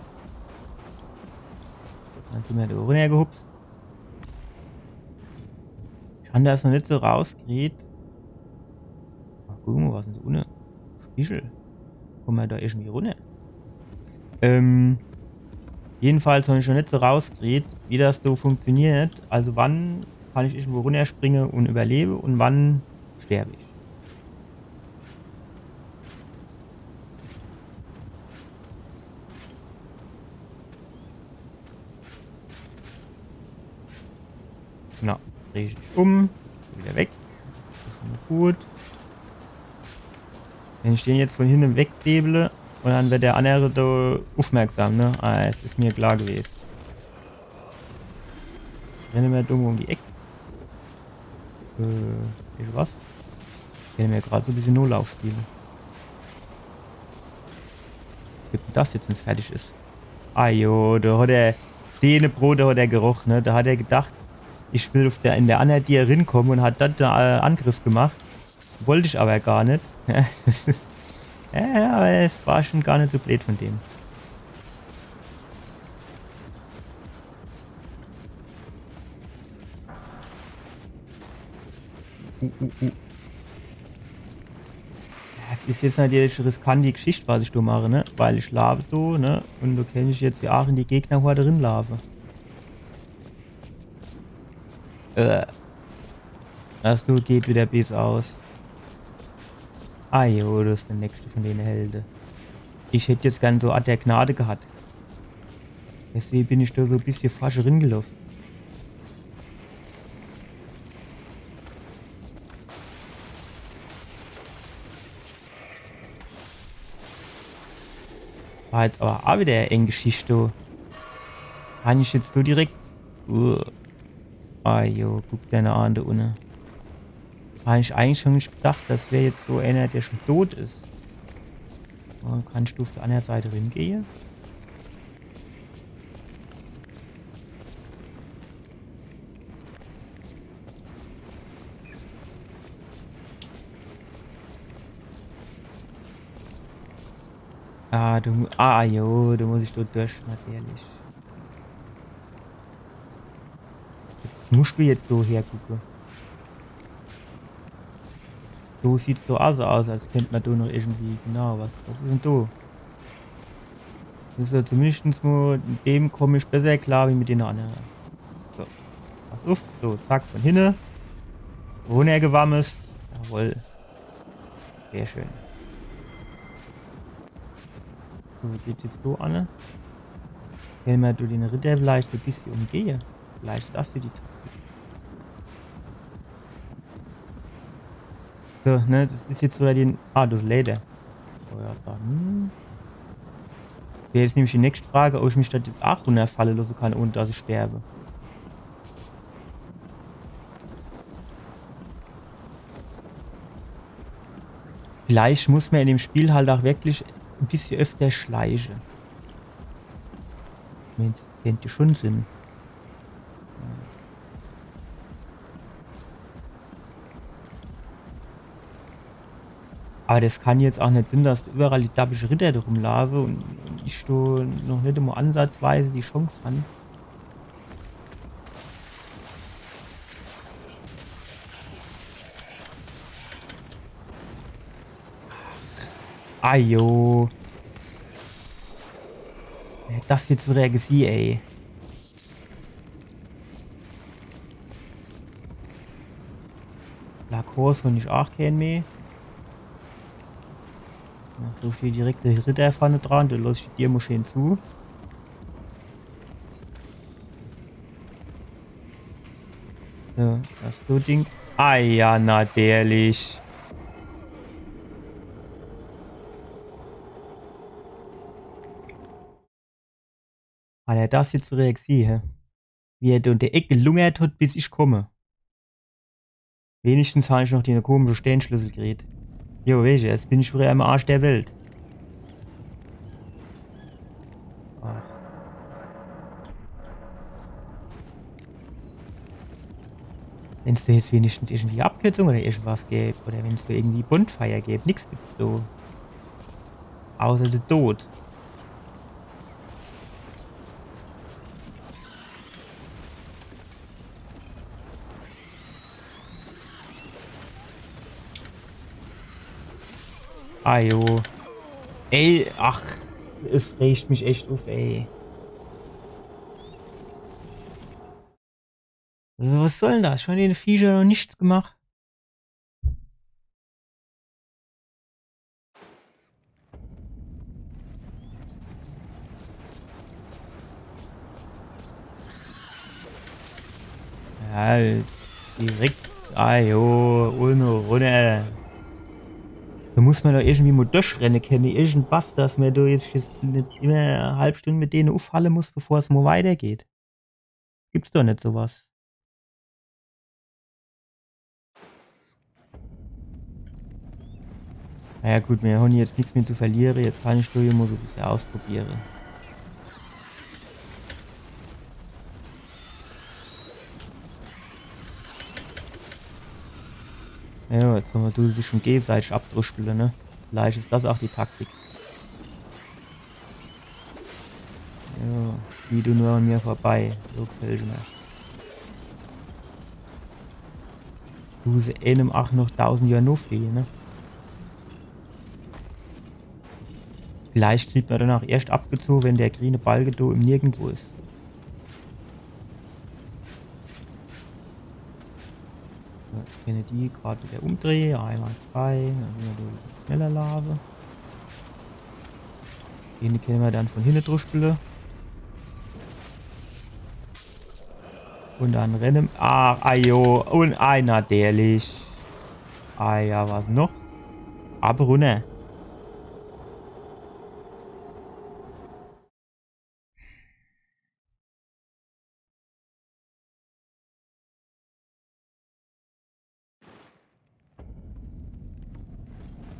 Dann sin mir do runnergehupst. Ich han das noch net so rausgekriet. Ach, guck mol, was is denn do unne? Spiegel. Komme mer do irgendwie runner? Ähm, jedenfalls han ich noch net so rausgekriet, wie das so funktioniert. Also wann kann ich irgendwo runnerspringe un überlebe un wann sterb ich? Na, dreh ich mich um. Wieder weg. Das is schun mol gut. Wenn ich den jetzt vun hinne wegsäbel un dann werd der annere do uffmerksam, ne? Ah, es is mir klar gewese. Renne mer dumm um die Eck. Äh, weescht du was? Ich kennt mer grad so e bissje Nolauf spiele. Gibt das jetzt, wenn's fertig is? Ah jo, do hat er, dene Brote hat er geroch, ne? Do hat er gedacht, ich will uff der, in der anner Dier rinkomme un hat dann de, äh, Angriff gemacht. Wollt ich awwer gar net. Ja, awwer es war schun gar net so bleed vun dem. Uh, uh, uh. Ja, es is jetzt natürlich riskant, die Geschicht, was ich do mache, ne? Weil ich laafe do, ne? Un do kennt ich jetzt jo aa in die Gegnerhorde rinlaafe. Äh. Das do geht wieder bees aus. Ah jo, das is de nächschte vun dene Helde. Ich hätt jetzt gern so Ort der Gnade gehat. Deswege bin ich do so e bissje fascht ringeloff. War jetzt awwer aa wieder e eng Geschicht, du. Kann ich jetzt so direkt. Uh. Ah jo, guck der aa do unne. Hab ich eigentlich schun net gedacht, das wär jetzt so eener, der schun dot is. Un kann ich do uff der anner Seit ringehe? Ah, du mu-, ah, jo, do muss ich do dorch, natürlich. Jetzt muscht du jetzt do hergucke. So sieht's do aa so aus, als kennt mer do noch irgendwie, genau, was, was is denn do? Das is jo zumindescht mol, mit dem komm ich besser klar wie mit dene annere. So, pass uff, so, zack, vun hinne. Runnergewammst. Jawohl. Sehr schön. So, wo geht's jetzt do anne? Wenn mer do dene Ritter vielleicht so e bissje umgehe. Vielleicht is das do die Taktik. So, ne, das is jetzt wieder den. Ah, das Leder. Oh ja, dann. Wär jetzt nämlich die nächscht Frage, ob ich mich do jetzt aa runnerfalle losse kann, ohne dass ich sterbe. Vielleicht muss mer in dem Spiel halt ach wirklich e bissje öfter schleiche. Mensch, kennt jo schun sin. Awwer des kann jetzt ach net sin, dass do iwwerall die dabbische Ritter do rumlaafe un, un ich do noch net emol ansatzweise die Chance han. Ajo. Wer hätt des jetzt widder gesieh, ey. Lacoste hon ich ach keen meh. Ach, do steht direkt de Ritter vorne dran, do loss ich die Dier mol schee zu. So, des do Ding. Ah ja, natürlich. Hat er des jetzt reagiert, hä? Wie er do in de Eck gelungert hat, bis ich komm. Wenigstens hab ich noch de komische Sternschlüssel gekriet. Jo, weesche, jetzt bin ich widder am Arsch der Welt. Ah. Wenn's do jetzt wenigstens irgendwie Abkürzung oder irgendwas gäb, oder wenn's do irgendwie Bonfire gäb, nix gibt's do. Außer de Tod. Ajo. Ey, ach, es regt mich echt uff, ey. Was soll denn des? Schun de Viecher noch nix gemacht. Ja, direkt. Ah jo, un runner. Do muss mer doch irgendwie mol durchrenne kenne, irgendwas, dass mer do jetzt, jetzt net immer e halb Stund mit dene uffhalle muss, bevor's mol weitergeht. Gibt's doch net so was. Na ja, gut, mir hon jetzt nix mehr zu verliere. Jetzt kann ich do hier mol so e bissel ausprobiere. Ja, jetzt hon mer, du dich schun gegeseitig abdruschpele, ne? Vielleicht is des ach die Taktik. Ja, wie du nur an mir vorbei. So gefällt mer. Du se eenem ach noch dausend Johr nofliege, ne? Vielleicht kriet mer dann ach erscht abgezoge, wenn der griene Balke do im Nirgendwo is. So, jetzt kenne die grad widder umdrehe, einwandfrei, dann kenne mer schneller laafe. Den kenne mer dann vun hinne druschpele. Un dann renne. Ah, ajo. Un ei, natürlich. Ah ja, was noch? Ab runner.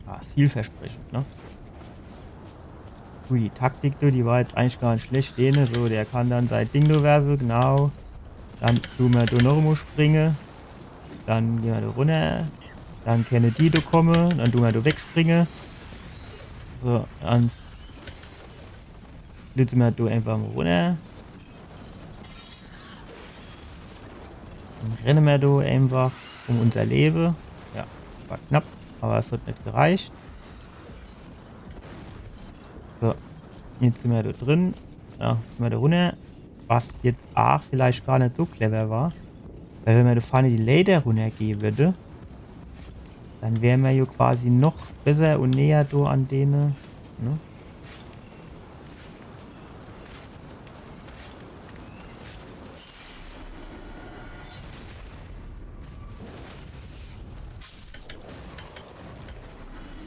Ah, vielversprechend, ne? Ui, die Taktik, du, die war jetzt eigentlich gar net schlecht. Dene, so, der kann dann sei Ding do werfe, genau. Dann du mer do noch emol springe. Dann geh mer do runner. Dann kenne die do komme. Dann du mer do wegspringe. So, dann flitze mer do einfach mol runner. Dann renne mer do einfach um unser Lewe. Ja, war knapp, awwer es hat net gereicht. So, jetzt sin mer do drin. Ja, sin mer do runner. Was jetzt ach vielleicht gar net so clever war. Weil wenn mer do vorne die Leiter runnergehe würde, dann wäre mer jo quasi noch besser un näher do an dene, ne?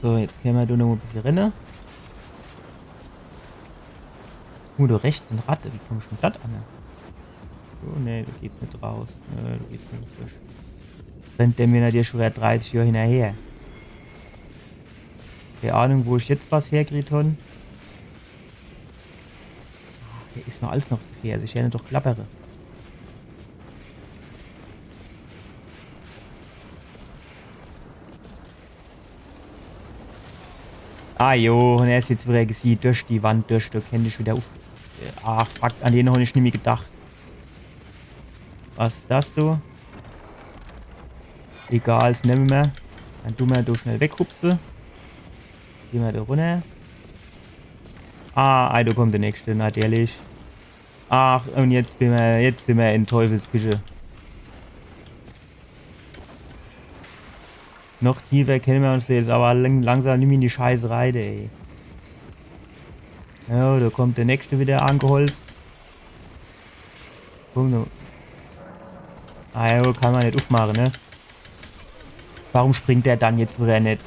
So, jetzt kenne mer do noch e bissel renne. Uh, do rechts sin Ratte, wie komm ich dann do an? Oh, nee, do geht's net raus. Nee, do geht's net durch. Rennt der mir natürlich schun widder dreißig Johr hinnerher. Kee Ahnung, wo ich jetzt was herkriet hon. Ah, hier is noch alles noch gefährlich. Ich hätt doch klappere. Ah jo, un er is jetzt wieder gesiegt durch die Wand durch, do kennt ich wieder uff. Ach fuck, an den hon ich nimmi gedacht. Was is das, du? Egal, das nemme mer. Dann du mer do schnell weghupse. Geh mer do runner. Ah, ei, do kommt der nächste, natürlich. Ach, un jetzt bin mer, jetzt sin mer in Teufelsküche. Noch tiefer kenne mer uns jetzt aber lang-, langsam nimmi in die Scheiße reite, ey. Ja, do kommt der nächste wieder angeholzt. Guck nur. Ah ja, kann mer net uffmache, ne? Warum springt der dann jetzt wieder net?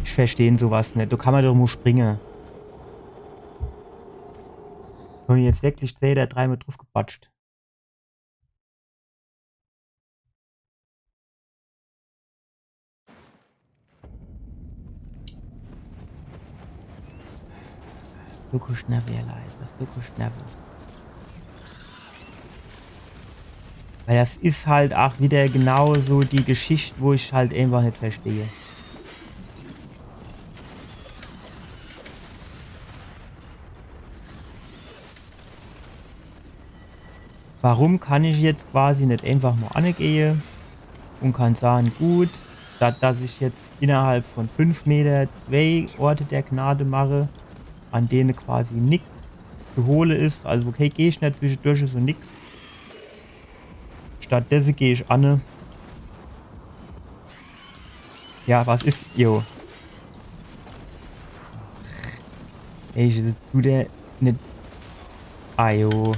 Ich versteh so was net. Do kann mer doch mo springe. Hon jetzt wirklich zwei oder drei Mal druffgepatscht. So Kuschnawwe, Leute, so Kuschnawwe. Weil das is halt ach wieder genau so die Geschicht, wo ich halt einfach net versteh. Warum kann ich jetzt quasi net einfach mo anegehe un kann sage, gut, statt dass ich jetzt innerhalb von fünf Meter zwei Orte der Gnade mache, an dene quasi nix zu hole is, also wo kee Gegner zwischedurch is un nix. Stattdesse geh ich anne. Ja, was is, jo. Ey, ich, du der net. Ah, jo.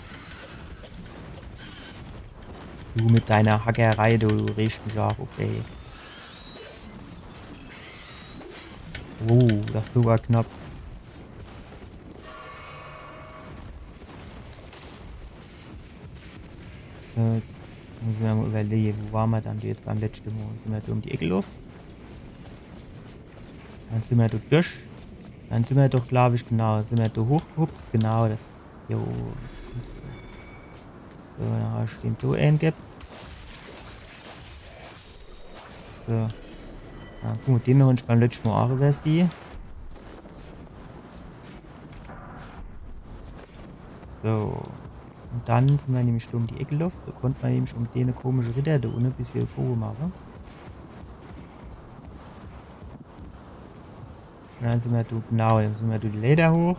Du mit deiner Hackerei, du, du regst mich ach uff, ey. Oh, das war knapp. Äh, jetzt muss ich mo iwwerlehe, wo ware mer dann jetzt beim letschte Mo? Sin mer do um die Eck geloff? Dann sin mer do durch. Dann sin mer doch, glaab ich, genau, sin mer do hochgehupst. Genau, das. Jo. So, dann hab ich den do eingeb. So. Ja, gut, den hab ich beim letschte Mo ach iwwersehe. So. Un dann sin mer nämlich do um die Eck geloff. Do konnt mer nämlich um dene komische Ritter do unne e bissje Boge mache. Un dann sin mer do, genau, dann sin mer do die Leiter hoch.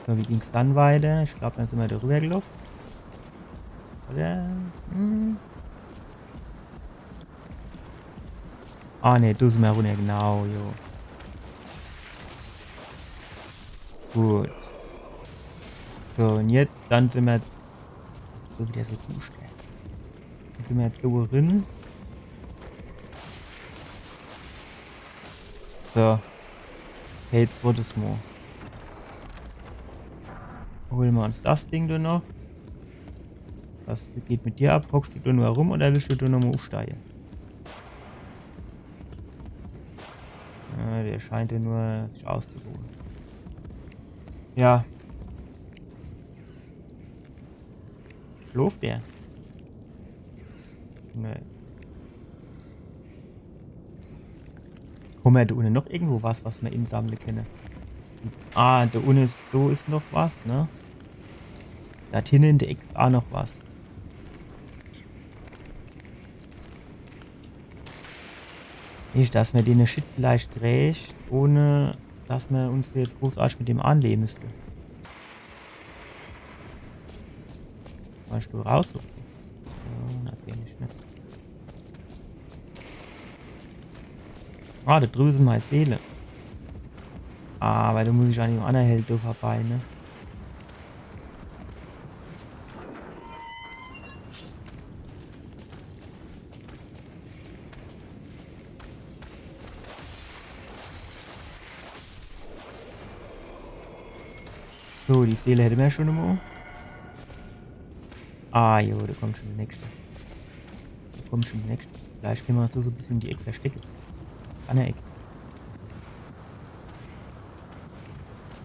So, wie ging's dann weiter? Ich glaab, dann sin mer do riwwer geloff. Oder? Hm. Ah, ne, do sin mer runner, genau, jo. Gut. So, un jetzt, dann sin mer so wieder so duschter. Dann sin mer jetzt do rin. So. Hey, jetzt wollt's mo. Hole mer uns das Ding do noch. Was geht mit dir ab? Hockscht du do nur rum oder willscht du do nomo uffsteie? Ja, der scheint ja nur sich auszuruhen. Ja. Schloft der? Nee. Hommer do unne noch irgendwo was, was mer insammle kenne? Ah, do unne is, do is noch was, ne? Do hinne in de Eck is ach noch was. Net, dass mer dene Shit vielleicht kräge, ohne dass mer uns do jetzt großartig mit dem anlehe müsste. Wollscht du raus? Okay. Ja, natürlich net. Ah, do drübe sin mei Seele. Awwer do muss ich an dem annere Held do vorbei, ne? So, die Seele hätte mer schun emol. Ah, jo, do kommt schun de nächschte. Do kommt schun de nächschte. Vielleicht kenne mer uns do so e bissje in die Eck verstecke. An de Eck.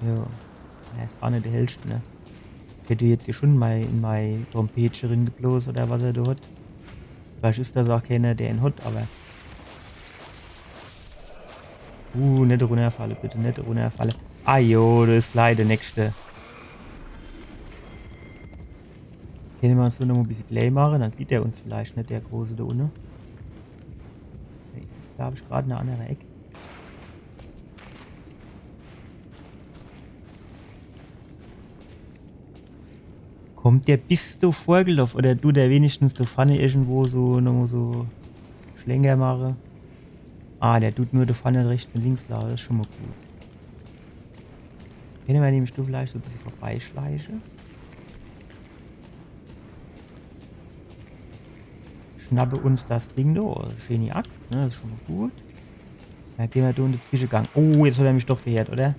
Jo. Ja, is aa net de hellschte, ne? Ich hätt jetzt hier schun mol in mei Trompetche ringeblos oder was er do hat. Vielleicht is das aa keener, der en hat, awwer. Uh, net runnerfalle, bitte, net runnerfalle. Ah jo, das is gleich de nächschte. Kenne mer uns do noch e bissje klää mache, dann sieht er uns vielleicht net, der Große do unne. Hey, do hab ich grad e anner Eck. Kommt der bis do vorgeloff oder dut der wenigstens do vorne irgendwo so nochmol so Schlenker mache? Ah, der dut nur do vorne rechts un links laufe, das is schun mol gut. Kenne mer nämlich do vielleicht so e bissje vorbeischleiche? Schnappe uns das Ding do. Schöni Axt, ne? Das is schun mol gut. Do gehn mer do in de Zwischegang. Oh, jetzt hat er mich doch gehört, oder?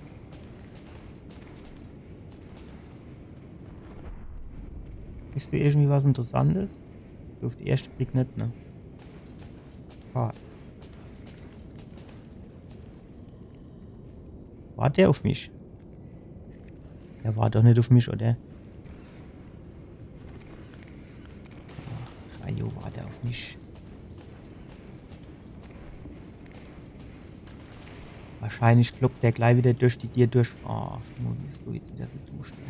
Is do irgendwie was Interessantes? So uff de erschte Blick net, ne? Ah. Wart der uff mich? Der wart doch net uff mich, oder? Ach, ajo, wart der uff mich? Wahrscheinlich kloppt der gleich widder durch die Dier durch. Ah, Mann, is so jetzt widder so dumm, ne?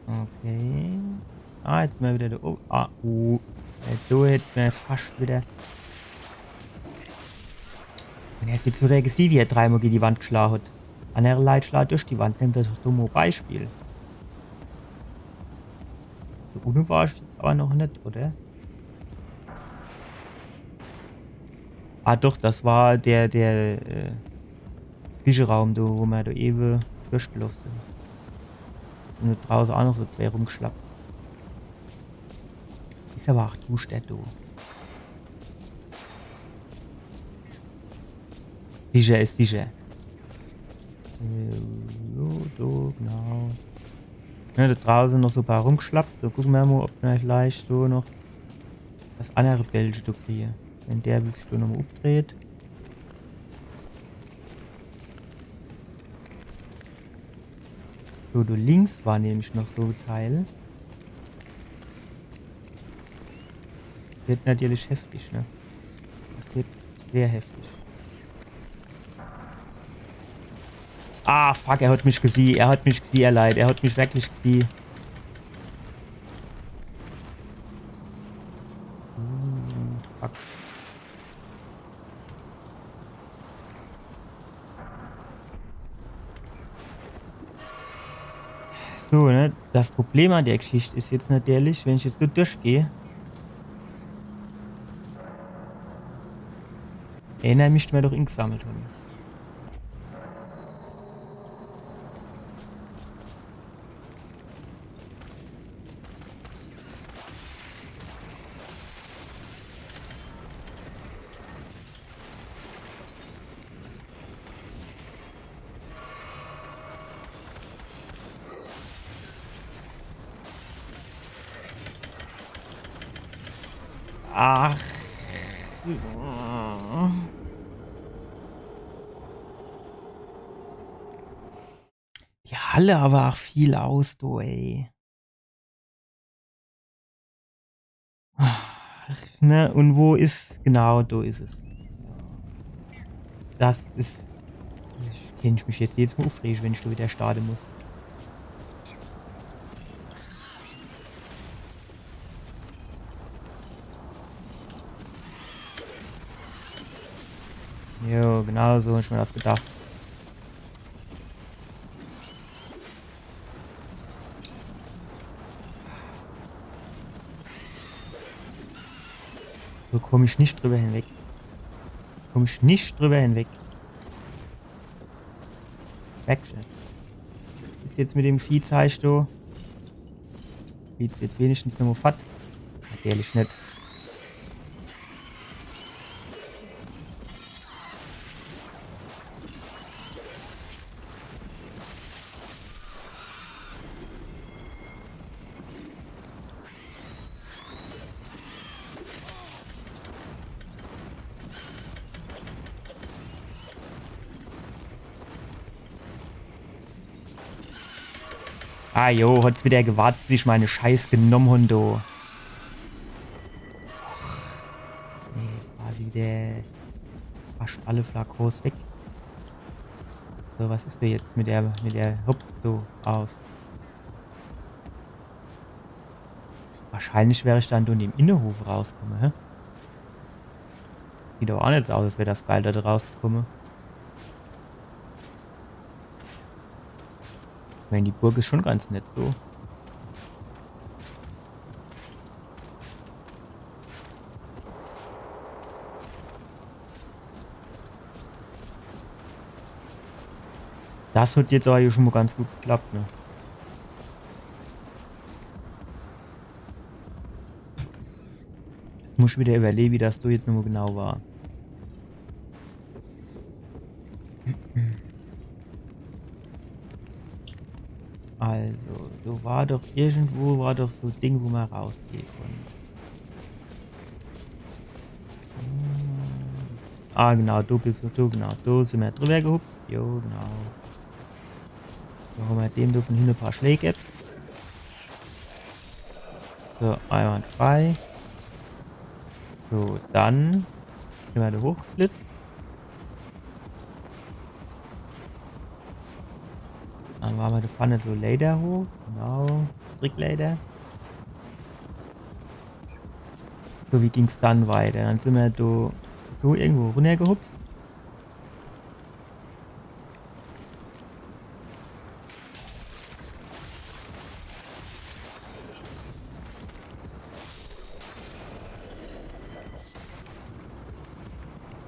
Okay. Ah, jetzt mol widder do. Oh, ah, uh. Ja, do hätt mer fascht widder. Un er is jetzt widder gesieh, wie er dreimol gege die Wand geschlaa hat. Annere Leit schlaa durch die Wand. Nemmt er doch do mol Beispiel. Do unne war ich jetzt awwer noch net, oder? Ah, doch, das war der, der, äh, Zwischeraum, do, wo mer do ewe durchgeloff sin. Un do drauße aa noch so zwee rumgeschlappt. Is awwer aa duschter do. Sicher is sicher. Äh, jo, do, genau. Ja, do drauße noch so e paar rumgeschlappt. So, gucke mer mol, ob mer vielleicht so noch das annere Bildche do kriege. Wenn der sich do nochmol umdreht. So, do links war nämlich noch so e Teil. Wird natürlich heftig, ne? Das wird sehr heftig. Ah, fuck, er hat mich gesieh. Er hat mich gesieh, ihr Leit. Er hat mich wirklich gesieh. Hm, fuck. So, ne? Das Problem an der Geschicht is jetzt natürlich, wenn ich jetzt do durchgeh, eener misst mer doch ingesammelt hon. Ach. Die halle awwer aa viel aus, du, ey. Ach, ne, un wo is, genau, do is es. Das is, ich kennt mich jetzt jedes Mol uffrege, wenn ich do widder starte muss. Jo, genau so hab ich mer das gedacht. Do komm ich net driwwer hinweg. Komm ich net driwwer hinweg. Weg, Chef. Is jetzt mit dem Viehzeich do? Geht's jetzt wenigstens nochmol fort? Natürlich net. Ah jo, hot's wieder gewart, bis ich meine Scheiß genomm hon, do. Nee, quasi wieder fascht alle Flakons weg. So, was is do jetzt mit der, mit der, hopp, so, aus. Wahrscheinlich wer ich dann do in dem Innehof rauskomme, hä? Sieht doch aa net so aus, als wär das geil, do rauskomme. Ich mein, die Burg is schon ganz nett so. Das hat jetzt aber hier schon mal ganz gut geklappt, ne? Jetzt muss ich wieder überlegen, wie das do jetzt nochmal genau war. Also, do war doch irgendwo, war doch so e Ding, wo man rausgehe konnt. Ah, genau, do bist du, do, genau, do sin mer drüber gehupst. Jo, genau. Do hon mer dem do von hinne e paar Schläg gebb. So, einwandfrei. So, dann sin mer do hochgeflitzt. Dann war mer do vorne so Leiter hoch, genau, Strickleiter. So, wie ging's dann weiter? Dann sin mer do, do irgendwo runnergehupst.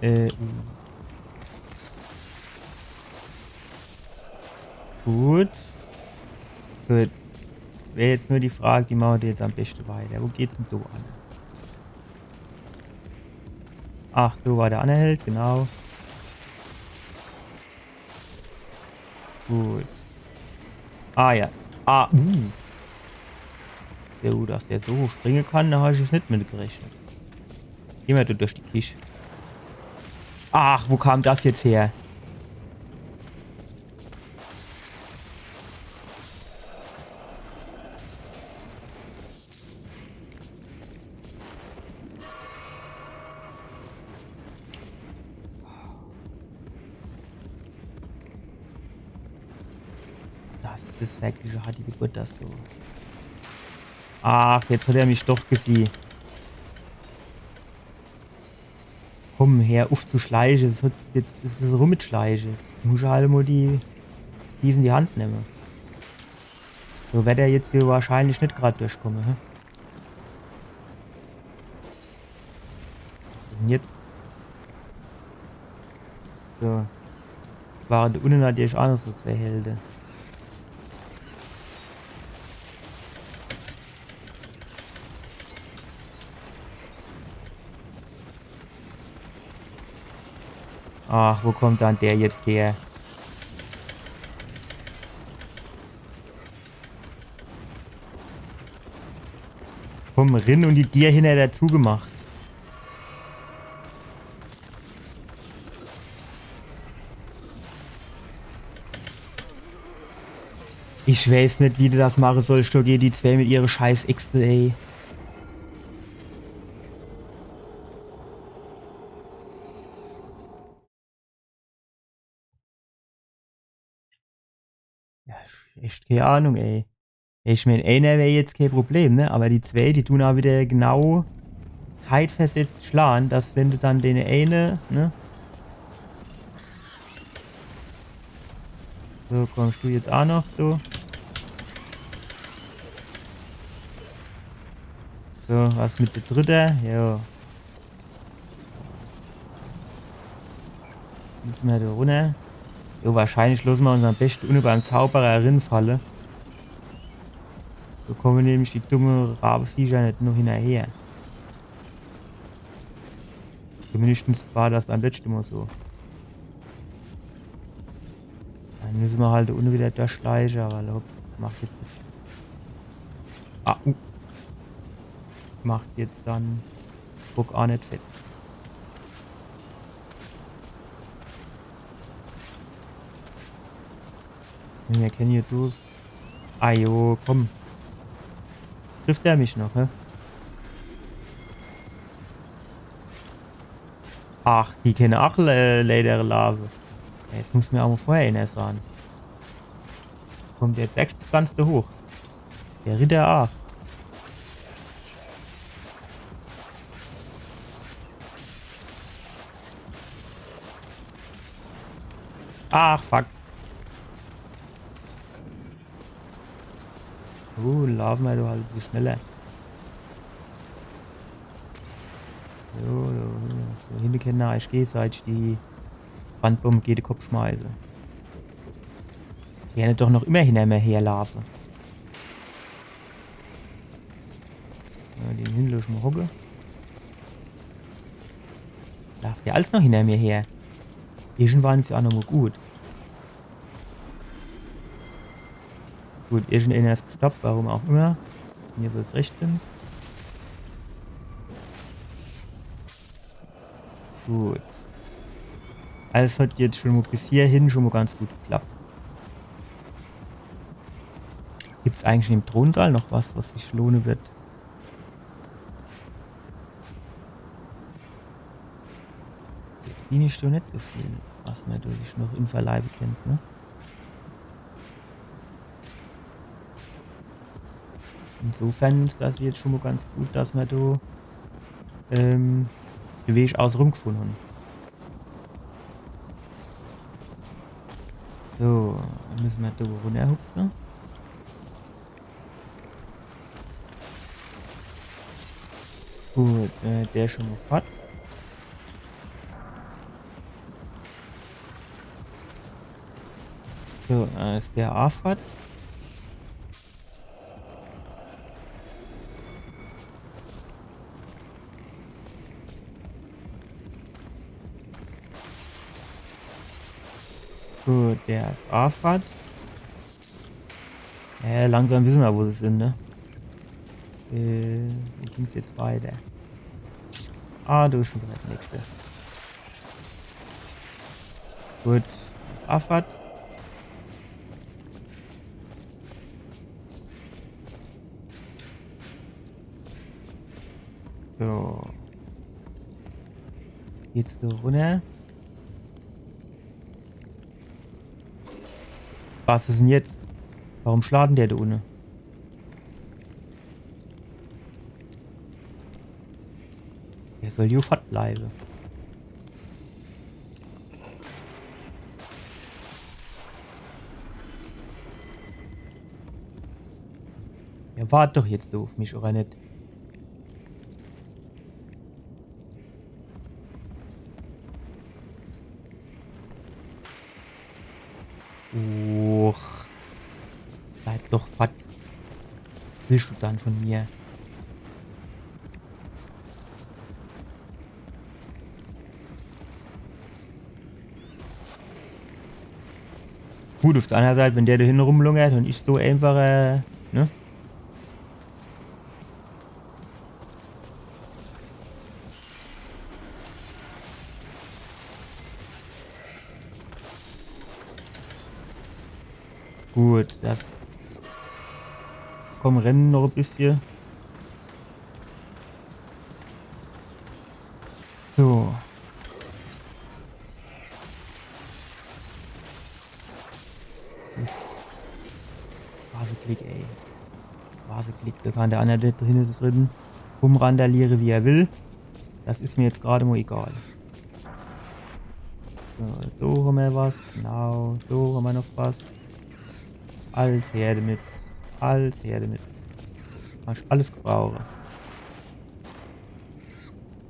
Äh, uh. Gut. So, jetzt wär jetzt nur die Frage, wie mache mer do jetzt am beste weiter? Wo geht's denn do an? Ach, do war der anner Held, genau. Gut. Ah ja. Ah, uh. Ja, gut, dass der so hoch springe kann, do hab ich jetzt net mit gerechnet. Geh mer do durch die Kisch. Ach, wo kam das jetzt her? Das is wirklich e harti Geburt, das do. Ach, jetzt hat er mich doch gesieh. Komm, her uff zu schleiche. Das hat, jetzt is es rum mit Schleiche. Muss ich halt mol die Fies in die Hand nemme. So werd er jetzt hier wahrscheinlich net grad durchkomme, hä? Was is denn jetzt? So. Ware do unne natürlich aa noch so zwei Helde. Ach, wo kommt dann der jetzt her? Komm, rin un die Dier hinner der zugemacht. Ich weiß net, wie du das mache sollst, do gege die zwei mit ihre scheiß Äxte, ey. Ja, echt kee Ahnung, ey. Ich mein, eener wär jetzt kee Problem, ne? Aber die zwei, die tun aa wieder genau zeitversetzt schlage, dass wenn du dann den eene, ne? So, kommst du jetzt aa noch, du? So, was mit der dritte? Jo. Jetzt mol do runner. Jo, wahrscheinlich losse mer uns am beschte unne beim Zauberer rinfalle. Do komme nämlich die dumme Rabeviecher net noch hinnerher. Zumindest war das beim letschte Mol so. Dann müsse mer halt unne wieder durchschleiche, aber lopp, macht jetzt net. Ah, uh. Macht jetzt dann Bock aa net fett. Wenn mer kenne hier durch. Ah jo, komm. Trifft er mich noch, hä? Ach, die kenne ach Le Leedere laafe. Jetzt muss mer ach mol vorher ener saan. Kommt jetzt echt bis ganz do hoch. Der Ritter ach. Ach, fuck. Uh, laafe mer doch halt e bissje schneller. So, so, so. Hinne kenne ich gegeseitig die Brandbombe gege de Kopp schmeiße. Die kenne doch noch immer hinner mer herlaafe. Ja, den hinne loss ich mol hocke. Laaft der alles noch hinner mer her? Irgendwann is jo ach noch mol gut. Gut, irgendener is gestorb, warum ach immer. Mir soll's recht sin. Gut. Also es hat jetzt schun mol bis hierhin schun mol ganz gut geklappt. Gibt's eigentlich im Thronsaal noch was, was sich lohne wird? Jetzt bin ich doch net so viel, was mer do sich noch inverleibe kennt, ne? Insofern is das jetzt schun mol ganz gut, dass mer do, ähm, de Weg außerum gefunne hon. So, dann misse mer do runnerhupse. Gut, äh, der is schun mol fort. So, äh, is der ach fort? Gut, der is ach fort. Ja, langsam wisse mer, wo se sin, ne? Äh, wo ging's jetzt weiter? Ah, do is schun widder de nächste. Gut, ach fort. So. Geht's do runner? Was is dann jetzt? Warum schlaat dann der do unne? Der soll jo fort bleibe. Der wart doch jetzt do uff mich, oder net? Och. Bleib doch fort. Was willscht du dann vun mir? Gut, uff de anner Seit, wenn der do hinne rumlungert un ich so einfach, äh, ne? Gut, das. Komm, renne noch e bissje. So. Uff. Was e Glick, ey. Was e Glick. Do kann der anner do hinne drin rumrandaliere, wie er will. Das is mir jetzt grad mol egal. So, so hammer was. Genau, so hammer noch was. Alles her damit. Alles her damit. Kannsch alles gebrauche.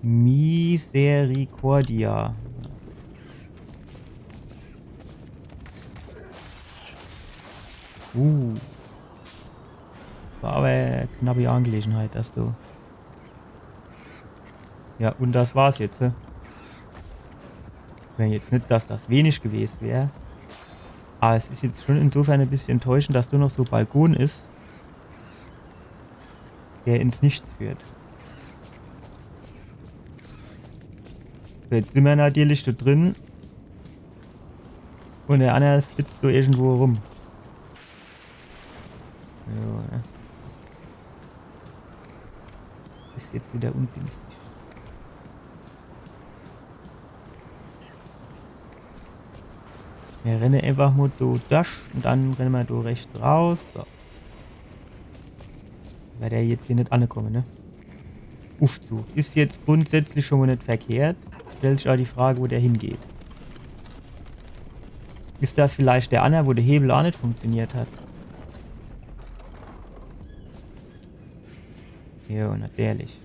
Misericordia. Uh. War awwer e knappi Angelegenheit, das do. Ja, un das war's jetzt, hä? Ich mään jetzt net, dass das wenig gewest wär. Awwer es is jetzt schun insofern e bissje enttäuschend, dass do noch so e Balkon is, der ins Nichts führt. So, jetzt simmer natürlich do drin. Un der anner flitzt do irgendwo rum. Ja, ne? Is jetzt wieder ungünstig. Mir renne einfach mo do dorch un dann renne mir do rechts raus. So. Weil der jetzt hier net ankomme, ne? Uffzug. Is jetzt grundsätzlich schon mo net verkehrt. Stellt sich aber die Frage, wo der hingeht. Is das vielleicht der anner, wo der Hebel auch net funktioniert hat? Ja, natürlich.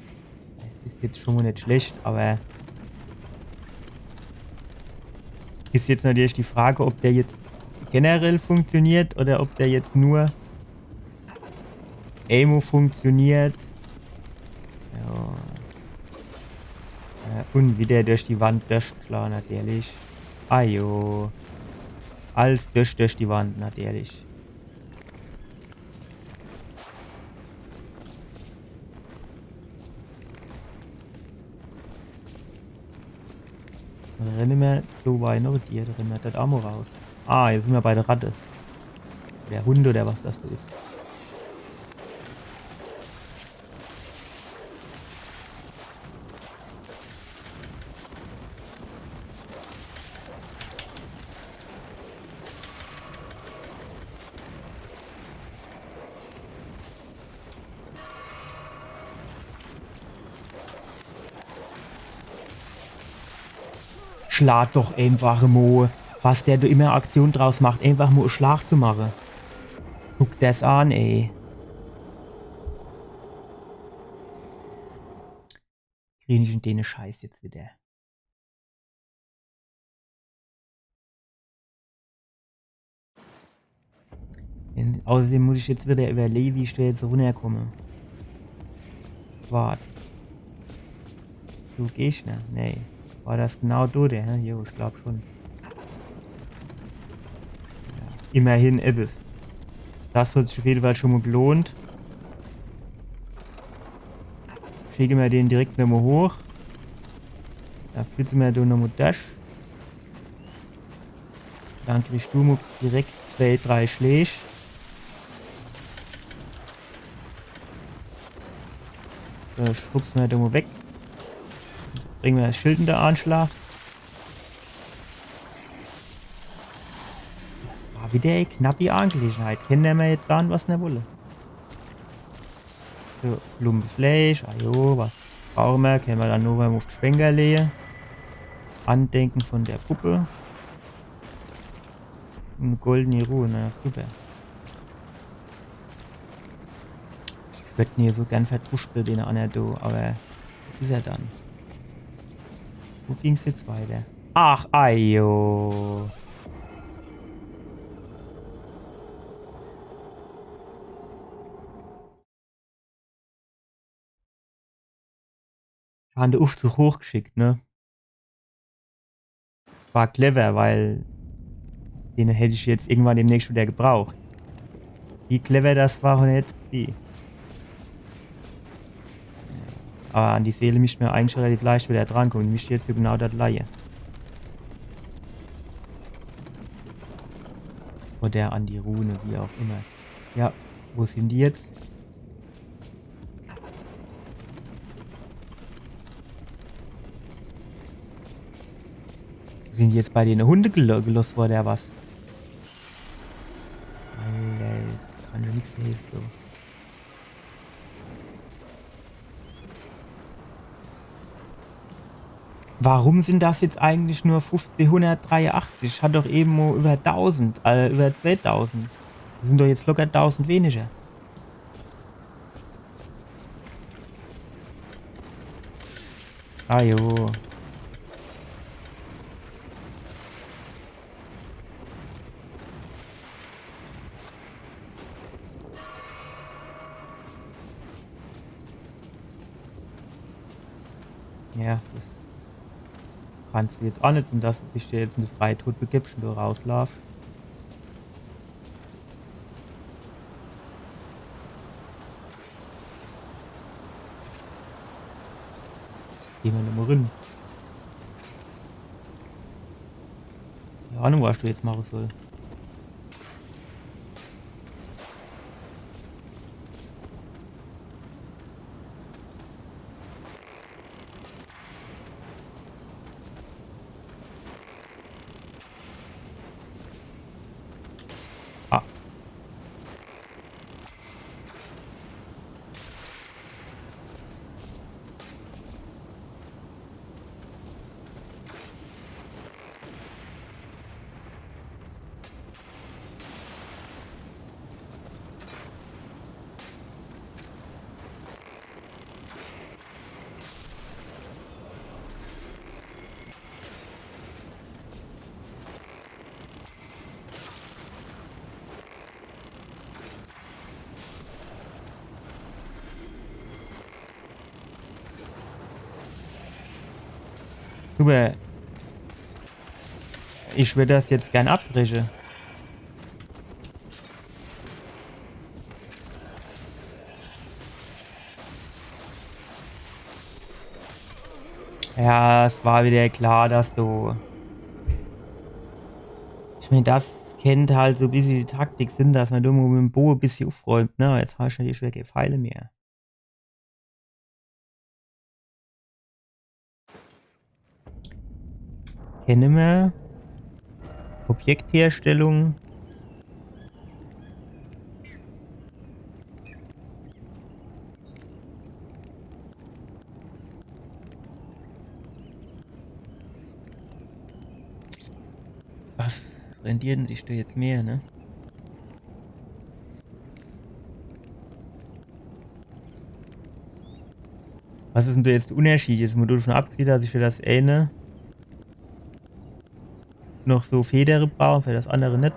Das is jetzt schon mo net schlecht, aber is jetzt natürlich die Frage, ob der jetzt generell funktioniert oder ob der jetzt nur emo funktioniert. Ja. Äh, un wieder durch die Wand durchgeschlagen, natürlich. Ajo. Alles durch, durch die Wand, natürlich. Dann renne mir so weit noch die, dann renne mir das Ammo raus. Ah, jetzt sin mir bei der Ratte. Der Hund oder was das do is. Schlag doch einfach mo. Was der do immer Aktion draus macht, einfach mo e Schlag zu mache. Guck das an, ey. Krieg ich denn dene Scheiß jetzt wieder? Außerdem muss ich jetzt wieder überlege, wie ich do jetzt runnerkomme. Wart. Du Gegner? Nee. War das genau do, der? Hä? Jo, ich glaub schon. Ja, immerhin etwas. Das hat sich auf jeden Fall schon mo gelohnt. Schicke mir den direkt nochmo hoch. Da flitze mir do nochmo durch. Dann kriegst du mo direkt zwei, drei Schläg. So, schubse mir do mo weg. Bringe mir das Schild in de Anschlag. Das war wieder e knappi Angelegenheit. Kennt der mir jetzt sage, was er wolle. So, Blumenfleisch, ajo, was brauche mir? Kenne mir dann nur beim Schwenker lehe. Andenken von der Puppe. Eine goldene Ruhe, na super. Ich würd en hier so gern verdruschble, den anner do, aber wo is er dann? Wo ging's jetzt weiter? Ach, ajo. Haben den Uffzug hochgeschickt, ne? War clever, weil den hätt ich jetzt irgendwann demnächst wieder gebraucht. Wie clever das war, jetzt die. Aber an die Seele misst mer eigentlich relativ leicht wieder drankomme. Die misst jetzt genau das leie. Oder an die Rune, wie auch immer. Ja, wo sin die jetzt? Sin die jetzt bei dene Hunde gelo gelost worre, oder was? Alter, das kann doch nix helfe, du. Warum sin das jetzt eigentlich nur fuffzehhunnertdreiunachtzig? Hat doch ewe mo iwwer dausend, äh, iwwer zweedausend. Das sin doch jetzt locker dausend weniger. Ah jo. Ja, das kannst du jetzt aa net, dass du dich jetzt in de Freitod begibst un do rauslaafst. Geh mer nochmo rin. Keine Ahnung, was ich do jetzt mache soll. Super. Ich würd das jetzt gern abbreche. Ja, es war wieder klar, dass du. Ich mein, das kennt halt so e bissje die Taktik sin, dass man irgendwo mit em Boe e bissje ufräumt, ne? Jetzt hast du natürlich wieder kee Pfeile mehr. Kenne mer. Objektherstellung. Was rentiert denn sich do jetzt mehr, ne? Was is denn do jetzt de Unnerschied? Jetzt mol dovun abgesiehn, dass ich für das eene noch so Federe brauch, für das annere net.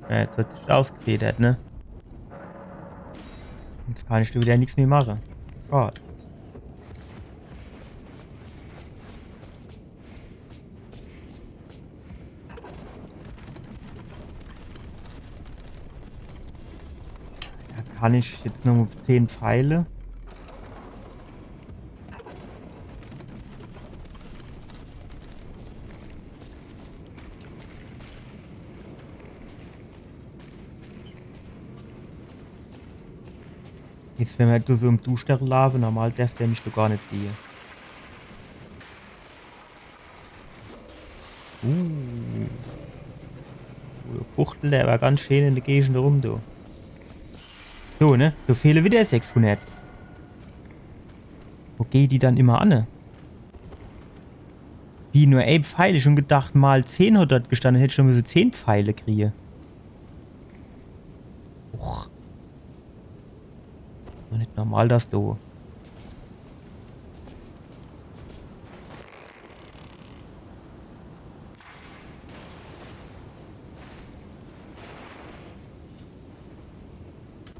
Ja, jetzt wird sich ausgefedert, ne? Jetzt kann ich do wieder nix mehr mache. Schad. Do kann ich jetzt nur zehn Pfeile. Jetzt, wenn mer do so im Duschtere laafe, normal derf der mich doch gar net sehe. Uh. Do fuchtelt der awwer ganz schee in de Gegend rum, du. So, ne? Do fehle wieder sechshunnert. Wo gehn die dann immer anne? Wie, nur ee Pfeil? Ich hab schun gedacht, mol zehn hat dort gestanne, hätt ich schun misse zehn Pfeile krie. Och. Doch net normal, das do.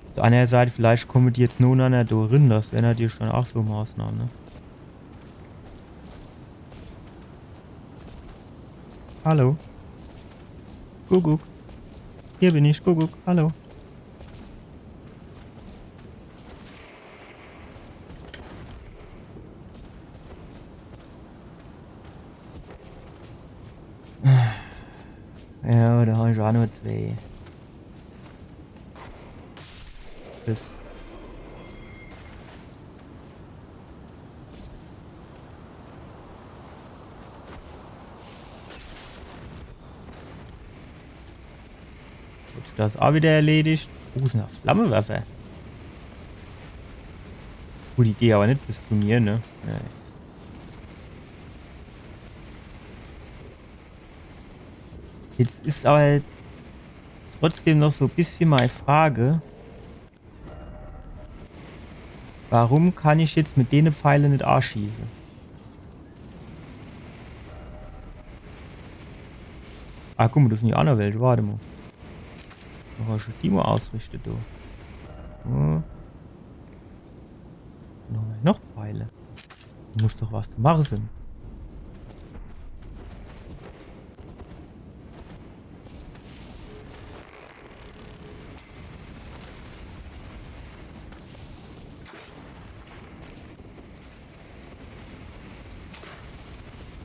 Uf de anner Seit, vielleicht komme die jetzt nonanner do rin. Das wär natürlich schun aach so e Maßnahm, ne? Hallo. Kuckuck. Hier bin ich, Kuckuck. Hallo. Ja, do hab ich aach nur zwee. Tschüss. Gut, das is aach wieder erledigt. Wo is denn das Flammewerfer? Gut, die gehn awwer net bis zu mir, ne? Nee. Jetzt is awwer trotzdem noch so e bissje mei Frage, warum kann ich jetzt mit dene Pfeile net aaschieße? Ah, guck mol, das sin jo aach noch welche. Wart mol. Noch mol schun Timo ausrichte, du. Hm. Noch, noch Pfeile. Muss doch was zu mache sin.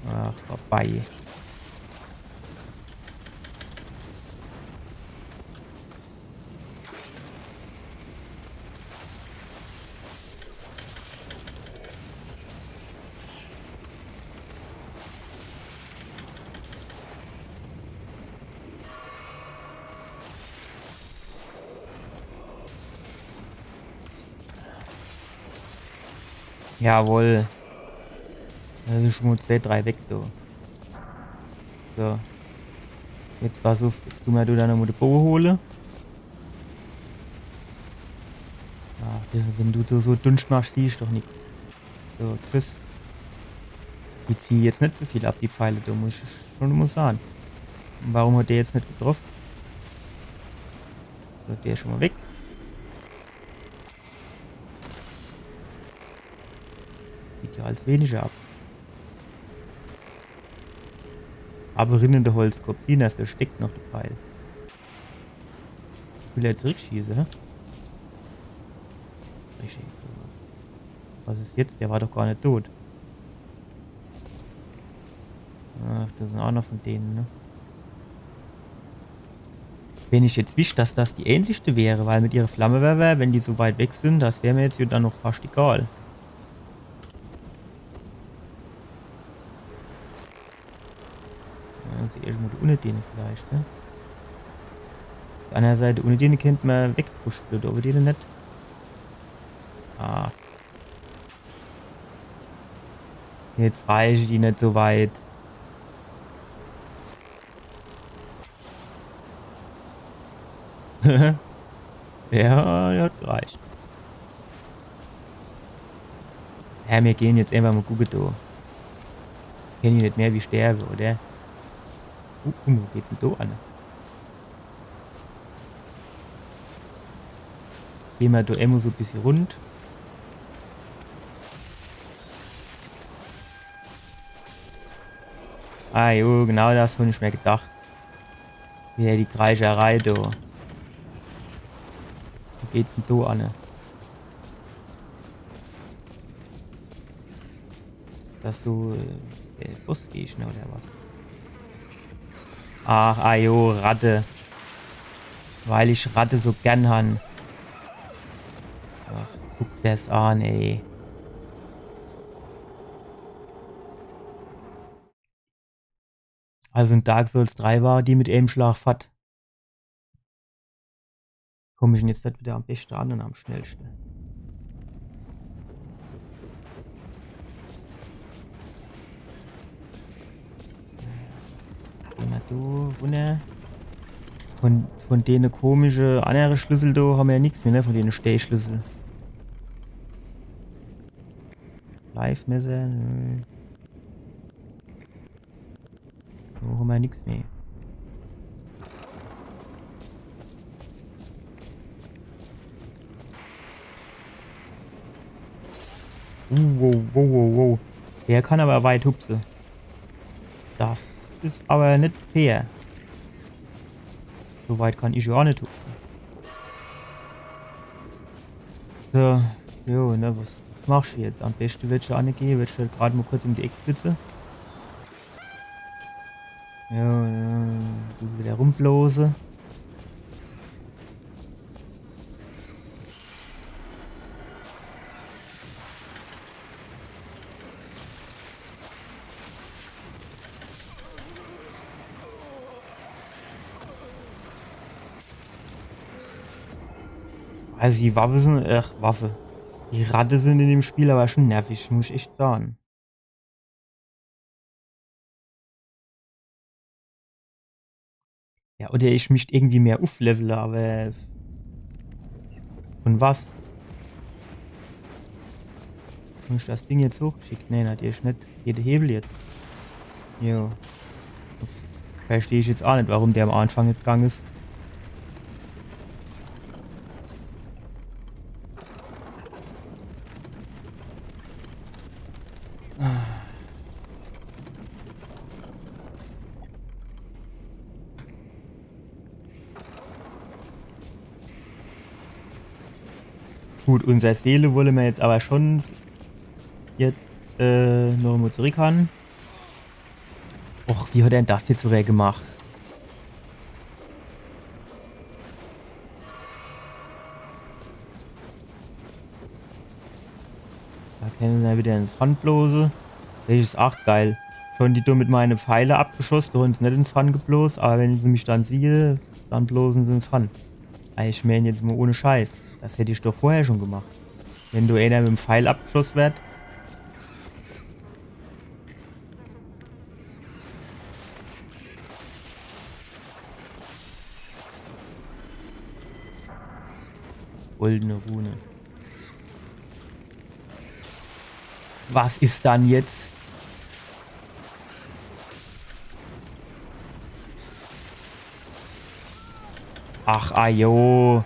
Ach, vorbei. Jawohl. Das sin schun mol zwee, drei weg, du. So. Jetzt pass uff, jetzt du mer do dann nochmol de Boe hole. Ja, das, wenn du so, so Dunscht machsch, siehsch doch nix. So, tschüss. Die ziehe jetzt net so viel ab, die Pfeile, do muss ich schun mol sage. Un warum hat der jetzt net getroff? So, der is schun mol weg. Geht ja alles weniger ab. Awwer rin in de Holzkopp, siehn, do steckt noch de Pfeil. Will er zurückschieße, hä? Richtig. Was is jetzt? Der war doch gar net tot. Ach, das sin aa noch von dene, ne? Wenn ich jetzt wisst, dass das die äänzigschte wäre, weil mit ihre Flammewerfer, wenn die so weit weg sin, das wär mir jetzt jo dann noch fascht egal. Ja, also irgendwo do unne dene vielleicht, ne? Uff de anner Seit, unne dene kennt mer wegpushe, do owwe dene net. Ah. Jetzt reiche die net so weit. Ja, die hot gereicht. Ja, mir gehn jetzt eenfach mol gucke, do. Kenn ich net mehr wie sterwe, oder? Uh, uh, wo geht's dann do anne? Gehn mer do emol so e bissje rund. Ah jo, genau das hab ich mer gedacht. Widder die Kreischerei do. Wo geht's dann do anne? Dass du, äh, der Bossgegner oder was? Ach, ajo, Ratte. Weil ich Ratte so gern han. Ach, guck das an, ey. Also in Dark Souls drei war die mit eem Schlag fort. Komm ich dann jetzt do widder am beschte an un am schnellschte? Geh mol do runner. Von, von dene komische annere Schlüssel do hammer jo nix mehr, ne? Von dene Stechschlüssel. Live-Messer, nö. So hammer nix mehr. Uh, wow, wow, wow, wow. Der kann awwer weit hupse. Das is awwer net fair. So weit kann ich jo aa net hupse. So, jo, ne, was machsch du jetzt? Am beschte würdsch du anne gehe, würdsch du halt grad mol kurz um die Eck flitze. Jo, jo, du widder rumblose. Also die Waffe sin, ach, Waffe. Die Ratte sin in dem Spiel awwer schun nervig, muss ich echt sage. Ja, oder ich misst irgendwie mehr ufflevele, awwer von was? Hab ich das Ding jetzt hochgeschickt? Nee, natürlich net. Geht de Hewel jetzt? Jo. Versteh ich jetzt aa net, warum der am Anfang net gang is. Gut, unser Seele wolle mer jetzt awwer schun jetzt, äh, noch emol zurück han. Och, wie hot denn das jetzt so wer gemacht? Do kenne se widder ins Horn blose. Das is ach geil. Schun die do mit meine Pfeile abgeschoss, do hon se net ins Horn geblos, awwer wenn se mich dann siehe, dann blose se ins Horn. Ey, ich meen jetzt mol ohne Scheiß. Das hätt ich doch vorher schun gemacht. Wenn do eener mit'm Pfeil abgeschoss werd. Goldene Rune. Was is dann jetzt? Ach, ajo.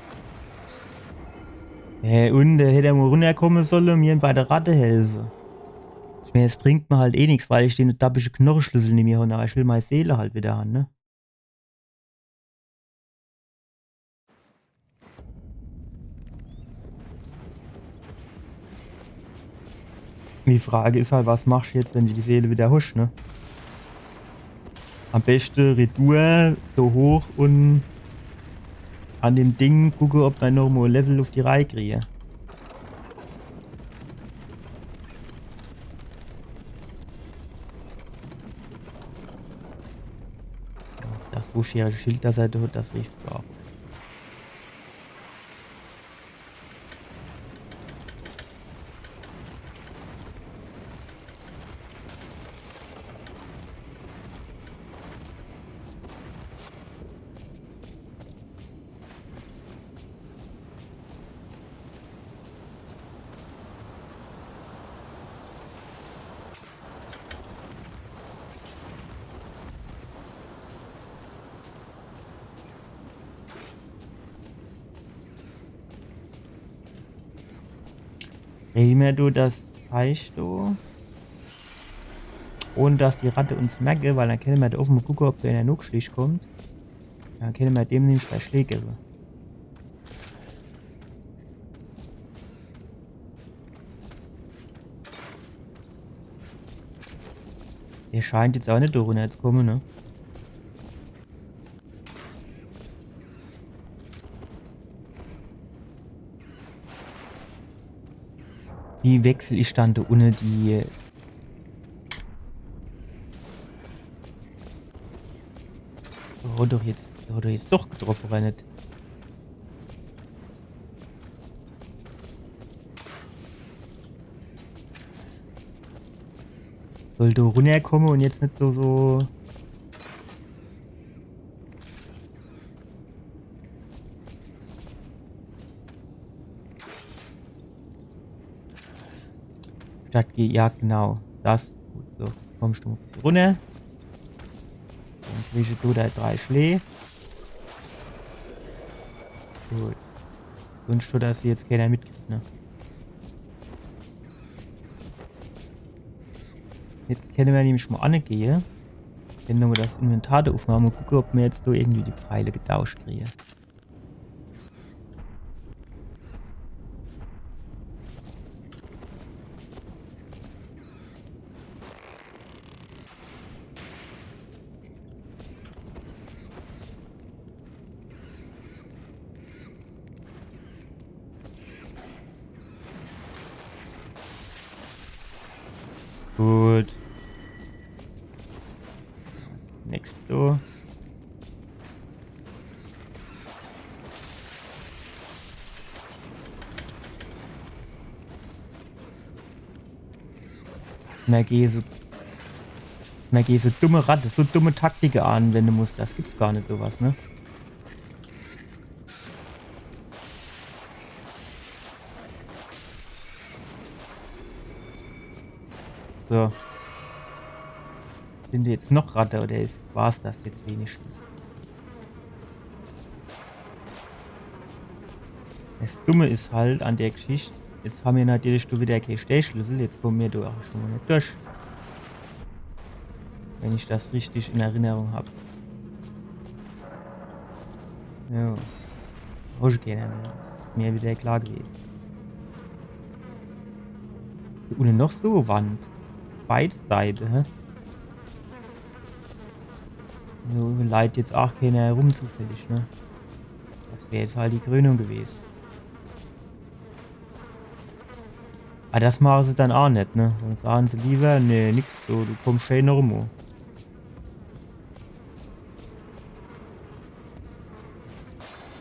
Hä, un, der hätt mol runnerkomme solle un mir bei de Ratte helfe. Ich mein, es bringt mer halt eh nix, weil ich den dappische Knocheschlüssel nimmi hon, awwer ich will mei Seele halt widder hon, ne? Die Frage is halt, was machsch jetzt, wenn de die Seele widder hosch, ne? Am beschte retour, do hoch un an dem Ding gucke, ob mer noch mo e Level uf die Reih krien. Das, wo Schere Schild, das er dort, das riecht auch. Rede mer do das Zeich do. Ohne dass die Ratte uns merke, weil dann kenne mer do owwe mo gucke, ob do eener nochschlich kommt. Dann kenne mer dem nämlich drei Schläg gewwe. Der scheint jetzt awwer net do runner zu komme, ne? Wie wechsel ich dann do unne die... Oh, doch jetzt, oh, doch jetzt doch getroffe, oder net? Soll do runnerkomme un jetzt net so, so. Statt ge-, ja, genau. Das. Gut, so. Kommsch du mo e bissel runner. Dann kriegsch du do drei Schläg. Gut. Sunscht tut das jetzt keener mitkriegt, ne? Jetzt kenne mer nämlich mo anegehe. Kenne mer mo das Inventar do uffmache un gucke, ob mer jetzt so irgendwie die Pfeile getauscht krien. Gut. Nix do. Mer geh so, mer geh so dumme Ratte, so dumme Taktike anwende muss, das gibt's gar net, so was, ne? So. Sin do jetzt noch Ratte oder is, war's das jetzt wenigstens? Das Dumme is halt an der Geschicht, jetzt ha mer natürlich do widder kee Stechschlüssel, jetzt komme mer do ach schun mo net durch. Wenn ich das richtig in Erinnerung hab. Jo. Hosch keener mehr. Is mer widder klar gewese. Do unne noch so e Wand. Beide Seite, hä? So, leit jetzt ach keener rum zufällig, ne? Das wär jetzt halt die Krönung gewese. Ah, das mache se dann ach net, ne? Dann sage se liewer, nee, nix, so, du kommsch schee noch emol.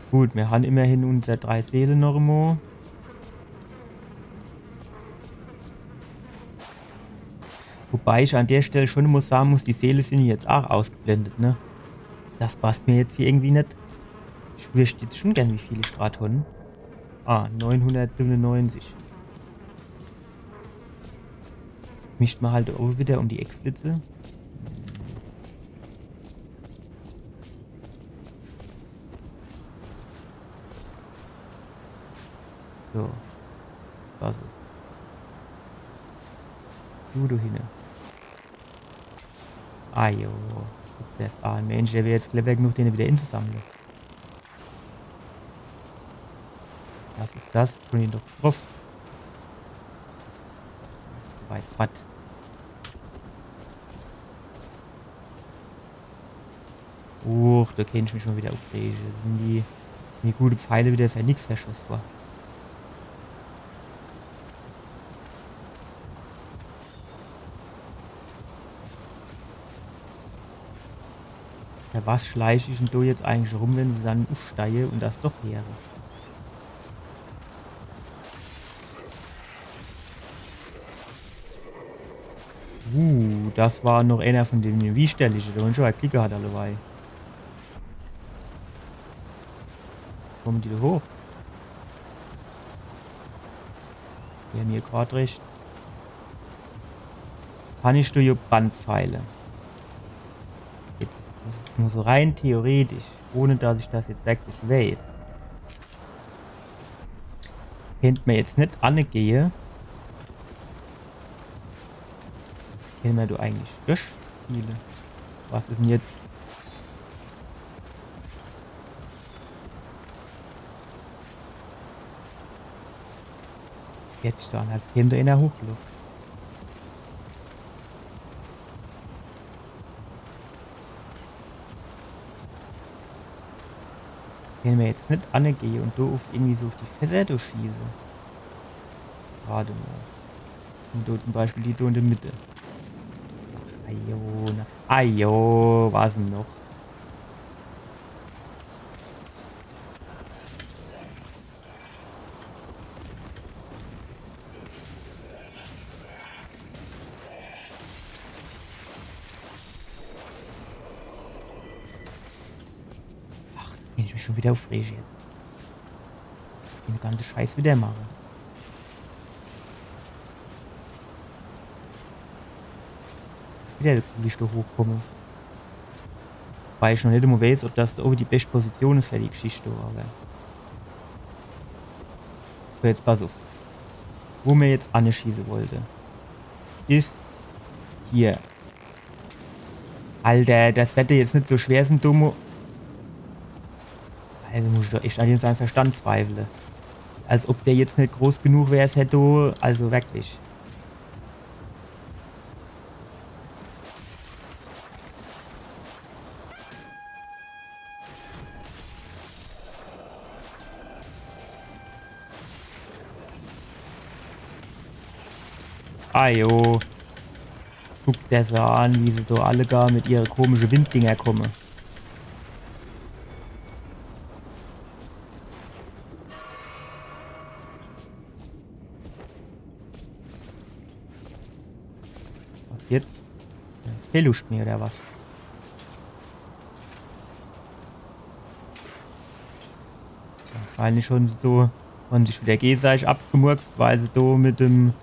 Gut, mir han immerhin unser drei Seele noch emol. Wobei ich an der Stell schon muss sagen muss, die Seele sin jetzt ach ausgeblendet, ne? Das passt mir jetzt hier irgendwie net. Ich wüsst jetzt schon gern, wie viel ich grad han. Ah, neunhundertsiebenundneunzig. Misst mer halt ach widder um die Eck flitze. So. Das is. Du, du hinne. Ah jo, guck das an. Mensch, der wär jetzt clever genug, den wieder inzusammle. Was is das? Schon den doch drauf. Weit, weit. Uch, do kennt ich mich schon wieder uffrege. Do sin die, die gute Pfeile wieder für nix verschoss worre. Ja, was schleich ich denn do jetzt eigentlich rum, wenn se dann uffsteie und das doch wäre? Uh, das war noch ener von dene Wiehställige, do hon ich schon mol Glick gehat allewei. Komme die do hoch? Die hän hier grad recht. Kann ich do hier Bandpfeile? Jetzt, jetzt nur so rein theoretisch, ohne dass ich das jetzt wirklich weiß. Kennt mer jetzt net anegehe. Kenne mer do eigentlich durchziele? Was is denn jetzt? Jetzt schon, als käm do ener hochgeloffe. Kenne mer jetzt net anegehe und do uff irgendwie so uff die Fässer do schieße? Wart emol. Und do zum Beispiel die do in de Mitte. Ajo, na. Ajo, was denn noch? Ach, wenn ich mich schon wieder uffrege jetzt. Ich den ganze Scheiß wieder mache. Schon wieder die Glisch do hochkomme. Wobei ich noch net emol weiß, ob das do owwe die beschte Position is für die Gschicht, aber. So, jetzt pass uff. Wo mer jetzt aneschieße wollte, is hier. Alter, das werd jetzt net so schwer sin, Dummo. Also muss ich doch echt an dem sein Verstand zweifle. Als ob der jetzt net groß genug wär, hätt du, also wirklich. Ajo. Guck der se an, wie se do alle gar mit ihre komische Winddinger komme. Was jetzt? Jetzt kä Luscht mehr, oder was? Wahrscheinlich hon se do, hon sich wieder gegeseitig abgemurkst, weil se do mit dem,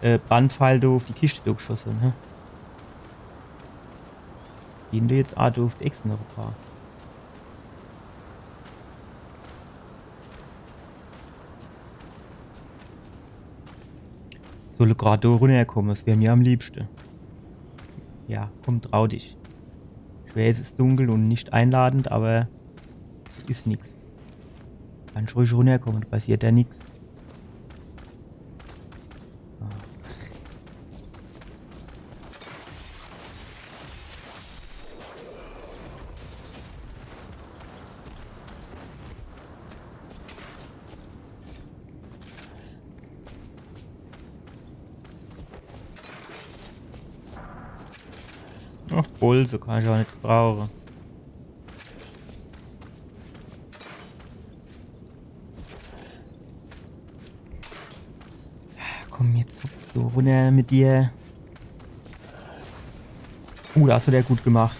äh, Brandpfeil do uff die Kischte do geschoss hon, hä? Gehn do jetzt, ah, do uff die Echse noch e paar. Solle grad do runnerkomme, es wär mir am liebschte. Ja, komm, trau dich. Ich weiß, es is dunkel und net einladend, aber is nix. Kannsch ruhig runnerkomme, do passiert jo nix. Ah. Ach, Bolze kann ich ach net brauche. Komm, jetzt so runner mit dir. Uh, das hat er gut gemacht.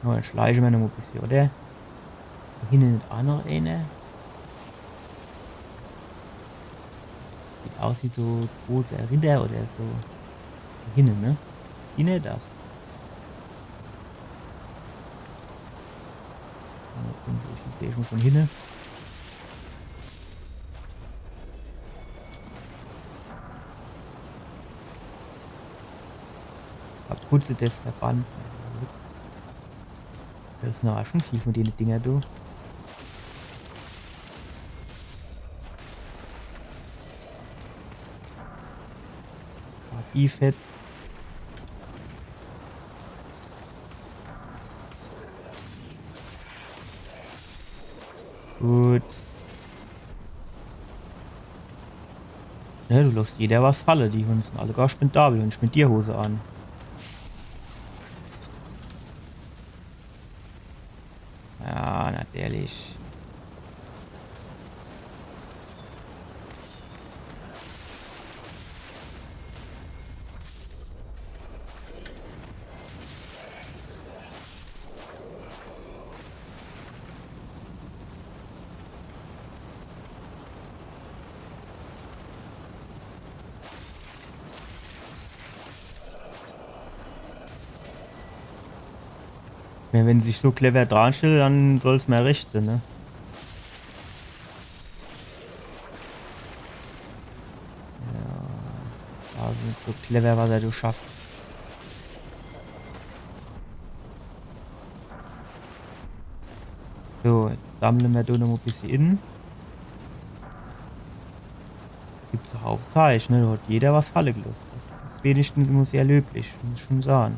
Oh, dann schleiche mer noch e bissje, oder? Do hinne net ach noch eener? Aus wie so große Ritter oder so. Hinne, ne? Hinne das. Ja, komm, ich seh schon von hinne. Habt gut, sie das verbannt. Das sind aber schon viel von denen Dinger, du. Magie fett. Gut. Ne, du lässt jeder was falle, die Hunde sind alle gar spendabel und spendierhose an. Ja, natürlich. Ja, wenn sie sich so clever dranstellt, dann soll's mir recht sein, ne? Ja, das war so clever, was er do schafft. So, jetzt sammle mer do noch e bissje in. Gibt's doch Aufzeichen, ne? Do hat jeder was falle gelosse. Das is wenigstens immer sehr löblich, muss ich schon sagen.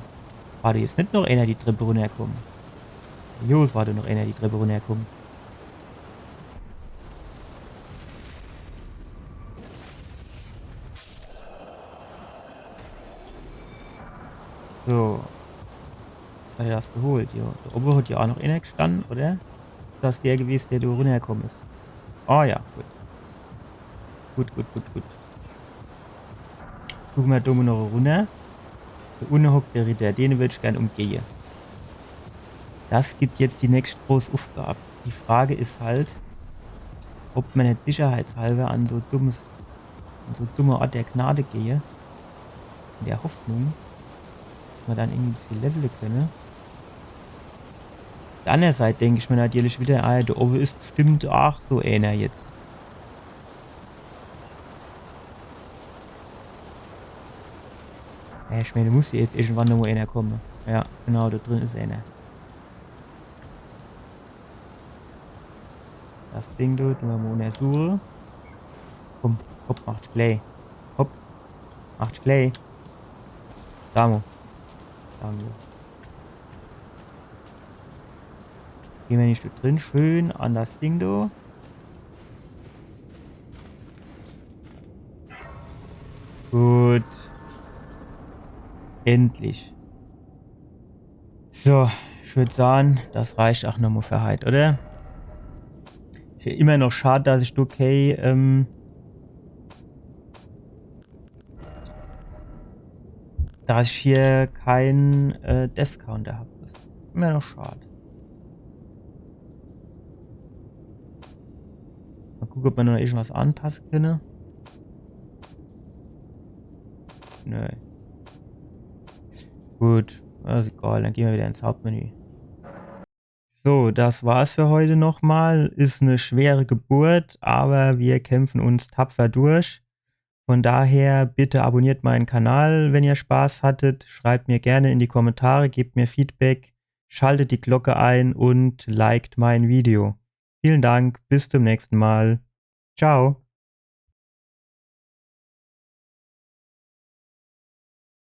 War do jetzt net noch einer die Treppe runnerkomme? Jo, es war do noch einer die Treppe runnerkomme. So. Hat er das geholt, jo. Do owwe hat jo auch noch einer gestanne, oder? Is das der gewese, der do runnerkomme is? Ah ja, gut. Gut, gut, gut, gut. Gucke mer do mo noch runner. Do unne hockt der Ritter, den würd ich gern umgehe. Das gibt jetzt die nächst groß Uffgab. Die Frage is halt, ob mer net sicherheitshalber an so dummes, an so dumme Ort der Gnade gehe. In der Hoffnung, dass mer dann irgendwie e bissje levele könne. Uff der anner Seit denk ich mer natürlich wieder, ah, do owwe is bestimmt auch so einer jetzt. Ja, ich mein, do muss jo jetzt irgendwann noch mo einer komme. Ja, genau, do drin is einer. Das Ding do, tun mer mo unnersuche. Komm, hopp, macht Play. Hopp, macht Play. Damo. Damo. Gehn mer net do drin, schön an das Ding do. Gut. Endlich. So, ich würd sagen, das reicht auch nomo für heit, oder? Is jo immer noch schad, dass ich do kee, ähm, dass ich hier kein, äh, Death Counter hab. Das is immer noch schad. Mo gucke, ob mer noch irgendwas anpasse könne. Nö. Gut, das is egal, dann gehn mer wieder ins Hauptmenü. So, das war's für heute nochmal. Is ne schwere Geburt, aber wir kämpfen uns tapfer durch. Von daher bitte abonniert meinen Kanal, wenn ihr Spaß hattet. Schreibt mir gerne in die Kommentare, gebt mir Feedback, schaltet die Glocke ein und liked mein Video. Vielen Dank, bis zum nächsten Mal. Ciao.